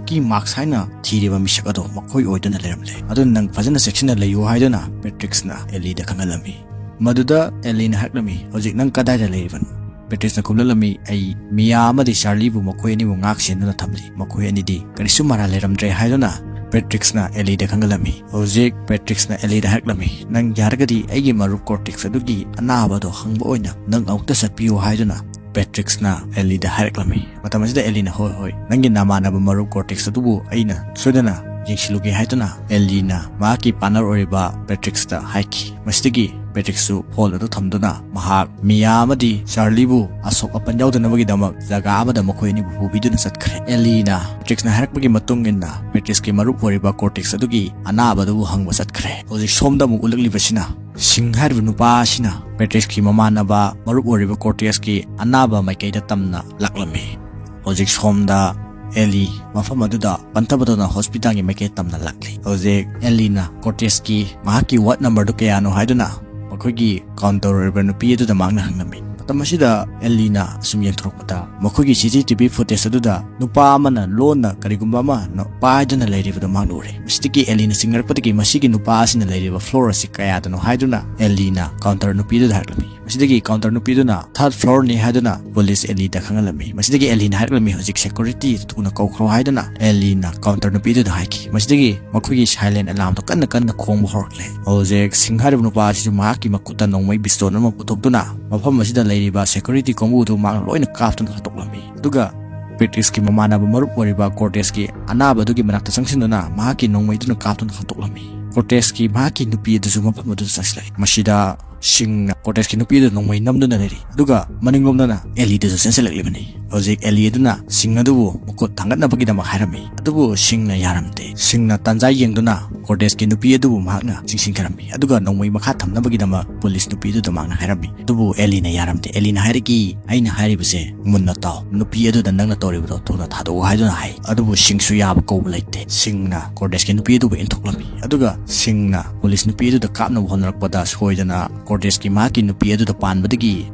ꯀꯤ ꯃꯥꯛꯁ ꯍꯥꯏꯅ ꯊꯤꯔꯤꯕ ꯃꯤꯁꯛ ꯑꯗꯣ ꯃꯈꯣꯏ ꯑꯣꯏꯗꯨꯅ ꯂꯩꯔꯝꯂꯦ꯫ ꯑꯗꯨꯅ ꯅꯪ ꯐꯖꯅ ꯆꯦꯛꯁꯤꯟꯅ ꯂꯩꯌꯨ ꯍꯥꯏꯗꯨꯅ ꯄꯦꯇ꯭ꯔꯤꯛꯁꯅ ꯑꯦꯂꯤꯗ ꯈꯪꯍꯜꯂꯝꯃꯤ꯫ ꯃꯗꯨꯗ ꯑꯦꯂꯤꯅ ꯍꯥꯏꯔꯛꯂꯝꯃꯤ, "ꯍꯧꯖꯤꯛ ꯅꯪ ꯀꯗꯥꯏꯗ ꯂꯩꯔꯤꯕꯅꯣ?" ꯄꯦꯇ꯭ꯔꯤꯛꯁꯅ ꯈꯨꯝꯂꯛꯂꯝꯃꯤ, "ꯑꯩ ꯃꯤꯌꯥ ꯑꯃꯗꯤ ꯆꯥꯔꯂꯤꯕꯨ ꯃꯈꯣꯏ ꯑꯅꯤꯕꯨ ꯉꯥꯛ ꯁꯦꯟꯗꯨꯅ ꯊꯝꯂꯤ, ꯃꯈꯣꯏ ꯑꯅꯤꯗꯤ ꯀꯔꯤꯁꯨ ꯃꯔꯥꯜ ꯂꯩꯔꯝꯗ꯭ꯔꯦ" ꯍꯥꯏꯗꯨꯅ ꯄꯦꯇ꯭ꯔꯤꯛꯁꯅ ꯑꯦꯂꯤꯗ ꯈꯪꯍꯜꯂꯝꯃꯤ꯫ ꯍꯧꯖꯤꯛ ꯄꯦꯇ꯭ꯔꯤꯛꯁꯅ ꯑꯦꯂꯤꯗ ꯍꯥꯏꯔꯛꯂꯝꯃꯤ, "ꯅꯪ ꯌꯥꯔꯒꯗꯤ ꯑꯩꯒꯤ ꯃꯔꯨꯞ ꯀꯣꯔꯇꯤꯛꯁ ꯑꯗꯨꯒꯤ ꯑꯅꯥꯕꯗꯣ ꯍꯪꯕ ꯑꯣꯏꯅ ꯅꯪ ꯑꯃꯨꯛꯇ ꯆꯠꯄꯤꯌꯨ" ꯍꯥꯏꯗꯨꯅ ꯄꯦꯇ꯭ꯔꯤꯛꯁꯅ ꯑꯦꯂꯤꯗ ꯍꯥꯏꯔꯛꯂꯝꯃꯤ꯫ ꯃꯇꯝ ꯑꯁꯤꯗ ꯑꯦꯂꯤꯅ, "ꯍꯣꯏ, ꯍꯣꯏ, ꯅꯪꯒꯤ ꯅꯃꯥꯟꯅꯕ ꯃꯔꯨꯞ ꯀꯣꯔꯇꯤꯛꯁ ꯑꯗꯨꯕꯨ ꯑꯩꯅ ꯁꯣꯏꯗꯅ ꯌꯦꯡꯁꯤꯜꯂꯨꯒꯦ" ꯍꯥꯏꯗꯨꯅ ꯑꯦꯂꯤꯅ ꯃꯍꯥꯛꯀꯤ ꯄꯥꯔꯠꯅꯔ ꯑꯣꯏꯔꯤꯕ ꯄꯦꯇ꯭ꯔꯤꯛꯁꯇ ꯍꯥꯏꯈꯤ꯫ ꯃꯁꯤꯗꯒꯤ ꯄꯦꯇ꯭ꯔꯤꯛꯁꯁꯨ ꯐꯣꯟ ꯑꯗꯨ ꯊꯝꯗꯨꯅ ꯃꯍꯥꯛ ꯃꯤꯌꯥ ꯑꯃꯗꯤ ꯆꯥꯔꯂꯤꯕꯨ ꯑꯁꯣꯛ ꯑꯄꯟ ꯌꯥꯎꯗꯅꯕꯒꯤꯗꯃꯛ ꯖꯒꯥ ꯑꯃꯗ ꯃꯈꯣꯏ ꯑꯅꯤꯕꯨ ꯄꯨꯕꯤꯗꯨꯅ ꯆꯠꯈ꯭ꯔꯦ꯫ ꯑꯦꯂꯤꯅ ꯄꯦꯇ꯭ꯔꯤꯛꯁꯅ ꯍꯥꯏꯔꯛꯄꯒꯤ ꯃꯇꯨꯡ ꯏꯟꯅ ꯄꯦꯇ꯭ꯔꯤꯛꯁꯀꯤ ꯃꯔꯨꯞ ꯑꯣꯏꯔꯤꯕ ꯀꯣꯔꯇꯤꯛꯁ ꯑꯗꯨꯒꯤ ꯑꯅꯥꯕꯗꯨꯕꯨ ꯍꯪꯕ ꯆꯠꯈ꯭ꯔꯦ꯫ ꯍꯧꯖꯤꯛ ꯁꯣꯝꯗ ꯑꯃꯨꯛ ꯎꯠꯂꯛꯂꯤꯕꯁꯤꯅ ꯁꯤꯡ ꯍꯥꯏꯔꯤꯕ ꯅꯨꯄꯥ ꯑꯁꯤꯅ ꯄꯦꯇ꯭ꯔꯤꯛꯁꯀꯤ ꯃꯃꯥꯟꯅꯕ ꯃꯔꯨꯞ ꯑꯣꯏꯔꯤꯕ ꯀꯣꯔꯇꯤꯛꯁꯀꯤ ꯑꯅꯥꯕ ꯃꯥꯏꯀꯩꯗ ꯇꯝꯅ ꯂꯥꯛꯂꯝꯃꯤ꯫ ꯍꯧꯖꯤꯛ ꯁꯣꯝꯗ ꯑꯦꯂꯤ ꯃꯐꯝ ꯑꯗꯨꯗ ꯄꯟꯊꯕꯗꯧꯅ ꯍꯣꯁꯄꯤꯇꯥꯜꯒꯤ ꯃꯥꯏꯀꯩ ꯇꯝꯅ ꯂꯥꯛꯂꯤ꯫ ꯍꯧꯖꯤꯛ ꯑꯦꯂꯤꯅ ꯀꯣꯔꯇꯤꯛꯁꯀꯤ ꯃꯍꯥꯛꯀꯤ ꯋꯥꯔꯗ ꯅꯝꯕꯔꯗꯨ ꯀꯌꯥꯅꯣ ꯍꯥꯏꯗꯨꯅ ꯃꯈꯣꯏꯒꯤ ꯀꯥꯎꯟꯇꯔ ꯑꯣꯏꯔꯤꯕ ꯅꯨꯄꯤ ꯑꯗꯨꯗ ꯃꯍꯥꯛꯅ ꯍꯪꯂꯝꯃꯤ꯫ ꯃꯇꯝ ꯑꯁꯤꯗ ꯑꯦꯂꯤꯅ ꯑꯁꯨꯝ ꯌꯦꯡꯊꯣꯔꯛꯄꯗ ꯃꯈꯣꯏꯒꯤ ꯁꯤ ꯁꯤ ꯇꯤ ꯚꯤ ꯐꯨꯇꯦꯖ ꯑꯗꯨꯗ ꯅꯨꯄꯥ ꯑꯃꯅ ꯂꯣꯟꯅ ꯀꯔꯤꯒꯨꯝꯕ ꯑꯃ ꯄꯥꯏꯗꯨꯅ ꯂꯩꯔꯤꯕꯗꯨ ꯃꯍꯥꯛꯅ ꯎꯔꯦ꯫ ꯃꯁꯤꯗꯒꯤ ꯑꯦꯂꯤꯅ ꯆꯤꯡꯅꯔꯛꯄꯗꯒꯤ ꯃꯁꯤꯒꯤ ꯅꯨꯄꯥ ꯑꯁꯤꯅ ꯂꯩꯔꯤꯕ ꯐ꯭ꯂꯣꯔ ꯑꯁꯤ ꯀꯌꯥꯗꯅꯣ ꯍꯥꯏꯗꯨꯅ ꯑꯦꯂꯤꯅ ꯀꯥꯎꯟꯇꯔ ꯅꯨꯄꯤꯗꯨꯗ ꯍꯥꯏꯔꯛꯂꯝꯃꯤ꯫ ꯃꯁꯤꯗꯒꯤ ꯀꯥꯎꯟꯇꯔ ꯅꯨꯄꯤꯗꯨꯅ ꯊꯥꯔꯠ ꯐ꯭ꯂꯣꯔꯅꯤ ꯍꯥꯏꯗꯨꯅ ꯄꯨꯂꯤꯁ ꯑꯦꯂꯤꯗ ꯈꯪꯍꯜꯂꯝꯃꯤ꯫ ꯃꯁꯤꯗꯒꯤ ꯑꯦꯂꯤꯅ ꯍꯥꯏꯔꯛꯂꯝꯃꯤ, "ꯍꯧꯖꯤꯛ ꯁꯦꯀ꯭ꯌꯨꯔꯤꯇꯤ ꯊꯨꯅ ꯀꯧꯈ꯭ꯔꯣ" ꯍꯥꯏꯗꯨꯅ ꯑꯦꯂꯤꯅ ꯀꯥꯎꯟꯇꯔ ꯅꯨꯄꯤꯗꯨꯗ ꯍꯥꯏꯈꯤ꯫ ꯃꯁꯤꯗꯒꯤ ꯃꯈꯣꯏꯒꯤ ꯁꯥꯏꯂꯦꯟ ꯑꯦꯂꯥꯔꯝꯗꯣ ꯀꯟꯅ ꯀꯟꯅ ꯈꯣꯡꯕ ꯍꯧꯔꯛꯂꯦ꯫ ꯍꯧꯖꯤꯛ ꯁꯤꯡ ꯍꯥꯏꯔꯤꯕ ꯅꯨꯄꯥ ꯑꯁꯤꯁꯨ ꯃꯍꯥꯛꯀꯤ ꯃꯈꯨꯠꯇ ꯅꯣꯡꯃꯩ ꯄꯤꯁꯇꯣꯜ ꯑꯃ ꯄꯨꯊꯣꯛꯇꯨꯅ ꯃꯐꯝ ꯑꯁꯤꯗ ꯂꯩꯔꯤꯕ ꯁꯦꯀ꯭ꯌꯨꯔꯤꯇꯤ ꯀꯥꯡꯕꯨꯗꯨ ꯃꯍꯥꯛꯅ ꯂꯣꯏꯅ ꯀꯥꯞꯇꯨꯅ ꯍꯥꯠꯇꯣꯛꯂꯝꯃꯤ꯫ ꯑꯗꯨꯒ ꯄꯦꯇ꯭ꯔꯤꯛꯁꯀꯤ ꯃꯃꯥꯟꯅꯕ ꯃꯔꯨꯞ ꯑꯣꯏꯔꯤꯕ ꯀꯣꯔꯇꯦꯁꯀꯤ ꯑꯅꯥꯕ ꯑꯗꯨꯒꯤ ꯃꯅꯥꯛꯇ ꯆꯪꯁꯤꯟꯗꯨꯅ ꯃꯍꯥꯛꯀꯤ ꯅꯣꯡꯃꯩꯗꯨꯅ ꯀꯥꯞꯇꯨꯅ ꯍꯥꯠꯇꯣꯛꯂꯝꯃꯤ꯫ ꯀꯣꯔꯇꯦꯁꯀꯤ ꯃꯍꯥꯛꯀꯤ ꯅꯨꯄꯤ ꯑꯗꯨꯁꯨ ꯃꯐꯝ ꯑꯗꯨꯗ ꯆꯪꯁꯤꯜꯂꯛꯏ꯫ ꯃꯁꯤꯗ ꯁꯤꯡꯅ ꯀꯣꯔꯇꯦꯁꯀꯤ ꯅꯨꯄꯤ ꯑꯗꯨ ꯅꯣꯡꯃꯩ ꯅꯝꯗꯨꯅ ꯂꯩꯔꯤ, ꯑꯗꯨꯒ ꯃꯅꯤꯡꯂꯣꯝꯗꯅ ꯑꯦꯂꯤꯗꯨꯁꯨ ꯆꯦꯟꯁꯤꯜꯂꯛꯂꯤꯕꯅꯤ꯫ ꯍꯧꯖꯤꯛ ꯑꯦꯂꯤ ꯑꯗꯨꯅ ꯁꯤꯡ ꯑꯗꯨꯕꯨ ꯃꯈꯨꯠ ꯊꯥꯡꯒꯠꯅꯕꯒꯤꯗꯃꯛ ꯍꯥꯏꯔꯝꯃꯤ, ꯑꯗꯨꯕꯨ ꯁꯤꯡꯅ ꯌꯥꯔꯝꯗꯦ꯫ ꯁꯤꯡꯅ ꯇꯥꯟꯖꯥ ꯌꯦꯡꯗꯨꯅ ꯀꯣꯔꯇꯦꯁꯀꯤ ꯅꯨꯄꯤ ꯑꯗꯨꯕꯨ ꯃꯍꯥꯛꯅ ꯆꯤꯡꯁꯤꯟꯈ꯭ꯔꯝꯃꯤ, ꯑꯗꯨꯒ ꯅꯣꯡꯃꯩ ꯃꯈꯥ ꯊꯝꯅꯕꯒꯤꯗꯃꯛ ꯄꯨꯂꯤꯁ ꯅꯨꯄꯤ ꯑꯗꯨꯗ ꯃꯍꯥꯛꯅ ꯍꯥꯏꯔꯝꯃꯤ꯫ ꯑꯗꯨꯕꯨ ꯑꯦꯂꯤꯅ ꯌꯥꯔꯝꯗꯦ꯫ ꯑꯦꯂꯤꯅ ꯍꯥꯏꯔꯛꯏ, "ꯑꯩꯅ ꯍꯥꯏꯔꯤꯕꯁꯦ ꯃꯨꯟꯅ ꯇꯥꯎ꯫ ꯅꯨꯄꯤ ꯑꯗꯨꯗ ꯅꯪꯅ ꯇꯧꯔꯤꯕꯗꯣ ꯊꯨꯅ ꯊꯥꯗꯣꯛꯎ" ꯍꯥꯏꯗꯨꯅ ꯍꯥꯏ꯫ ꯑꯗꯨꯕꯨ ꯁꯤꯡꯁꯨ ꯌꯥꯕ ꯀꯧꯕ ꯂꯩꯇꯦ꯫ ꯁꯤꯡꯅ ꯀꯣꯔꯇꯦꯁꯀꯤ ꯅꯨꯄꯤ ꯑꯗꯨꯕꯨ ꯏꯟꯊꯣꯛꯂꯝꯃꯤ, ꯑꯗꯨꯒ ꯁꯤꯡꯅ ꯄꯨꯂꯤꯁ ꯅꯨꯄꯤ ꯑꯗꯨꯗ ꯀꯥꯞꯅꯕ ꯍꯣꯠꯅꯔꯛꯄꯗ ꯁꯣꯏꯗꯅ ꯀꯣꯔꯇꯦꯁꯀꯤ ꯃꯍꯥꯛꯀꯤ ꯅꯨꯄꯤ ꯑꯗꯨꯗ ꯄꯥꯟꯕꯗꯒꯤ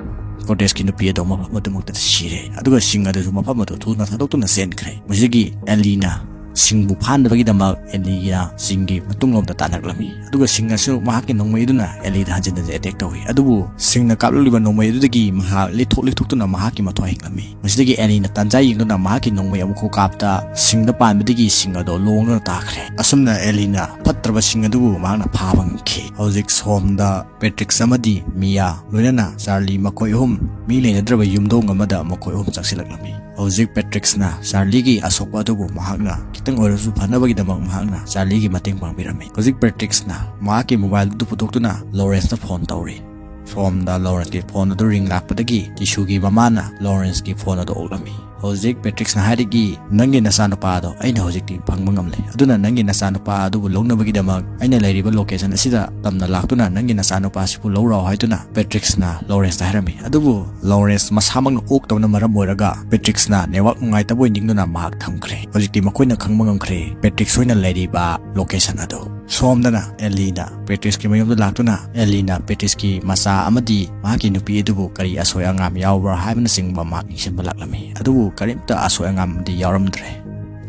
ꯀꯣꯔꯇꯦꯁꯀꯤ ꯅꯨꯄꯤ ꯑꯗꯨ ꯃꯐꯝ ꯑꯗꯨꯃꯛꯇꯗ ꯁꯤꯔꯦ, ꯑꯗꯨꯒ ꯁꯤꯡ ꯑꯗꯨꯁꯨ ꯃꯐꯝ ꯑꯗꯨ ꯊꯨꯅ ꯊꯥꯗꯣꯛꯇꯨꯅ ꯆꯦꯟꯈ꯭ꯔꯦ꯫ ꯃꯁꯤꯒꯤ ꯑꯦꯂꯤꯅ ꯁꯤꯡꯕꯨ ꯐꯥꯅꯕꯒꯤꯗꯃꯛ ꯑꯦꯂꯤꯅ ꯁꯤꯡꯒꯤ ꯃꯇꯨꯡꯂꯣꯝꯗ ꯇꯥꯟꯅꯔꯛꯂꯝꯃꯤ, ꯑꯗꯨꯒ ꯁꯤꯡ ꯑꯁꯨ ꯃꯍꯥꯛꯀꯤ ꯅꯣꯡꯃꯩ ꯑꯗꯨꯅ ꯑꯦꯂꯤꯗ ꯍꯟꯖꯤꯟ ꯍꯟꯖꯤꯟ ꯑꯦꯇꯦꯛ ꯇꯧꯏ꯫ ꯑꯗꯨꯕꯨ ꯁꯤꯡꯅ ꯀꯥꯞꯂꯛꯂꯤꯕ ꯅꯣꯡꯃꯩ ꯑꯗꯨꯗꯒꯤ ꯃꯍꯥꯛ ꯂꯤꯠꯊꯣꯛ ꯂꯤꯠꯊꯣꯛꯇꯨꯅ ꯃꯍꯥꯛꯀꯤ ꯃꯊ꯭ꯋꯥꯏ ꯍꯤꯡꯂꯝꯃꯤ꯫ ꯃꯁꯤꯗꯒꯤ ꯑꯦꯂꯤꯅ ꯇꯥꯟꯖꯥ ꯌꯦꯡꯗꯨꯅ ꯃꯍꯥꯛꯀꯤ ꯅꯣꯡꯃꯩ ꯑꯃꯨꯛ ꯀꯥꯞꯇ ꯁꯤꯡꯗ ꯄꯥꯟꯕꯗꯒꯤ ꯁꯤꯡ ꯑꯗꯣ ꯂꯣꯡꯗꯨꯅ ꯇꯥꯈ꯭ꯔꯦ꯫ ꯑꯁꯨꯝꯅ ꯑꯦꯂꯤꯅ ꯐꯠꯇ꯭ꯔꯕ ꯁꯤꯡ ꯑꯗꯨꯕꯨ ꯃꯍꯥꯛꯅ ꯐꯥꯕ ꯉꯝꯈꯤ꯫ ꯍꯧꯖꯤꯛ ꯁꯣꯝꯗ ꯄꯦꯇ꯭ꯔꯤꯛꯁ ꯑꯃꯗꯤ ꯃꯤꯌꯥ, ꯂꯣꯏꯅꯅ ꯆꯥꯔꯂꯤ, ꯃꯈꯣꯏ ꯑꯍꯨꯝ ꯃꯤ ꯂꯩꯅꯗ꯭ꯔꯕ ꯌꯨꯝꯗꯣꯡ ꯑꯃꯗ ꯃꯈꯣꯏ ꯑꯍꯨꯝ ꯆꯪꯁꯤꯜꯂꯛꯂꯝꯃꯤ꯫ ꯍꯧꯖꯤꯛ ꯄꯦꯇ꯭ꯔꯤꯛꯁꯅ ꯆꯥꯔꯂꯤꯒꯤ ꯑꯁꯣꯛꯄ ꯑꯗꯨꯕꯨ ꯃꯍꯥꯛꯅ ꯈꯤꯇꯪ ꯑꯣꯏꯔꯁꯨ ꯐꯅꯕꯒꯤꯗꯃꯛ ꯃꯍꯥꯛꯅ ꯆꯥꯔꯂꯤꯒꯤ ꯃꯇꯦꯡ ꯄꯥꯡꯕꯤꯔꯝꯃꯤ꯫ ꯍꯧꯖꯤꯛ ꯄꯦꯇ꯭ꯔꯤꯛꯁꯅ ꯃꯍꯥꯛꯀꯤ ꯃꯣꯕꯥꯏꯜ ꯑꯗꯨ ꯄꯨꯊꯣꯛꯇꯨꯅ ꯂꯣꯔꯦꯟꯁꯇ ꯐꯣꯟ ꯇꯧꯔꯤ꯫ ꯁꯣꯝꯗ ꯂꯣꯔꯦꯟꯁꯀꯤ ꯐꯣꯟ ꯑꯗꯨ ꯔꯤꯡ ꯂꯥꯛꯄꯗꯒꯤ ꯇꯤꯁꯨꯒꯤ ꯃꯃꯥꯅ ꯂꯣꯔꯦꯟꯁꯀꯤ ꯐꯣꯟ ꯑꯗꯨ ꯑꯣꯛꯂꯝꯃꯤ꯫ ꯍꯧꯖꯤꯛ ꯄꯦꯇ꯭ꯔꯤꯛꯁꯅ ꯍꯥꯏꯔꯛꯏ, "ꯅꯪꯒꯤ ꯅꯆꯥꯅꯨꯄꯥ ꯑꯗꯣ ꯑꯩꯅ ꯍꯧꯖꯤꯛꯇꯤ ꯐꯪꯕ ꯉꯝꯂꯦ, ꯑꯗꯨꯅ ꯅꯪꯒꯤ ꯅꯆꯥꯅꯨꯄꯥ ꯑꯗꯨꯕꯨ ꯂꯧꯅꯕꯒꯤꯗꯃꯛ ꯑꯩꯅ ꯂꯩꯔꯤꯕ ꯂꯣꯀꯦꯁꯟ ꯑꯁꯤꯗ ꯇꯝꯅ ꯂꯥꯛꯇꯨꯅ ꯅꯪꯒꯤ ꯅꯆꯥꯅꯨꯄꯥ ꯑꯁꯤꯕꯨ ꯂꯧꯔꯛꯑꯣ" ꯍꯥꯏꯗꯨꯅ ꯄꯦꯇ꯭ꯔꯤꯛꯁꯅ ꯂꯣꯔꯦꯟꯁꯇ ꯍꯥꯏꯔꯝꯃꯤ꯫ ꯑꯗꯨꯕꯨ ꯂꯣꯔꯦꯟꯁ ꯃꯁꯥꯃꯛꯅ ꯑꯣꯛꯇꯕꯅ ꯃꯔꯝ ꯑꯣꯏꯔꯒ ꯄꯦꯇ꯭ꯔꯤꯛꯁꯅ ꯅꯦꯠꯋꯥꯛ ꯅꯨꯡꯉꯥꯏꯇꯕ ꯑꯣꯏ ꯅꯤꯡꯗꯨꯅ ꯃꯍꯥꯛ ꯊꯝꯈ꯭ꯔꯦ꯫ ꯍꯧꯖꯤꯛꯇꯤ ꯃꯈꯣꯏꯅ ꯈꯪꯕ ꯉꯝꯈ꯭ꯔꯦ ꯄꯦꯇ꯭ꯔꯤꯛꯁ ꯍꯣꯏꯅ ꯂꯩꯔꯤꯕ ꯂꯣꯀꯦꯁꯟ ꯑꯗꯨ꯫ ꯁꯣꯝꯗꯅ ꯑꯦꯂꯤꯅ ꯄꯦꯇ꯭ꯔꯤꯛꯁꯀꯤ ꯃꯌꯨꯝꯗ ꯂꯥꯛꯇꯨꯅ ꯑꯦꯂꯤꯅ ꯄꯦꯇ꯭ꯔꯤꯛꯁꯀꯤ ꯃꯆꯥ ꯑꯃꯗꯤ ꯃꯍꯥꯛꯀꯤ ꯅꯨꯄꯤ ꯑꯗꯨꯕꯨ ꯀꯔꯤ ꯑꯁꯣꯏ ꯑꯉꯥꯝ ꯌꯥꯎꯕ꯭ꯔꯥ ꯍꯥꯏꯕꯅꯆꯤꯡꯕ ꯃꯍꯥꯛ ꯌꯦꯡꯁꯤꯟꯕ ꯂꯥꯛꯂꯝꯃꯤ꯫ ꯑꯗꯨꯕꯨ ꯀꯔꯤꯝꯇ ꯑꯁꯣꯏ ꯑꯉꯥꯝꯗꯤ ꯌꯥꯎꯔꯝꯗ꯭ꯔꯦ꯫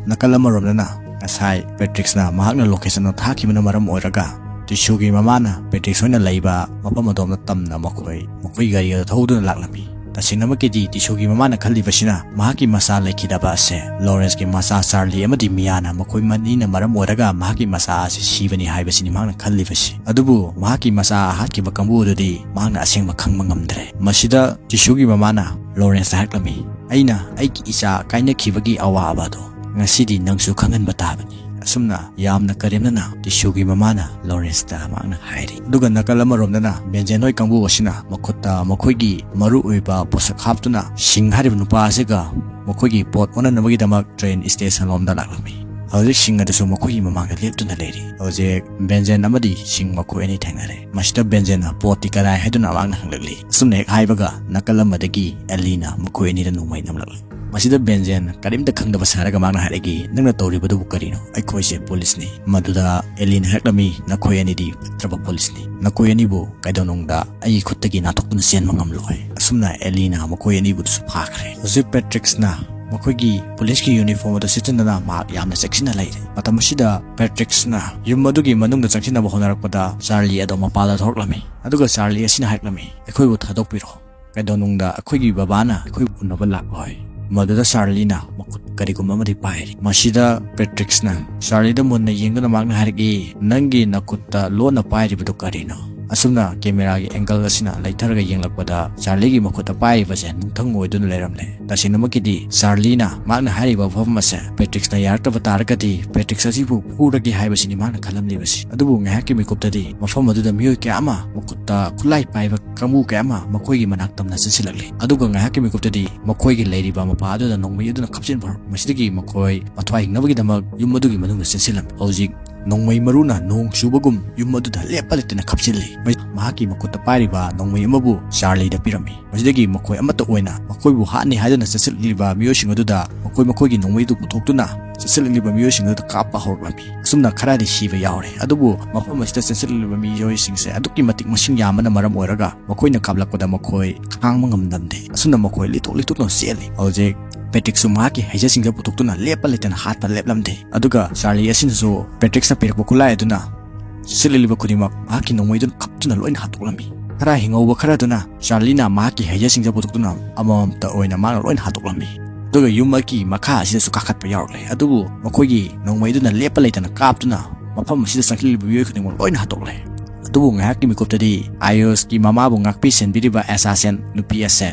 ꯅꯥꯀꯜ ꯑꯃꯔꯣꯝꯗꯅ ꯉꯁꯥꯏ ꯄꯦꯇ꯭ꯔꯤꯛꯁꯅ ꯃꯍꯥꯛꯅ ꯂꯣꯀꯦꯁꯟ ꯑꯗꯨ ꯊꯥꯈꯤꯕꯅ ꯃꯔꯝ ꯑꯣꯏꯔꯒ ꯇꯤꯁꯨꯒꯤ ꯃꯃꯥꯅ ꯄꯦꯇ꯭ꯔꯤꯛꯁ ꯍꯣꯏꯅ ꯂꯩꯕ ꯃꯐꯝ ꯑꯗꯣꯝꯗ ꯇꯝꯅ ꯃꯈꯣꯏ ꯃꯈꯣꯏ ꯒꯥꯔꯤ ꯑꯗꯨ ꯊꯧꯗꯨꯅ ꯂꯥꯛꯂꯝꯃꯤ꯫ ꯇꯁꯦꯡꯅꯃꯛꯀꯤꯗꯤ ꯇꯤꯁꯨꯒꯤ ꯃꯃꯥꯅ ꯈꯜꯂꯤꯕꯁꯤꯅ ꯃꯍꯥꯛꯀꯤ ꯃꯆꯥ ꯂꯩꯈꯤꯗꯕ ꯑꯁꯦ ꯂꯣꯔꯦꯟꯁꯀꯤ ꯃꯆꯥ ꯆꯥꯔꯂꯤ ꯑꯃꯗꯤ ꯃꯤꯌꯥꯅ ꯃꯈꯣꯏ ꯑꯅꯤꯅ ꯃꯔꯝ ꯑꯣꯏꯔꯒ ꯃꯍꯥꯛꯀꯤ ꯃꯆꯥ ꯑꯁꯤ ꯁꯤꯕꯅꯤ ꯍꯥꯏꯕꯁꯤꯅꯤ ꯃꯍꯥꯛꯅ ꯈꯜꯂꯤꯕꯁꯤ꯫ ꯑꯗꯨꯕꯨ ꯃꯍꯥꯛꯀꯤ ꯃꯆꯥ ꯍꯥꯠꯈꯤꯕ ꯀꯥꯡꯕꯨ ꯑꯗꯨꯗꯤ ꯃꯍꯥꯛꯅ ꯑꯁꯦꯡꯕ ꯈꯪꯕ ꯉꯝꯗ꯭ꯔꯦ꯫ ꯃꯁꯤꯗ ꯇꯤꯁꯨꯒꯤ ꯃꯃꯥꯅ ꯂꯣꯔꯦꯟꯁꯇ ꯍꯥꯏꯔꯛꯂꯝꯃꯤ, "ꯑꯩꯅ ꯑꯩꯒꯤ ꯏꯆꯥ ꯀꯥꯏꯅꯈꯤꯕꯒꯤ ꯑꯋꯥꯕ ꯑꯗꯣ ꯉꯁꯤꯗꯤ ꯅꯪꯁꯨ ꯈꯪꯍꯟꯕ ꯇꯥꯕꯅꯤ"꯫ ꯑꯁꯨꯝꯅ ꯌꯥꯝꯅ ꯀꯔꯦꯝꯅꯅ ꯇꯤꯁꯨꯒꯤ ꯃꯃꯥꯅ ꯂꯣꯔꯦꯟꯁꯇ ꯃꯍꯥꯛꯅ ꯍꯥꯏꯔꯤ꯫ ꯑꯗꯨꯒ ꯅꯥꯀꯜ ꯑꯃꯔꯣꯝꯗꯅ ꯕꯦꯟꯖꯦꯟ ꯍꯣꯏ ꯀꯥꯡꯕꯨ ꯑꯁꯤꯅ ꯃꯈꯨꯠꯇ ꯃꯈꯣꯏꯒꯤ ꯃꯔꯨ ꯑꯣꯏꯕ ꯄꯣꯠꯁꯛ ꯍꯥꯞꯇꯨꯅ ꯁꯤꯡ ꯍꯥꯏꯔꯤꯕ ꯅꯨꯄꯥ ꯑꯁꯤꯒ ꯃꯈꯣꯏꯒꯤ ꯄꯣꯠ ꯑꯣꯟꯅꯅꯕꯒꯤꯗꯃꯛ ꯇ꯭ꯔꯦꯟ ꯁ꯭ꯇꯦꯁꯟ ꯂꯣꯝꯗ ꯂꯥꯛꯂꯝꯃꯤ꯫ ꯍꯧꯖꯤꯛ ꯁꯤꯡ ꯑꯗꯨꯁꯨ ꯃꯈꯣꯏꯒꯤ ꯃꯃꯥꯡꯗ ꯂꯦꯞꯇꯨꯅ ꯂꯩꯔꯤ꯫ ꯍꯧꯖꯤꯛ ꯕꯦꯟꯖꯦꯟ ꯑꯃꯗꯤ ꯁꯤꯡ ꯃꯈꯣꯏ ꯑꯅꯤ ꯊꯦꯡꯅꯔꯦ꯫ ꯃꯁꯤꯗ ꯕꯦꯟꯖꯦꯟꯅ "ꯄꯣꯠꯇꯤ ꯀꯗꯥꯏ?" ꯍꯥꯏꯗꯨꯅ ꯃꯍꯥꯛꯅ ꯍꯪꯂꯛꯂꯤ꯫ ꯑꯁꯨꯝꯅ ꯍꯦꯛ ꯍꯥꯏꯕꯒ ꯅꯥꯀꯜ ꯑꯃꯗꯒꯤ ꯑꯦꯂꯤꯅ ꯃꯈꯣꯏ ꯑꯅꯤꯗ ꯅꯣꯡꯃꯩ ꯅꯝꯂꯛꯂꯤ꯫ ꯃꯁꯤꯗ ꯕꯦꯟꯖꯦꯟ ꯀꯔꯤꯝꯇ ꯈꯪꯗꯕ ꯁꯥꯔꯒ ꯃꯍꯥꯛꯅ ꯍꯥꯏꯔꯛꯏ, "ꯅꯪꯅ ꯇꯧꯔꯤꯕꯗꯨꯕꯨ ꯀꯔꯤꯅꯣ? ꯑꯩꯈꯣꯏꯁꯦ ꯄꯨꯂꯤꯁꯅꯤ"꯫ ꯃꯗꯨꯗ ꯑꯦꯂꯤꯅ ꯍꯥꯏꯔꯛꯂꯝꯃꯤ, "ꯅꯈꯣꯏ ꯑꯅꯤꯗꯤ ꯐꯠꯇ꯭ꯔꯕ ꯄꯨꯂꯤꯁꯅꯤ꯫ ꯅꯈꯣꯏ ꯑꯅꯤꯕꯨ ꯀꯩꯗꯧꯅꯨꯡꯗ ꯑꯩꯒꯤ ꯈꯨꯠꯇꯒꯤ ꯅꯥꯟꯊꯣꯛꯇꯨꯅ ꯆꯦꯟꯕ ꯉꯝꯂꯣꯏ"꯫ ꯑꯁꯨꯝꯅ ꯑꯦꯂꯤꯅ ꯃꯈꯣꯏ ꯑꯅꯤꯕꯨꯁꯨ ꯐꯥꯈ꯭ꯔꯦ꯫ ꯍꯧꯖꯤꯛ ꯄꯦꯇ꯭ꯔꯤꯛꯁꯅ ꯃꯈꯣꯏꯒꯤ ꯄꯨꯂꯤꯁꯀꯤ ꯌꯨꯅꯤꯐꯣꯔꯝ ꯑꯗꯨ ꯁꯦꯠꯆꯤꯟꯗꯅ ꯃꯍꯥꯛ ꯌꯥꯝꯅ ꯆꯦꯛꯁꯤꯟꯅ ꯂꯩꯔꯦ꯫ ꯃꯇꯝ ꯑꯁꯤꯗ ꯄꯦꯇ꯭ꯔꯤꯛꯁꯅ ꯌꯨꯝ ꯑꯗꯨꯒꯤ ꯃꯅꯨꯡꯗ ꯆꯪꯁꯤꯟꯅꯕ ꯍꯣꯠꯅꯔꯛꯄꯗ ꯆꯥꯔꯂꯤ ꯑꯗꯣ ꯃꯄꯥꯟꯗ ꯊꯣꯛꯂꯛꯂꯝꯃꯤ꯫ ꯑꯗꯨꯒ ꯆꯥꯔꯂꯤ ꯑꯁꯤꯅ ꯍꯥꯏꯔꯛꯂꯝꯃꯤ, "ꯑꯩꯈꯣꯏꯕꯨ ꯊꯥꯗꯣꯛꯄꯤꯔꯣ꯫ ꯀꯩꯗꯧꯅꯨꯡꯗ ꯑꯩꯈꯣꯏꯒꯤ ꯕꯕꯥꯅ ꯑꯩꯈꯣꯏꯕꯨ ꯎꯅꯕ ꯂꯥꯛꯂꯣꯏ"꯫ ꯃꯗꯨꯗ ꯆꯥꯔꯂꯤꯅ ꯃꯈꯨꯠ ꯀꯔꯤꯒꯨꯝꯕ ꯑꯃꯗꯤ ꯄꯥꯏꯔꯤ꯫ ꯃꯁꯤꯗ ꯄꯦꯇ꯭ꯔꯤꯛꯁꯅ ꯆꯥꯔꯂꯤꯗ ꯃꯨꯟꯅ ꯌꯦꯡꯗꯨꯅ ꯃꯍꯥꯛꯅ ꯍꯥꯏꯔꯛꯏ, "ꯅꯪꯒꯤ ꯅꯈꯨꯠꯇ ꯂꯣꯟꯅ ꯄꯥꯏꯔꯤꯕꯗꯨ ꯀꯔꯤꯅꯣ?" ꯑꯁꯨꯝꯅ ꯀꯦꯃꯦꯔꯥꯒꯤ ꯑꯦꯡꯒꯜ ꯑꯁꯤꯅ ꯂꯩꯊꯔꯒ ꯌꯦꯡꯂꯛꯄꯗ ꯆꯥꯔꯂꯤꯒꯤ ꯃꯈꯨꯠꯇ ꯄꯥꯏꯔꯤꯕꯁꯦ ꯅꯨꯡꯊꯪ ꯑꯣꯏꯗꯨꯅ ꯂꯩꯔꯝꯂꯦ꯫ ꯇꯁꯦꯡꯅꯃꯛꯀꯤꯗꯤ ꯆꯥꯔꯂꯤꯅ ꯃꯍꯥꯛꯅ ꯍꯥꯏꯔꯤꯕ ꯋꯥꯐꯝ ꯑꯁꯦ ꯄꯦꯇ꯭ꯔꯤꯛꯁꯅ ꯌꯥꯔꯛꯇꯕ ꯇꯥꯔꯒꯗꯤ ꯄꯦꯇ꯭ꯔꯤꯛꯁ ꯑꯁꯤꯕꯨ ꯐꯨꯔꯒꯦ ꯍꯥꯏꯕꯁꯤꯅꯤ ꯃꯍꯥꯛꯅ ꯈꯜꯂꯝꯂꯤꯕꯁꯤ꯫ ꯑꯗꯨꯕꯨ ꯉꯥꯏꯍꯥꯛꯀꯤ ꯃꯤꯀꯨꯞꯇꯗꯤ ꯃꯐꯝ ꯑꯗꯨꯗ ꯃꯤꯑꯣꯏ ꯀꯌꯥ ꯑꯃ ꯃꯈꯨꯠꯇ ꯈꯨꯠꯂꯥꯏ ꯄꯥꯏꯕ ꯀꯥꯡꯕꯨ ꯀꯌꯥ ꯑꯃ ꯃꯈꯣꯏꯒꯤ ꯃꯅꯥꯛ ꯇꯝꯅ ꯆꯦꯟꯁꯤꯜꯂꯛꯂꯤ꯫ ꯑꯗꯨꯒ ꯉꯥꯏꯍꯥꯛꯀꯤ ꯃꯤꯀꯨꯞꯇꯗꯤ ꯃꯈꯣꯏꯒꯤ ꯂꯩꯔꯤꯕ ꯃꯄꯥ ꯑꯗꯨꯗ ꯅꯣꯡꯃꯩ ꯑꯗꯨꯅ ꯀꯥꯞꯁꯤꯟꯕ ꯍꯧꯔꯛ-, ꯃꯁꯤꯗꯒꯤ ꯃꯈꯣꯏ ꯃꯊ꯭ꯋꯥꯏ ꯍꯤꯡꯅꯕꯒꯤꯗꯃꯛ ꯌꯨꯝ ꯑꯗꯨꯒꯤ ꯃꯅꯨꯡꯗ ꯆꯦꯟꯁꯤꯜꯂꯝꯃꯤ꯫ ꯍꯧꯖꯤꯛ ꯅꯣꯡꯃꯩ ꯃꯔꯨꯅ ꯅꯣꯡ ꯆꯨꯕꯒꯨꯝ ꯌꯨꯝ ꯑꯗꯨꯗ ꯂꯦꯞꯄ ꯂꯩꯇꯅ ꯀꯥꯞꯁꯤꯜꯂꯤ꯫ ꯃꯍꯥꯛꯀꯤ ꯃꯈꯨꯠꯇ ꯄꯥꯏꯔꯤꯕ ꯅꯣꯡꯃꯩ ꯑꯃꯕꯨ ꯆꯥꯔꯂꯤꯗ ꯄꯤꯔꯝꯃꯤ꯫ ꯃꯁꯤꯗꯒꯤ ꯃꯈꯣꯏ ꯑꯃꯠꯇ ꯑꯣꯏꯅ ꯃꯈꯣꯏꯕꯨ ꯍꯥꯠꯅꯤ ꯍꯥꯏꯗꯨꯅ ꯆꯦꯟꯁꯤꯜꯂꯛꯂꯤꯕ ꯃꯤꯑꯣꯏꯁꯤꯡ ꯑꯗꯨꯗ ꯃꯈꯣꯏ ꯃꯈꯣꯏꯒꯤ ꯅꯣꯡꯃꯩꯗꯨ ꯄꯨꯊꯣꯛꯇꯨꯅ ꯆꯦꯟꯁꯤꯜꯂꯛꯂꯤꯕ ꯃꯤꯑꯣꯏꯁꯤꯡ ꯑꯗꯨꯗ ꯀꯥꯞꯄ ꯍꯧꯔꯛꯂꯝꯃꯤ꯫ ꯑꯁꯨꯝꯅ ꯈꯔꯗꯤ ꯁꯤꯕ ꯌꯥꯎꯔꯦ, ꯑꯗꯨꯕꯨ ꯃꯐꯝ ꯑꯁꯤꯗ ꯆꯦꯟꯁꯤꯜꯂꯛꯂꯤꯕ ꯃꯤꯑꯣꯏꯁꯤꯡꯁꯦ ꯑꯗꯨꯛꯀꯤ ꯃꯇꯤꯛ ꯃꯁꯤꯡ ꯌꯥꯝꯕꯅ ꯃꯔꯝ ꯑꯣꯏꯔꯒ ꯃꯈꯣꯏꯅ ꯀꯥꯞꯂꯛꯄꯗ ꯃꯈꯣꯏ ꯈꯥꯡꯕ ꯉꯝꯂꯝꯗꯦ꯫ ꯑꯁꯨꯝꯅ ꯃꯈꯣꯏ ꯂꯤꯊꯣꯛ ꯂꯤꯊꯣꯛꯇꯨꯅ ꯆꯦꯜꯂꯤ꯫ ꯍꯧꯖꯤꯛ ꯄꯦꯇ꯭ꯔꯤꯛꯁꯨ ꯃꯍꯥꯛꯀꯤ ꯍꯩꯖꯁꯤꯡꯗ ꯄꯨꯊꯣꯛꯇꯨꯅ ꯂꯦꯞꯄ ꯂꯩꯇꯅ ꯍꯥꯠꯄ ꯂꯦꯞꯂꯝꯗꯦ꯫ ꯑꯗꯨꯒ ꯆꯥꯔꯂꯤ ꯑꯁꯤꯅꯁꯨ ꯄꯦꯇ꯭ꯔꯤꯛꯁꯅ ꯄꯤꯔꯛꯄ ꯈꯨꯠꯂꯥꯏ ꯑꯗꯨꯅ ꯆꯦꯜꯂꯛꯂꯤꯕ ꯈꯨꯗꯤꯡꯃꯛ ꯃꯍꯥꯛꯀꯤ ꯅꯣꯡꯃꯩꯗꯨꯅ ꯀꯥꯞꯇꯨꯅ ꯂꯣꯏꯅ ꯍꯥꯠꯇꯣꯛꯂꯝꯃꯤ꯫ ꯈꯔ ꯍꯤꯡꯍꯧꯕ ꯈꯔꯗꯨꯅ ꯆꯥꯔꯂꯤꯅ ꯃꯍꯥꯛꯀꯤ ꯍꯩꯖꯁꯤꯡꯗ ꯄꯨꯊꯣꯛꯇꯨꯅ ꯑꯃꯃꯝꯇ ꯑꯣꯏꯅ ꯃꯥꯅ ꯂꯣꯏꯅ ꯍꯥꯠꯇꯣꯛꯂꯝꯃꯤ꯫ ꯑꯗꯨꯒ ꯌꯨꯝ ꯑꯃꯒꯤ ꯃꯈꯥ ꯑꯁꯤꯗꯁꯨ ꯀꯥꯈꯠꯄ ꯌꯥꯎꯔꯛꯂꯦ꯫ ꯑꯗꯨꯕꯨ ꯃꯈꯣꯏꯒꯤ ꯅꯣꯡꯃꯩꯗꯨꯅ ꯂꯦꯞꯄ ꯂꯩꯇꯅ ꯀꯥꯞꯇꯨꯅ ꯃꯐꯝ ꯑꯁꯤꯗ ꯆꯪꯁꯤꯜꯂꯤꯕ ꯃꯤꯑꯣꯏ ꯈꯨꯗꯤꯡꯃꯛ ꯂꯣꯏꯅ ꯍꯥꯠꯇꯣꯛꯂꯦ꯫ ꯑꯗꯨꯕꯨ ꯉꯥꯏꯍꯥꯛꯀꯤ ꯃꯤꯀꯨꯞꯇꯗꯤ ꯑꯥꯏꯌꯣꯁꯀꯤ ꯃꯃꯥꯕꯨ ꯉꯥꯛꯄꯤ ꯁꯦꯟꯕꯤꯔꯤꯕ ꯑꯦꯁꯥꯁꯤꯟ ꯅꯨꯄꯤ ꯑꯁꯦ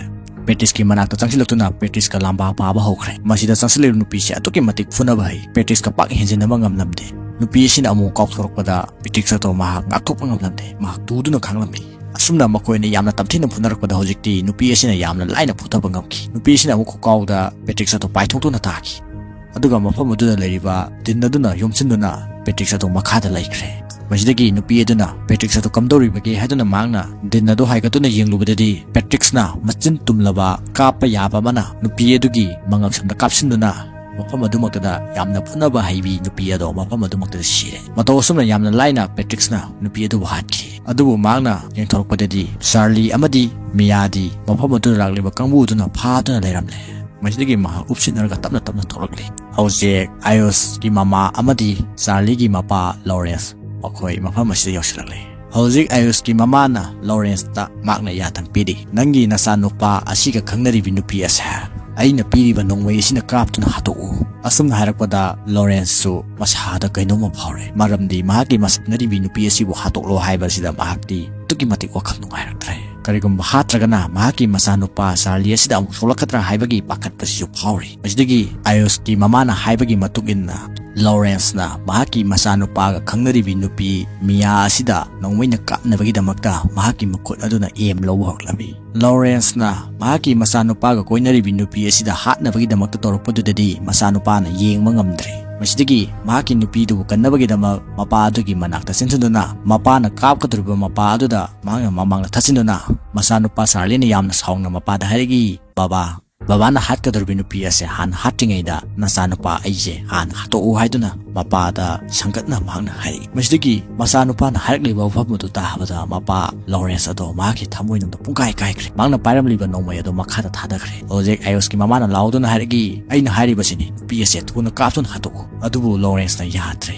ꯄꯦꯇ꯭ꯔꯤꯛꯁꯀꯤ ꯃꯅꯥꯛꯇ ꯆꯪꯁꯤꯜꯂꯛꯇꯨꯅ ꯄꯦꯇ꯭ꯔꯤꯛꯁꯀ ꯂꯥꯝꯕꯥ ꯄꯥꯕ ꯍꯧꯈ꯭ꯔꯦ꯫ ꯃꯁꯤꯗ ꯆꯪꯁꯤꯜꯂꯛꯂꯤꯕ ꯅꯨꯄꯤꯁꯦ ꯑꯗꯨꯛꯀꯤ ꯃꯇꯤꯛ ꯐꯨꯅꯕ ꯍꯩ꯫ ꯄꯦꯇ꯭ꯔꯤꯛꯁꯀ ꯄꯥꯛ ꯍꯦꯟꯖꯤꯟꯅꯕ ꯉꯝꯂꯝꯗꯦ꯫ ꯅꯨꯄꯤ ꯑꯁꯤꯅ ꯑꯃꯨꯛ ꯀꯥꯎꯊꯣꯔꯛꯄꯗ ꯄꯦꯇ꯭ꯔꯤꯛꯁ ꯑꯗꯣ ꯃꯍꯥꯛ ꯉꯥꯛꯊꯣꯛꯄ ꯉꯝꯂꯝꯗꯦ꯫ ꯃꯍꯥꯛ ꯇꯨꯗꯨꯅ ꯈꯥꯡꯂꯝꯃꯤ꯫ ꯑꯁꯨꯝꯅ ꯃꯈꯣꯏ ꯑꯅꯤ ꯌꯥꯝꯅ ꯇꯝꯊꯤꯅ ꯐꯨꯅꯔꯛꯄꯗ ꯍꯧꯖꯤꯛꯇꯤ ꯅꯨꯄꯤ ꯑꯁꯤꯅ ꯌꯥꯝꯅ ꯂꯥꯏꯅ ꯐꯨꯊꯕ ꯉꯝꯈꯤ꯫ ꯅꯨꯄꯤ ꯑꯁꯤꯅ ꯑꯃꯨꯛ ꯈꯨꯀꯥꯎꯗ ꯄꯦꯇ꯭ꯔꯤꯛꯁ ꯑꯗꯣ ꯄꯥꯏꯊꯣꯛꯇꯨꯅ ꯇꯥꯈꯤ꯫ ꯑꯗꯨꯒ ꯃꯐꯝ ꯑꯗꯨꯗ ꯂꯩꯔꯤꯕ ꯇꯤꯟ ꯑꯗꯨꯅ ꯌꯣꯝꯁꯤꯟꯗꯨꯅ ꯄꯦꯇ꯭ꯔꯤꯛꯁ ꯑꯗꯨ ꯃꯈꯥꯗ ꯂꯩꯈ꯭ꯔꯦ꯫ ꯃꯁꯤꯗꯒꯤ ꯅꯨꯄꯤ ꯑꯗꯨꯅ ꯄꯦꯇ꯭ꯔꯤꯛꯁ ꯑꯗꯨ ꯀꯝꯗꯧꯔꯤꯕꯒꯦ ꯍꯥꯏꯗꯨꯅ ꯃꯍꯥꯛꯅ ꯇꯤꯟ ꯑꯗꯨ ꯍꯥꯏꯒꯠꯇꯨꯅ ꯌꯦꯡꯂꯨꯕꯗꯗꯤ ꯄꯦꯇ꯭ꯔꯤꯛꯁꯅ ꯃꯆꯤꯟ ꯇꯨꯝꯂꯕ ꯀꯥꯞꯄ ꯌꯥꯕ ꯑꯃꯅ ꯅꯨꯄꯤ ꯑꯗꯨꯒꯤ ꯃꯉꯛꯁꯝꯗ ꯀꯥꯞꯁꯤꯟꯗꯨꯅ ꯃꯐꯝ ꯑꯗꯨꯃꯛꯇꯗ ꯌꯥꯝꯅ ꯐꯨꯅꯕ ꯍꯩꯕꯤ ꯅꯨꯄꯤ ꯑꯗꯣ ꯃꯐꯝ ꯑꯗꯨꯃꯛꯇꯗ ꯁꯤꯔꯦ꯫ ꯃꯇꯧ ꯑꯁꯨꯝꯅ ꯌꯥꯝꯅ ꯂꯥꯏꯅ ꯄꯦꯇ꯭ꯔꯤꯛꯁꯅ ꯅꯨꯄꯤ ꯑꯗꯨꯕꯨ ꯍꯥꯠꯈꯤ꯫ ꯑꯗꯨꯕꯨ ꯃꯍꯥꯛꯅ ꯌꯦꯡꯊꯣꯔꯛꯄꯗꯗꯤ ꯆꯥꯔꯂꯤ ꯑꯃꯗꯤ ꯃꯤꯌꯥꯗꯤ ꯃꯐꯝ ꯑꯗꯨꯗ ꯂꯥꯛꯂꯤꯕ ꯀꯥꯡꯕꯨ ꯑꯗꯨꯅ ꯐꯥꯗꯨꯅ ꯂꯩꯔꯝꯂꯦ꯫ ꯃꯁꯤꯗꯒꯤ ꯃꯍꯥꯛ ꯎꯞꯁꯤꯟꯅꯔꯒ ꯇꯞꯅ ꯇꯞꯅ ꯊꯣꯛꯂꯛꯂꯤ꯫ ꯍꯧꯖꯤꯛ ꯑꯥꯌꯨꯁꯀꯤ ꯃꯃꯥ ꯑꯃꯗꯤ ꯆꯥꯔꯂꯤꯒꯤ ꯃꯄꯥ ꯂꯣꯔꯦꯟꯁ ꯃꯈꯣꯏ ꯃꯐꯝ ꯑꯁꯤꯗ ꯌꯧꯁꯤꯜꯂꯛꯂꯤ꯫ ꯍꯧꯖꯤꯛ ꯑꯥꯌꯨꯁꯀꯤ ꯃꯃꯥꯅ ꯂꯣꯔꯦꯟꯁꯇ ꯃꯍꯥꯛꯅ ꯌꯥꯊꯪ ꯄꯤꯔꯤ, "ꯅꯪꯒꯤ ꯅꯆꯥꯅꯨꯄꯥ ꯑꯁꯤꯒ ꯈꯪꯅꯔꯤꯕꯤ ꯅꯨꯄꯤ ꯑꯁꯦ ꯑꯩꯅ ꯄꯤꯔꯤꯕ ꯅꯣꯡꯃꯩ ꯑꯁꯤꯅ ꯀꯥꯞꯇꯨꯅ ꯍꯥꯠꯇꯣꯛꯎ"꯫ ꯑꯁꯨꯝꯅ ꯍꯥꯏꯔꯛꯄꯗ ꯂꯣꯔꯦꯟꯁꯁꯨ ꯃꯁꯥꯗ ꯀꯩꯅꯣꯝꯃ ꯐꯥꯎꯔꯦ, ꯃꯔꯝꯗꯤ ꯃꯍꯥꯛꯀꯤ ꯃꯁꯛꯅꯔꯤꯕꯤ ꯅꯨꯄꯤ ꯑꯁꯤꯕꯨ ꯍꯥꯠꯇꯣꯛꯂꯣ ꯍꯥꯏꯕ ꯑꯁꯤꯗ ꯃꯍꯥꯛꯇꯤ ꯑꯗꯨꯛꯀꯤ ꯃꯇꯤꯛ ꯋꯥꯈꯜ ꯅꯨꯡꯉꯥꯏꯔꯛꯇ꯭ꯔꯦ꯫ ꯀꯔꯤꯒꯨꯝꯕ ꯍꯥꯠꯇ꯭ꯔꯒꯅ ꯃꯍꯥꯛꯀꯤ ꯃꯆꯥꯅꯨꯄꯥ ꯆꯥꯔꯂꯤ ꯑꯁꯤꯗ ꯑꯃꯨꯛ ꯁꯣꯛꯂꯛꯀꯗ꯭ꯔꯥ ꯍꯥꯏꯕꯒꯤ ꯄꯥꯈꯠꯄꯁꯤꯁꯨ ꯐꯥꯎꯔꯤ꯫ ꯃꯁꯤꯗꯒꯤ ꯑꯥꯌꯨꯁꯀꯤ ꯃꯃꯥꯅ ꯍꯥꯏꯕꯒꯤ ꯃꯇꯨꯡ ꯏꯟꯅ ꯂꯣꯔꯦꯟꯁꯅ ꯃꯍꯥꯛꯀꯤ ꯃꯆꯥꯅꯨꯄꯥꯒ ꯈꯪꯅꯔꯤꯕꯤ ꯅꯨꯄꯤ ꯃꯤꯌꯥ ꯑꯁꯤꯗ ꯅꯣꯡꯃꯩꯅ ꯀꯥꯞꯅꯕꯒꯤꯗꯃꯛꯇ ꯃꯍꯥꯛꯀꯤ ꯃꯈꯨꯠ ꯑꯗꯨꯅ ꯑꯦꯝ ꯂꯧꯕ ꯍꯧꯔꯛꯂꯝꯃꯤ꯫ ꯂꯣꯔꯦꯟꯁꯅ ꯃꯍꯥꯛꯀꯤ ꯃꯆꯥꯅꯨꯄꯥꯒ ꯀꯣꯏꯅꯔꯤꯕꯤ ꯅꯨꯄꯤ ꯑꯁꯤꯗ ꯍꯥꯠꯅꯕꯒꯤꯗꯃꯛꯇ ꯇꯧꯔꯛꯄꯗꯨꯗꯗꯤ ꯃꯆꯥꯅꯨꯄꯥꯅ ꯌꯦꯡꯕ ꯉꯝꯗ꯭ꯔꯦ꯫ ꯃꯁꯤꯗꯒꯤ ꯃꯍꯥꯛꯀꯤ ꯅꯨꯄꯤꯗꯨꯕꯨ ꯀꯟꯅꯕꯒꯤꯗꯃꯛ ꯃꯄꯥ ꯑꯗꯨꯒꯤ ꯃꯅꯥꯛꯇ ꯆꯦꯟꯁꯤꯟꯗꯨꯅ ꯃꯄꯥꯅ ꯀꯥꯞꯀꯗꯧꯔꯤꯕ ꯃꯄꯥ ꯑꯗꯨꯗ ꯃꯍꯥꯛꯅ ꯃꯃꯥꯡꯗ ꯊꯠꯆꯤꯟꯗꯨꯅ ꯃꯆꯥꯅꯨꯄꯥ ꯆꯥꯔꯂꯤꯅ ꯌꯥꯝꯅ ꯁꯥꯎꯅ ꯃꯄꯥꯗ ꯍꯥꯏꯔꯛꯏ, "ꯕꯕꯥ, ꯕꯕꯥꯅ ꯍꯥꯠꯀꯗꯧꯔꯤꯕ ꯅꯨꯄꯤ ꯑꯁꯦ ꯍꯥꯟꯅ ꯍꯥꯠꯇ꯭ꯔꯤꯉꯩꯗ ꯅꯆꯥꯅꯨꯄꯥ ꯑꯩꯁꯦ ꯍꯥꯟꯅ ꯍꯥꯠꯇꯣꯛꯎ" ꯍꯥꯏꯗꯨꯅ ꯃꯄꯥꯗ ꯁꯪꯒꯠꯅ ꯃꯍꯥꯛꯅ ꯍꯥꯏꯔꯛꯏ꯫ ꯃꯁꯤꯗꯒꯤ ꯃꯆꯥꯅꯨꯄꯥꯅ ꯍꯥꯏꯔꯛꯂꯤꯕ ꯋꯥꯐꯝ ꯑꯗꯨ ꯇꯥꯕꯗ ꯃꯄꯥ ꯂꯣꯔꯦꯟꯁ ꯑꯗꯣ ꯃꯍꯥꯛꯀꯤ ꯊꯃꯣꯏꯅꯨꯡꯗ ꯄꯨꯡꯀꯥꯏ ꯀꯥꯏꯈ꯭ꯔꯦ꯫ ꯃꯍꯥꯛꯅ ꯄꯥꯏꯔꯝꯂꯤꯕ ꯅꯣꯡꯃꯩ ꯑꯗꯨ ꯃꯈꯥꯗ ꯊꯥꯗꯈ꯭ꯔꯦ꯫ ꯍꯧꯖꯤꯛ ꯑꯥꯌꯨꯁꯀꯤ ꯃꯃꯥꯅ ꯂꯥꯎꯗꯨꯅ ꯍꯥꯏꯔꯛꯏ, "ꯑꯩꯅ ꯍꯥꯏꯔꯤꯕꯁꯤꯅꯤ, ꯅꯨꯄꯤ ꯑꯁꯦ ꯊꯨꯅ ꯀꯥꯞꯇꯨꯅ ꯍꯥꯠꯇꯣꯛꯎ"꯫ ꯑꯗꯨꯕꯨ ꯂꯣꯔꯦꯟꯁꯅ ꯌꯥꯗ꯭ꯔꯦ꯫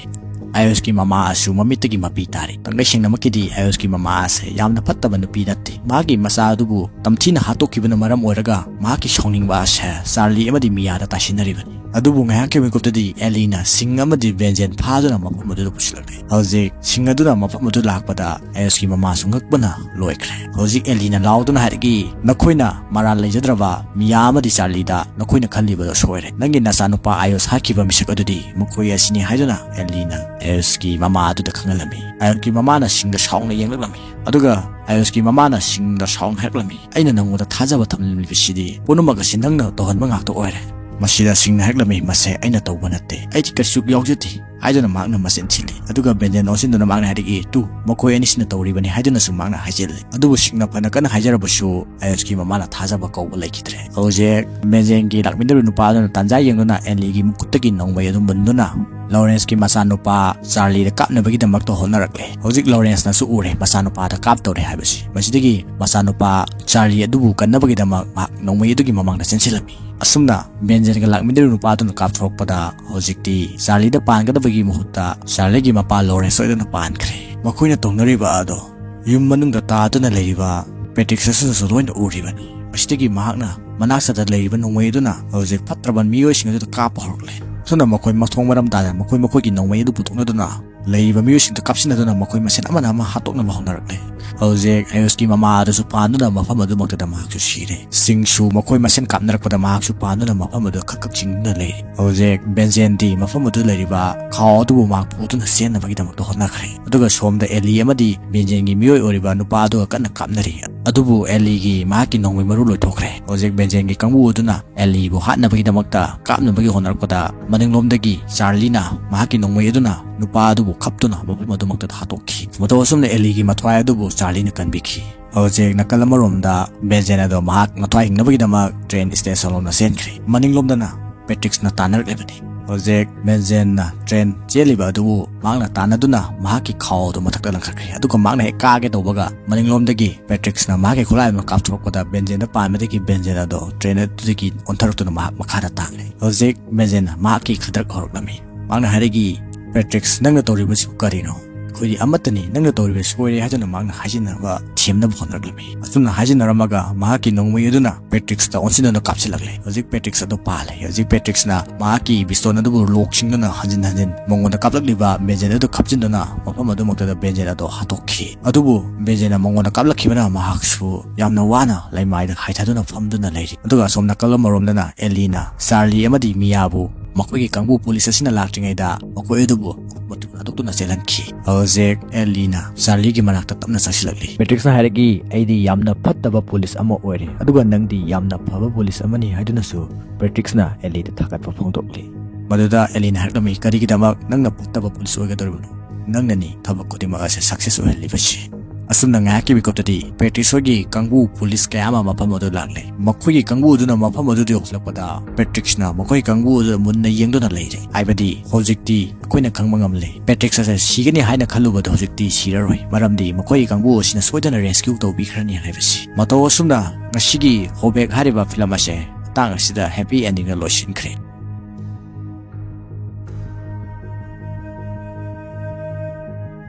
ꯑꯥꯌꯨꯁꯀꯤ ꯃꯃꯥ ꯑꯁꯨ ꯃꯃꯤꯠꯇꯒꯤ ꯃꯄꯤ ꯇꯥꯔꯤ꯫ ꯇꯪꯒꯩ ꯁꯦꯡꯅꯃꯛꯀꯤꯗꯤ ꯑꯥꯌꯨꯁꯀꯤ ꯃꯃꯥ ꯑꯁꯦ ꯌꯥꯝꯅ ꯐꯠꯇꯕ ꯅꯨꯄꯤ ꯅꯠꯇꯦ꯫ ꯃꯍꯥꯛꯀꯤ ꯃꯆꯥ ꯑꯗꯨꯕꯨ ꯇꯝꯊꯤꯅ ꯍꯥꯠꯇꯣꯛꯈꯤꯕꯅ ꯃꯔꯝ ꯑꯣꯏꯔꯒ ꯃꯍꯥꯛꯀꯤ ꯁꯥꯎꯅꯤꯡꯕ ꯑꯁꯦ ꯆꯥꯔꯂꯤ ꯑꯃꯗꯤ ꯃꯤꯌꯥꯗ ꯇꯥꯏꯁꯤꯟꯅꯔꯤꯕꯅꯤ꯫ ꯑꯗꯨꯕꯨ ꯉꯥꯏꯍꯥꯛꯀꯤ ꯃꯤꯀꯨꯞꯇꯗꯤ ꯑꯦꯂꯤꯅ ꯁꯤꯡ ꯑꯃꯗꯤ ꯕꯦꯟꯖꯦꯟ ꯐꯥꯗꯨꯅ ꯃꯐꯝ ꯑꯗꯨꯗ ꯄꯨꯁꯤꯜꯂꯛꯂꯦ꯫ ꯍꯧꯖꯤꯛ ꯁꯤꯡ ꯑꯗꯨꯅ ꯃꯐꯝ ꯑꯗꯨ ꯂꯥꯛꯄꯗ ꯑꯥꯌꯨꯁꯀꯤ ꯃꯃꯥꯁꯨ ꯉꯛꯄꯅ ꯂꯣꯏꯈ꯭ꯔꯦ꯫ ꯍꯧꯖꯤꯛ ꯑꯦꯂꯤꯅ ꯂꯥꯎꯗꯨꯅ ꯍꯥꯏꯔꯛꯏ, "ꯅꯈꯣꯏꯅ ꯃꯔꯥꯜ ꯂꯩꯖꯗ꯭ꯔꯕ ꯃꯤꯌꯥ ꯑꯃꯗꯤ ꯆꯥꯔꯂꯤꯗ ꯅꯈꯣꯏꯅ ꯈꯜꯂꯤꯕꯗꯣ ꯁꯣꯏꯔꯦ꯫ ꯅꯪꯒꯤ ꯅꯆꯥꯅꯨꯄꯥ ꯑꯥꯌꯨꯁ ꯍꯥꯠꯈꯤꯕ ꯃꯤꯁꯛ ꯑꯗꯨꯗꯤ ꯃꯈꯣꯏ ꯑꯁꯤꯅꯤ" ꯍꯥꯏꯗꯨꯅ ꯑꯦꯂꯤꯅ ꯑꯥꯌꯨꯁꯀꯤ ꯃꯃꯥ ꯑꯗꯨꯗ ꯈꯪꯍꯜꯂꯝꯃꯤ꯫ ꯑꯥꯌꯨꯁꯀꯤ ꯃꯃꯥꯅ ꯁꯤꯡꯗ ꯁꯥꯎꯅ ꯌꯦꯡꯂꯛꯂꯝꯃꯤ꯫ ꯑꯗꯨꯒ ꯑꯥꯌꯨꯁꯀꯤ ꯃꯃꯥꯅ ꯁꯤꯡꯗ ꯁꯥꯎꯅ ꯍꯥꯏꯔꯛꯂꯝꯃꯤ, "ꯑꯩꯅ ꯅꯪꯉꯣꯟꯗ ꯊꯥꯖꯕ ꯊꯝꯂꯤꯕꯁꯤꯗꯤ ꯄꯨꯝꯅꯃꯛ ꯑꯁꯤ ꯅꯪꯅ ꯇꯧꯍꯟꯕ ꯉꯥꯛꯇ ꯑꯣꯏꯔꯦ꯫" ꯃꯁꯤꯗ ꯁꯤꯡꯅ ꯍꯥꯏꯔꯛꯂꯝꯃꯤ, "ꯃꯁꯦ ꯑꯩꯅ ꯇꯧꯕ ꯅꯠꯇꯦ, ꯑꯩꯗꯤ ꯀꯩꯁꯨ ꯌꯥꯎꯖꯗꯦ" ꯍꯥꯏꯗꯨꯅ ꯃꯍꯥꯛꯅ ꯃꯆꯤꯟ ꯊꯤꯜꯂꯤ꯫ ꯑꯗꯨꯒ ꯕꯦꯟꯖꯦꯟ ꯑꯣꯟꯁꯤꯟꯗꯨꯅ ꯃꯍꯥꯛꯅ ꯍꯥꯏꯔꯛꯏ, "ꯇꯨ, ꯃꯈꯣꯏ ꯑꯅꯤꯁꯤꯅ ꯇꯧꯔꯤꯕꯅꯤ" ꯍꯥꯏꯗꯨꯅꯁꯨ ꯃꯍꯥꯛꯅ ꯍꯥꯏꯖꯤꯜꯂꯤ꯫ ꯑꯗꯨꯕꯨ ꯁꯤꯡꯅ ꯐꯅ ꯀꯟꯅ ꯍꯥꯏꯖꯔꯕꯁꯨ ꯑꯥꯌꯨꯁꯀꯤ ꯃꯃꯥꯅ ꯊꯥꯖꯕ ꯀꯧꯕ ꯂꯩꯈꯤꯗ꯭ꯔꯦ꯫ ꯍꯧꯖꯤꯛ ꯕꯦꯟꯖꯦꯟꯒꯤ ꯂꯥꯛꯃꯤꯟꯅꯔꯤꯕ ꯅꯨꯄꯥ ꯑꯗꯨꯅ ꯇꯥꯟꯖꯥ ꯌꯦꯡꯗꯨꯅ ꯑꯦꯂꯤꯒꯤ ꯃꯈꯨꯠꯇꯒꯤ ꯅꯣꯡꯃꯩ ꯑꯗꯨ ꯃꯨꯟꯗꯨꯅ ꯂꯣꯔꯦꯟꯁꯀꯤ ꯃꯆꯥꯅꯨꯄꯥ ꯆꯥꯔꯂꯤꯗ ꯀꯥꯞꯅꯕꯒꯤꯗꯃꯛꯇ ꯍꯣꯠꯅꯔꯛꯂꯦ꯫ ꯍꯧꯖꯤꯛ ꯂꯣꯔꯦꯟꯁꯅꯁꯨ ꯎꯔꯦ ꯃꯆꯥꯅꯨꯄꯥꯗ ꯀꯥꯞꯇꯧꯔꯦ ꯍꯥꯏꯕꯁꯤ꯫ ꯃꯁꯤꯗꯒꯤ ꯃꯆꯥꯅꯨꯄꯥ ꯆꯥꯔꯂꯤ ꯑꯗꯨꯕꯨ ꯀꯟꯅꯕꯒꯤꯗꯃꯛ ꯃꯍꯥꯛ ꯅꯣꯡꯃꯩ ꯑꯗꯨꯒꯤ ꯃꯃꯥꯡꯗ ꯆꯦꯟꯁꯤꯜꯂꯝꯃꯤ꯫ ꯑꯁꯨꯝꯅ ꯕꯦꯟꯖꯦꯟꯒ ꯂꯥꯛꯃꯤꯟꯅꯔꯤꯕ ꯅꯨꯄꯥꯗꯨꯅ ꯀꯥꯞꯊꯣꯔꯛꯄꯗ ꯍꯧꯖꯤꯛꯇꯤ ꯆꯥꯔꯂꯤꯗ ꯄꯥꯟꯒꯗꯕꯒꯤ ꯃꯍꯨꯠꯇ ꯆꯥꯔꯂꯤꯒꯤ ꯃꯄꯥ ꯂꯣꯔꯦꯟꯁ ꯑꯣꯏꯗꯨꯅ ꯄꯥꯟꯈ꯭ꯔꯦ꯫ ꯃꯈꯣꯏꯅ ꯇꯧꯅꯔꯤꯕ ꯑꯗꯣ ꯌꯨꯝ ꯃꯅꯨꯡꯗ ꯇꯥꯗꯨꯅ ꯂꯩꯔꯤꯕ ꯄꯦꯇ꯭ꯔꯤꯛꯁ ꯑꯁꯤꯅꯁꯨ ꯂꯣꯏꯅ ꯎꯔꯤꯕꯅꯤ꯫ ꯃꯁꯤꯗꯒꯤ ꯃꯍꯥꯛꯅ ꯃꯅꯥꯛ ꯆꯠꯇ ꯂꯩꯔꯤꯕ ꯅꯣꯡꯃꯩ ꯑꯗꯨꯅ ꯍꯧꯖꯤꯛ ꯐꯠꯇ꯭ꯔꯕ ꯃꯤꯑꯣꯏꯁꯤꯡ ꯑꯗꯨꯗ ꯀꯥꯞꯄ ꯍꯧꯔꯛꯂꯦ꯫ ꯑꯁꯨꯝꯅ ꯃꯈꯣꯏ ꯃꯊꯣꯡ ꯃꯔꯝ ꯇꯥꯗꯅ ꯃꯈꯣꯏ ꯃꯈꯣꯏꯒꯤ ꯅꯣꯡꯃꯩ ꯑꯗꯨ ꯄꯨꯊꯣꯛꯅꯗꯨꯅ ꯂꯩꯔꯤꯕ ꯃꯤꯑꯣꯏꯁꯤꯡꯗ ꯀꯥꯞꯁꯤꯟꯅꯗꯨꯅ ꯃꯈꯣꯏ ꯃꯁꯦꯟ ꯑꯃꯅ ꯑꯃ ꯍꯥꯠꯇꯣꯛꯅꯕ ꯍꯧꯅꯔꯛꯂꯦ꯫ ꯍꯧꯖꯤꯛ ꯑꯥꯌꯨꯁꯀꯤ ꯃꯃꯥ ꯑꯗꯨꯁꯨ ꯄꯥꯟꯗꯨꯅ ꯃꯐꯝ ꯑꯗꯨꯃꯛꯇꯗ ꯃꯍꯥꯛꯁꯨ ꯁꯤꯔꯦ꯫ ꯁꯤꯡꯁꯨ ꯃꯈꯣꯏ ꯃꯁꯦꯟ ꯀꯥꯞꯅꯔꯛꯄꯗ ꯃꯍꯥꯛꯁꯨ ꯄꯥꯟꯗꯨꯅ ꯃꯐꯝ ꯑꯗꯨ ꯈꯛ ꯈꯛ ꯆꯤꯡꯗꯨꯅ ꯂꯩꯔꯤ꯫ ꯍꯧꯖꯤꯛ ꯕꯦꯟꯖꯦꯟꯗꯤ ꯃꯐꯝ ꯑꯗꯨꯗ ꯂꯩꯔꯤꯕ ꯈꯥꯎ ꯑꯗꯨꯕꯨ ꯃꯍꯥꯛ ꯄꯨꯗꯨꯅ ꯆꯦꯟꯅꯕꯒꯤꯗꯃꯛꯇ ꯍꯣꯠꯅꯈ꯭ꯔꯦ꯫ ꯑꯗꯨꯒ ꯁꯣꯝꯗ ꯑꯦꯂꯤ ꯑꯃꯗꯤ ꯕꯦꯟꯖꯦꯟꯒꯤ ꯃꯤꯑꯣꯏ ꯑꯣꯏꯔꯤꯕ ꯅꯨꯄꯥ ꯑꯗꯨꯒ ꯀꯟꯅ ꯀꯥꯞꯅꯔꯤ꯫ ꯑꯗꯨꯕꯨ ꯑꯦꯂꯤꯒꯤ ꯃꯍꯥꯛꯀꯤ ꯅꯣꯡꯃꯩ ꯃꯔꯨ ꯂꯣꯏꯊꯣꯛꯈ꯭ꯔꯦ꯫ ꯍꯧꯖꯤꯛ ꯕꯦꯟꯖꯦꯟꯒꯤ ꯀꯥꯡꯕꯨ ꯑꯗꯨꯅ ꯑꯦꯂꯤꯕꯨ ꯍꯥꯠꯅꯕꯒꯤꯗꯃꯛꯇ ꯀꯥꯞꯅꯕꯒꯤ ꯍꯣꯠꯅꯔꯛꯄꯗ ꯃꯅꯤꯡꯂꯣꯝꯗꯒꯤ ꯆꯥꯔꯂꯤꯅ ꯃꯍꯥꯛꯀꯤ ꯅꯣꯡꯃꯩ ꯑꯗꯨꯅ ꯅꯨꯄꯥ ꯑꯗꯨꯕꯨ ꯈꯞꯇꯨꯅ ꯃꯐꯝ ꯑꯗꯨꯃꯛꯇꯗ ꯍꯥꯠꯇꯣꯛꯈꯤ꯫ ꯃꯇꯧ ꯑꯁꯨꯝꯅ ꯑꯦꯂꯤꯒꯤ ꯃꯊ꯭ꯋꯥꯏ ꯑꯗꯨꯕꯨ ꯆꯥꯔꯂꯤꯅ ꯀꯟꯕꯤꯈꯤ꯫ ꯍꯧꯖꯤꯛ ꯅꯥꯀꯜ ꯑꯃꯔꯣꯝꯗ ꯕꯦꯟꯖꯦꯟ ꯑꯗꯣ ꯃꯍꯥꯛ ꯃꯊ꯭ꯋꯥꯏ ꯍꯤꯡꯅꯕꯒꯤꯗꯃꯛ ꯇ꯭ꯔꯦꯟ ꯁ꯭ꯇꯦꯁꯟ ꯂꯣꯝꯗ ꯆꯦꯟꯈ꯭ꯔꯦ꯫ ꯃꯅꯤꯡꯂꯣꯝꯗꯅ ꯄꯦꯇ꯭ꯔꯤꯛꯁꯅ ꯇꯥꯟꯅꯔꯛꯂꯤꯕꯅꯤ꯫ ꯍꯧꯖꯤꯛ ꯕꯦꯟꯖꯦꯟꯅ ꯇ꯭ꯔꯦꯟ ꯆꯦꯜꯂꯤꯕ ꯑꯗꯨꯕꯨ ꯃꯍꯥꯛꯅ ꯇꯥꯟꯅꯗꯨꯅ ꯃꯍꯥꯛꯀꯤ ꯈꯥꯎ ꯑꯗꯨ ꯃꯊꯛꯇ ꯂꯪꯈꯠꯈ꯭ꯔꯦ꯫ ꯑꯗꯨꯒ ꯃꯍꯥꯛꯅ ꯍꯦꯛ ꯀꯥꯒꯦ ꯇꯧꯕꯒ ꯃꯅꯤꯡꯂꯣꯝꯗꯒꯤ ꯄꯦꯇ꯭ꯔꯤꯛꯁꯅ ꯃꯍꯥꯛꯀꯤ ꯈꯨꯠꯂꯥꯏ ꯑꯃ ꯀꯥꯞꯊꯣꯔꯛꯄꯗ ꯕꯦꯟꯖꯦꯟꯗ ꯄꯥꯟꯕꯗꯒꯤ ꯕꯦꯟꯖꯦꯟ ꯑꯗꯣ ꯇ꯭ꯔꯦꯟ ꯑꯗꯨꯗꯒꯤ ꯑꯣꯟꯊꯔꯛꯇꯨꯅ ꯃꯍꯥꯛ ꯃꯈꯥꯗ ꯇꯥꯈ꯭ꯔꯦ꯫ ꯍꯧꯖꯤꯛ ꯕꯦꯟꯖꯦꯟꯅ ꯃꯍꯥꯛꯀꯤ ꯈꯗ꯭ꯔꯛ ꯍꯧꯔꯛꯂꯝꯃꯤ꯫ ꯃꯍꯥꯛꯅ ꯍꯥꯏꯔꯛꯏ, "ꯄꯦꯇ꯭ꯔꯤꯛꯁ, ꯅꯪꯅ ꯇꯧꯔꯤꯕꯁꯤꯕꯨ ꯀꯔꯤꯅꯣ?" "ꯑꯩꯈꯣꯏꯗꯤ ꯑꯃꯠꯇꯅꯤ, ꯅꯪꯅ ꯇꯧꯔꯤꯕ ꯁꯣꯏꯔꯦ" ꯍꯥꯏꯗꯨꯅ ꯃꯍꯥꯛꯅ ꯍꯥꯏꯖꯤꯟꯅꯕ ꯊꯦꯝꯅꯕ ꯍꯣꯠꯅꯔꯛꯂꯝꯃꯤ꯫ ꯑꯁꯨꯝꯅ ꯍꯥꯏꯖꯤꯟꯅꯔꯝꯃꯒ ꯃꯍꯥꯛꯀꯤ ꯅꯣꯡꯃꯩ ꯑꯗꯨꯅ ꯄꯦꯇ꯭ꯔꯤꯛꯁꯇ ꯑꯣꯟꯁꯤꯟꯗꯨꯅ ꯀꯥꯞꯁꯤꯜꯂꯛꯂꯦ꯫ ꯍꯧꯖꯤꯛ ꯄꯦꯇ꯭ꯔꯤꯛꯁ ꯑꯗꯨ ꯄꯥꯜꯂꯦ꯫ ꯍꯧꯖꯤꯛ ꯄꯦꯇ꯭ꯔꯤꯛꯁꯅ ꯃꯍꯥꯛꯀꯤ ꯄꯤꯁꯇꯣꯟ ꯑꯗꯨꯕꯨ ꯂꯣꯛꯁꯤꯟꯗꯨꯅ ꯍꯟꯖꯤꯟ ꯍꯟꯖꯤꯟ ꯃꯉꯣꯟꯗ ꯀꯥꯞꯂꯛꯂꯤꯕ ꯕꯦꯟꯖꯦꯟ ꯑꯗꯨ ꯈꯞꯆꯤꯟꯗꯨꯅ ꯃꯐꯝ ꯑꯗꯨꯃꯛꯇꯗ ꯕꯦꯟꯖꯦꯟ ꯑꯗꯨ ꯍꯥꯠꯇꯣꯛꯈꯤ꯫ ꯑꯗꯨꯕꯨ ꯕꯦꯟꯖꯦꯟꯅ ꯃꯉꯣꯟꯗ ꯀꯥꯞꯂꯛꯈꯤꯕꯅ ꯃꯍꯥꯛꯁꯨ ꯌꯥꯝꯅ ꯋꯥꯅ ꯂꯩꯃꯥꯏꯗ ꯍꯥꯏꯊꯗꯨꯅ ꯐꯝꯗꯨꯅ ꯂꯩꯔꯤ꯫ ꯑꯗꯨꯒ ꯑꯁꯣꯝ ꯅꯥꯀꯜ ꯑꯃꯔꯣꯝꯗꯅ ꯑꯦꯂꯤꯅ ꯆꯥꯔꯂꯤ ꯑꯃꯗꯤ ꯃꯤꯌꯥꯕꯨ ꯃꯈꯣꯏꯒꯤ ꯀꯥꯡꯕꯨ ꯄꯨꯂꯤꯁ ꯑꯁꯤꯅ ꯂꯥꯛꯇ꯭ꯔꯤꯉꯩꯗ ꯃꯈꯣꯏ ꯑꯗꯨꯕꯨ ꯃꯇꯨ ꯊꯥꯗꯣꯛꯇꯨꯅ ꯆꯦꯜꯍꯟꯈꯤ꯫ ꯍꯧꯖꯤꯛ ꯑꯦꯂꯤꯅ ꯆꯥꯔꯂꯤꯒꯤ ꯃꯅꯥꯛꯇ ꯇꯞꯅ ꯆꯪꯁꯤꯜꯂꯛꯂꯤ꯫ ꯄꯦꯇ꯭ꯔꯤꯛꯁꯅ ꯍꯥꯏꯔꯛꯏ, "ꯑꯩꯗꯤ ꯌꯥꯝꯅ ꯐꯠꯇꯕ ꯄꯨꯂꯤꯁ ꯑꯃ ꯑꯣꯏꯔꯦ, ꯑꯗꯨꯒ ꯅꯪꯗꯤ ꯌꯥꯝꯅ ꯐꯕ ꯄꯨꯂꯤꯁ ꯑꯃꯅꯤ" ꯍꯥꯏꯗꯨꯅꯁꯨ ꯄꯦꯇ꯭ꯔꯤꯛꯁꯅ ꯑꯦꯂꯤꯗ ꯊꯥꯒꯠꯄ ꯐꯣꯡꯗꯣꯛꯂꯤ꯫ ꯃꯗꯨꯗ ꯑꯦꯂꯤꯅ ꯍꯥꯏꯔꯛꯂꯝꯃꯤ, "ꯀꯔꯤꯒꯤꯗꯃꯛ ꯅꯪꯅ ꯐꯠꯇꯕ ꯄꯨꯂꯤꯁ ꯑꯣꯏꯒꯗꯧꯔꯤꯕꯅꯣ? ꯅꯪꯅꯅꯤ ꯊꯕꯛ ꯈꯨꯗꯤꯡꯃꯛ ꯑꯁꯦ ꯁꯛꯁꯦꯁ ꯑꯣꯏꯍꯜꯂꯤꯕꯁꯤ"꯫ ꯑꯁꯨꯝꯅ ꯉꯥꯏꯍꯥꯛꯀꯤ ꯃꯤꯀꯨꯞꯇꯗꯤ ꯄꯦꯇ꯭ꯔꯤꯛꯁ ꯍꯣꯏꯒꯤ ꯀꯥꯡꯕꯨ ꯄꯨꯂꯤꯁ ꯀꯌꯥ ꯑꯃ ꯃꯐꯝ ꯑꯗꯨ ꯂꯥꯛꯂꯦ꯫ ꯃꯈꯣꯏꯒꯤ ꯀꯥꯡꯕꯨ ꯑꯗꯨꯅ ꯃꯐꯝ ꯑꯗꯨꯗ ꯌꯧꯁꯤꯜꯂꯛꯄꯗ ꯄꯦꯇ꯭ꯔꯤꯛꯁꯅ ꯃꯈꯣꯏꯒꯤ ꯀꯥꯡꯕꯨ ꯑꯗꯨꯗ ꯃꯨꯟꯅ ꯌꯦꯡꯗꯨꯅ ꯂꯩꯔꯦ꯫ ꯍꯥꯏꯕꯗꯤ ꯍꯧꯖꯤꯛꯇꯤ ꯑꯩꯈꯣꯏꯅ ꯈꯪꯕ ꯉꯝꯂꯦ, ꯄꯦꯇ꯭ꯔꯤꯛꯁ ꯑꯁꯦ ꯁꯤꯒꯅꯤ ꯍꯥꯏꯅ ꯈꯜꯂꯨꯕꯗ ꯍꯧꯖꯤꯛꯇꯤ ꯁꯤꯔꯔꯣꯏ, ꯃꯔꯝꯗꯤ ꯃꯈꯣꯏꯒꯤ ꯀꯥꯡꯕꯨ ꯑꯁꯤꯅ ꯁꯣꯏꯗꯅ ꯔꯦꯁꯀ꯭ꯌꯨ ꯇꯧꯕꯤꯈ꯭ꯔꯅꯤ ꯍꯥꯏꯕꯁꯤ꯫ ꯃꯇꯧ ꯑꯁꯨꯝꯅ ꯉꯁꯤꯒꯤ ꯍꯣꯕꯦꯛ ꯍꯥꯏꯔꯤꯕ ꯐꯤꯂꯝ ꯑꯁꯦ ꯃꯇꯥꯡ ꯑꯁꯤꯗ ꯍꯦꯄꯤ ꯑꯦꯟꯗꯤꯡꯗ ꯂꯣꯏꯁꯤꯟꯈ꯭ꯔꯦ꯫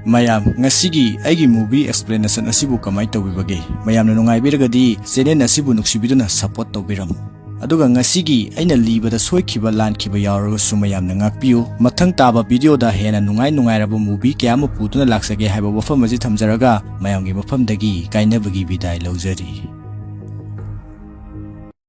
ꯃꯌꯥꯝ, ꯉꯁꯤꯒꯤ ꯑꯩꯒꯤ movie explanation ꯑꯁꯤꯕꯨ ꯀꯃꯥꯏꯅ ꯇꯧꯕꯤꯕꯒꯦ? ꯃꯌꯥꯝꯅ ꯅꯨꯡꯉꯥꯏꯕꯤꯔꯒꯗꯤ channel ꯑꯁꯤꯕꯨ ꯅꯨꯡꯁꯤꯕꯤꯗꯨꯅ support ꯇꯧꯕꯤꯔꯝꯃꯨ꯫ ꯑꯗꯨꯒ ꯉꯁꯤꯒꯤ ꯑꯩꯅ ꯂꯤꯕꯗ ꯁꯣꯏꯈꯤꯕ ꯂꯥꯟꯈꯤꯕ ꯌꯥꯎꯔꯒꯁꯨ ꯃꯌꯥꯝꯅ ꯉꯥꯛꯄꯤꯌꯨ꯫ ꯃꯊꯪ ꯇꯥꯕ videoꯗ ꯍꯦꯟꯅ ꯅꯨꯡꯉꯥꯏ ꯅꯨꯡꯉꯥꯏꯔꯕ movie ꯀꯌꯥ ꯑꯃ ꯄꯨꯗꯨꯅ ꯂꯥꯛꯆꯒꯦ ꯍꯥꯏꯕ ꯋꯥꯐꯝ ꯑꯁꯤ ꯊꯝꯖꯔꯒ ꯃꯌꯥꯝꯒꯤ ꯃꯐꯝꯗꯒꯤ ꯀꯥꯏꯅꯕꯒꯤ ꯕꯤꯗꯥꯏ ꯂꯧꯖꯔꯤ꯫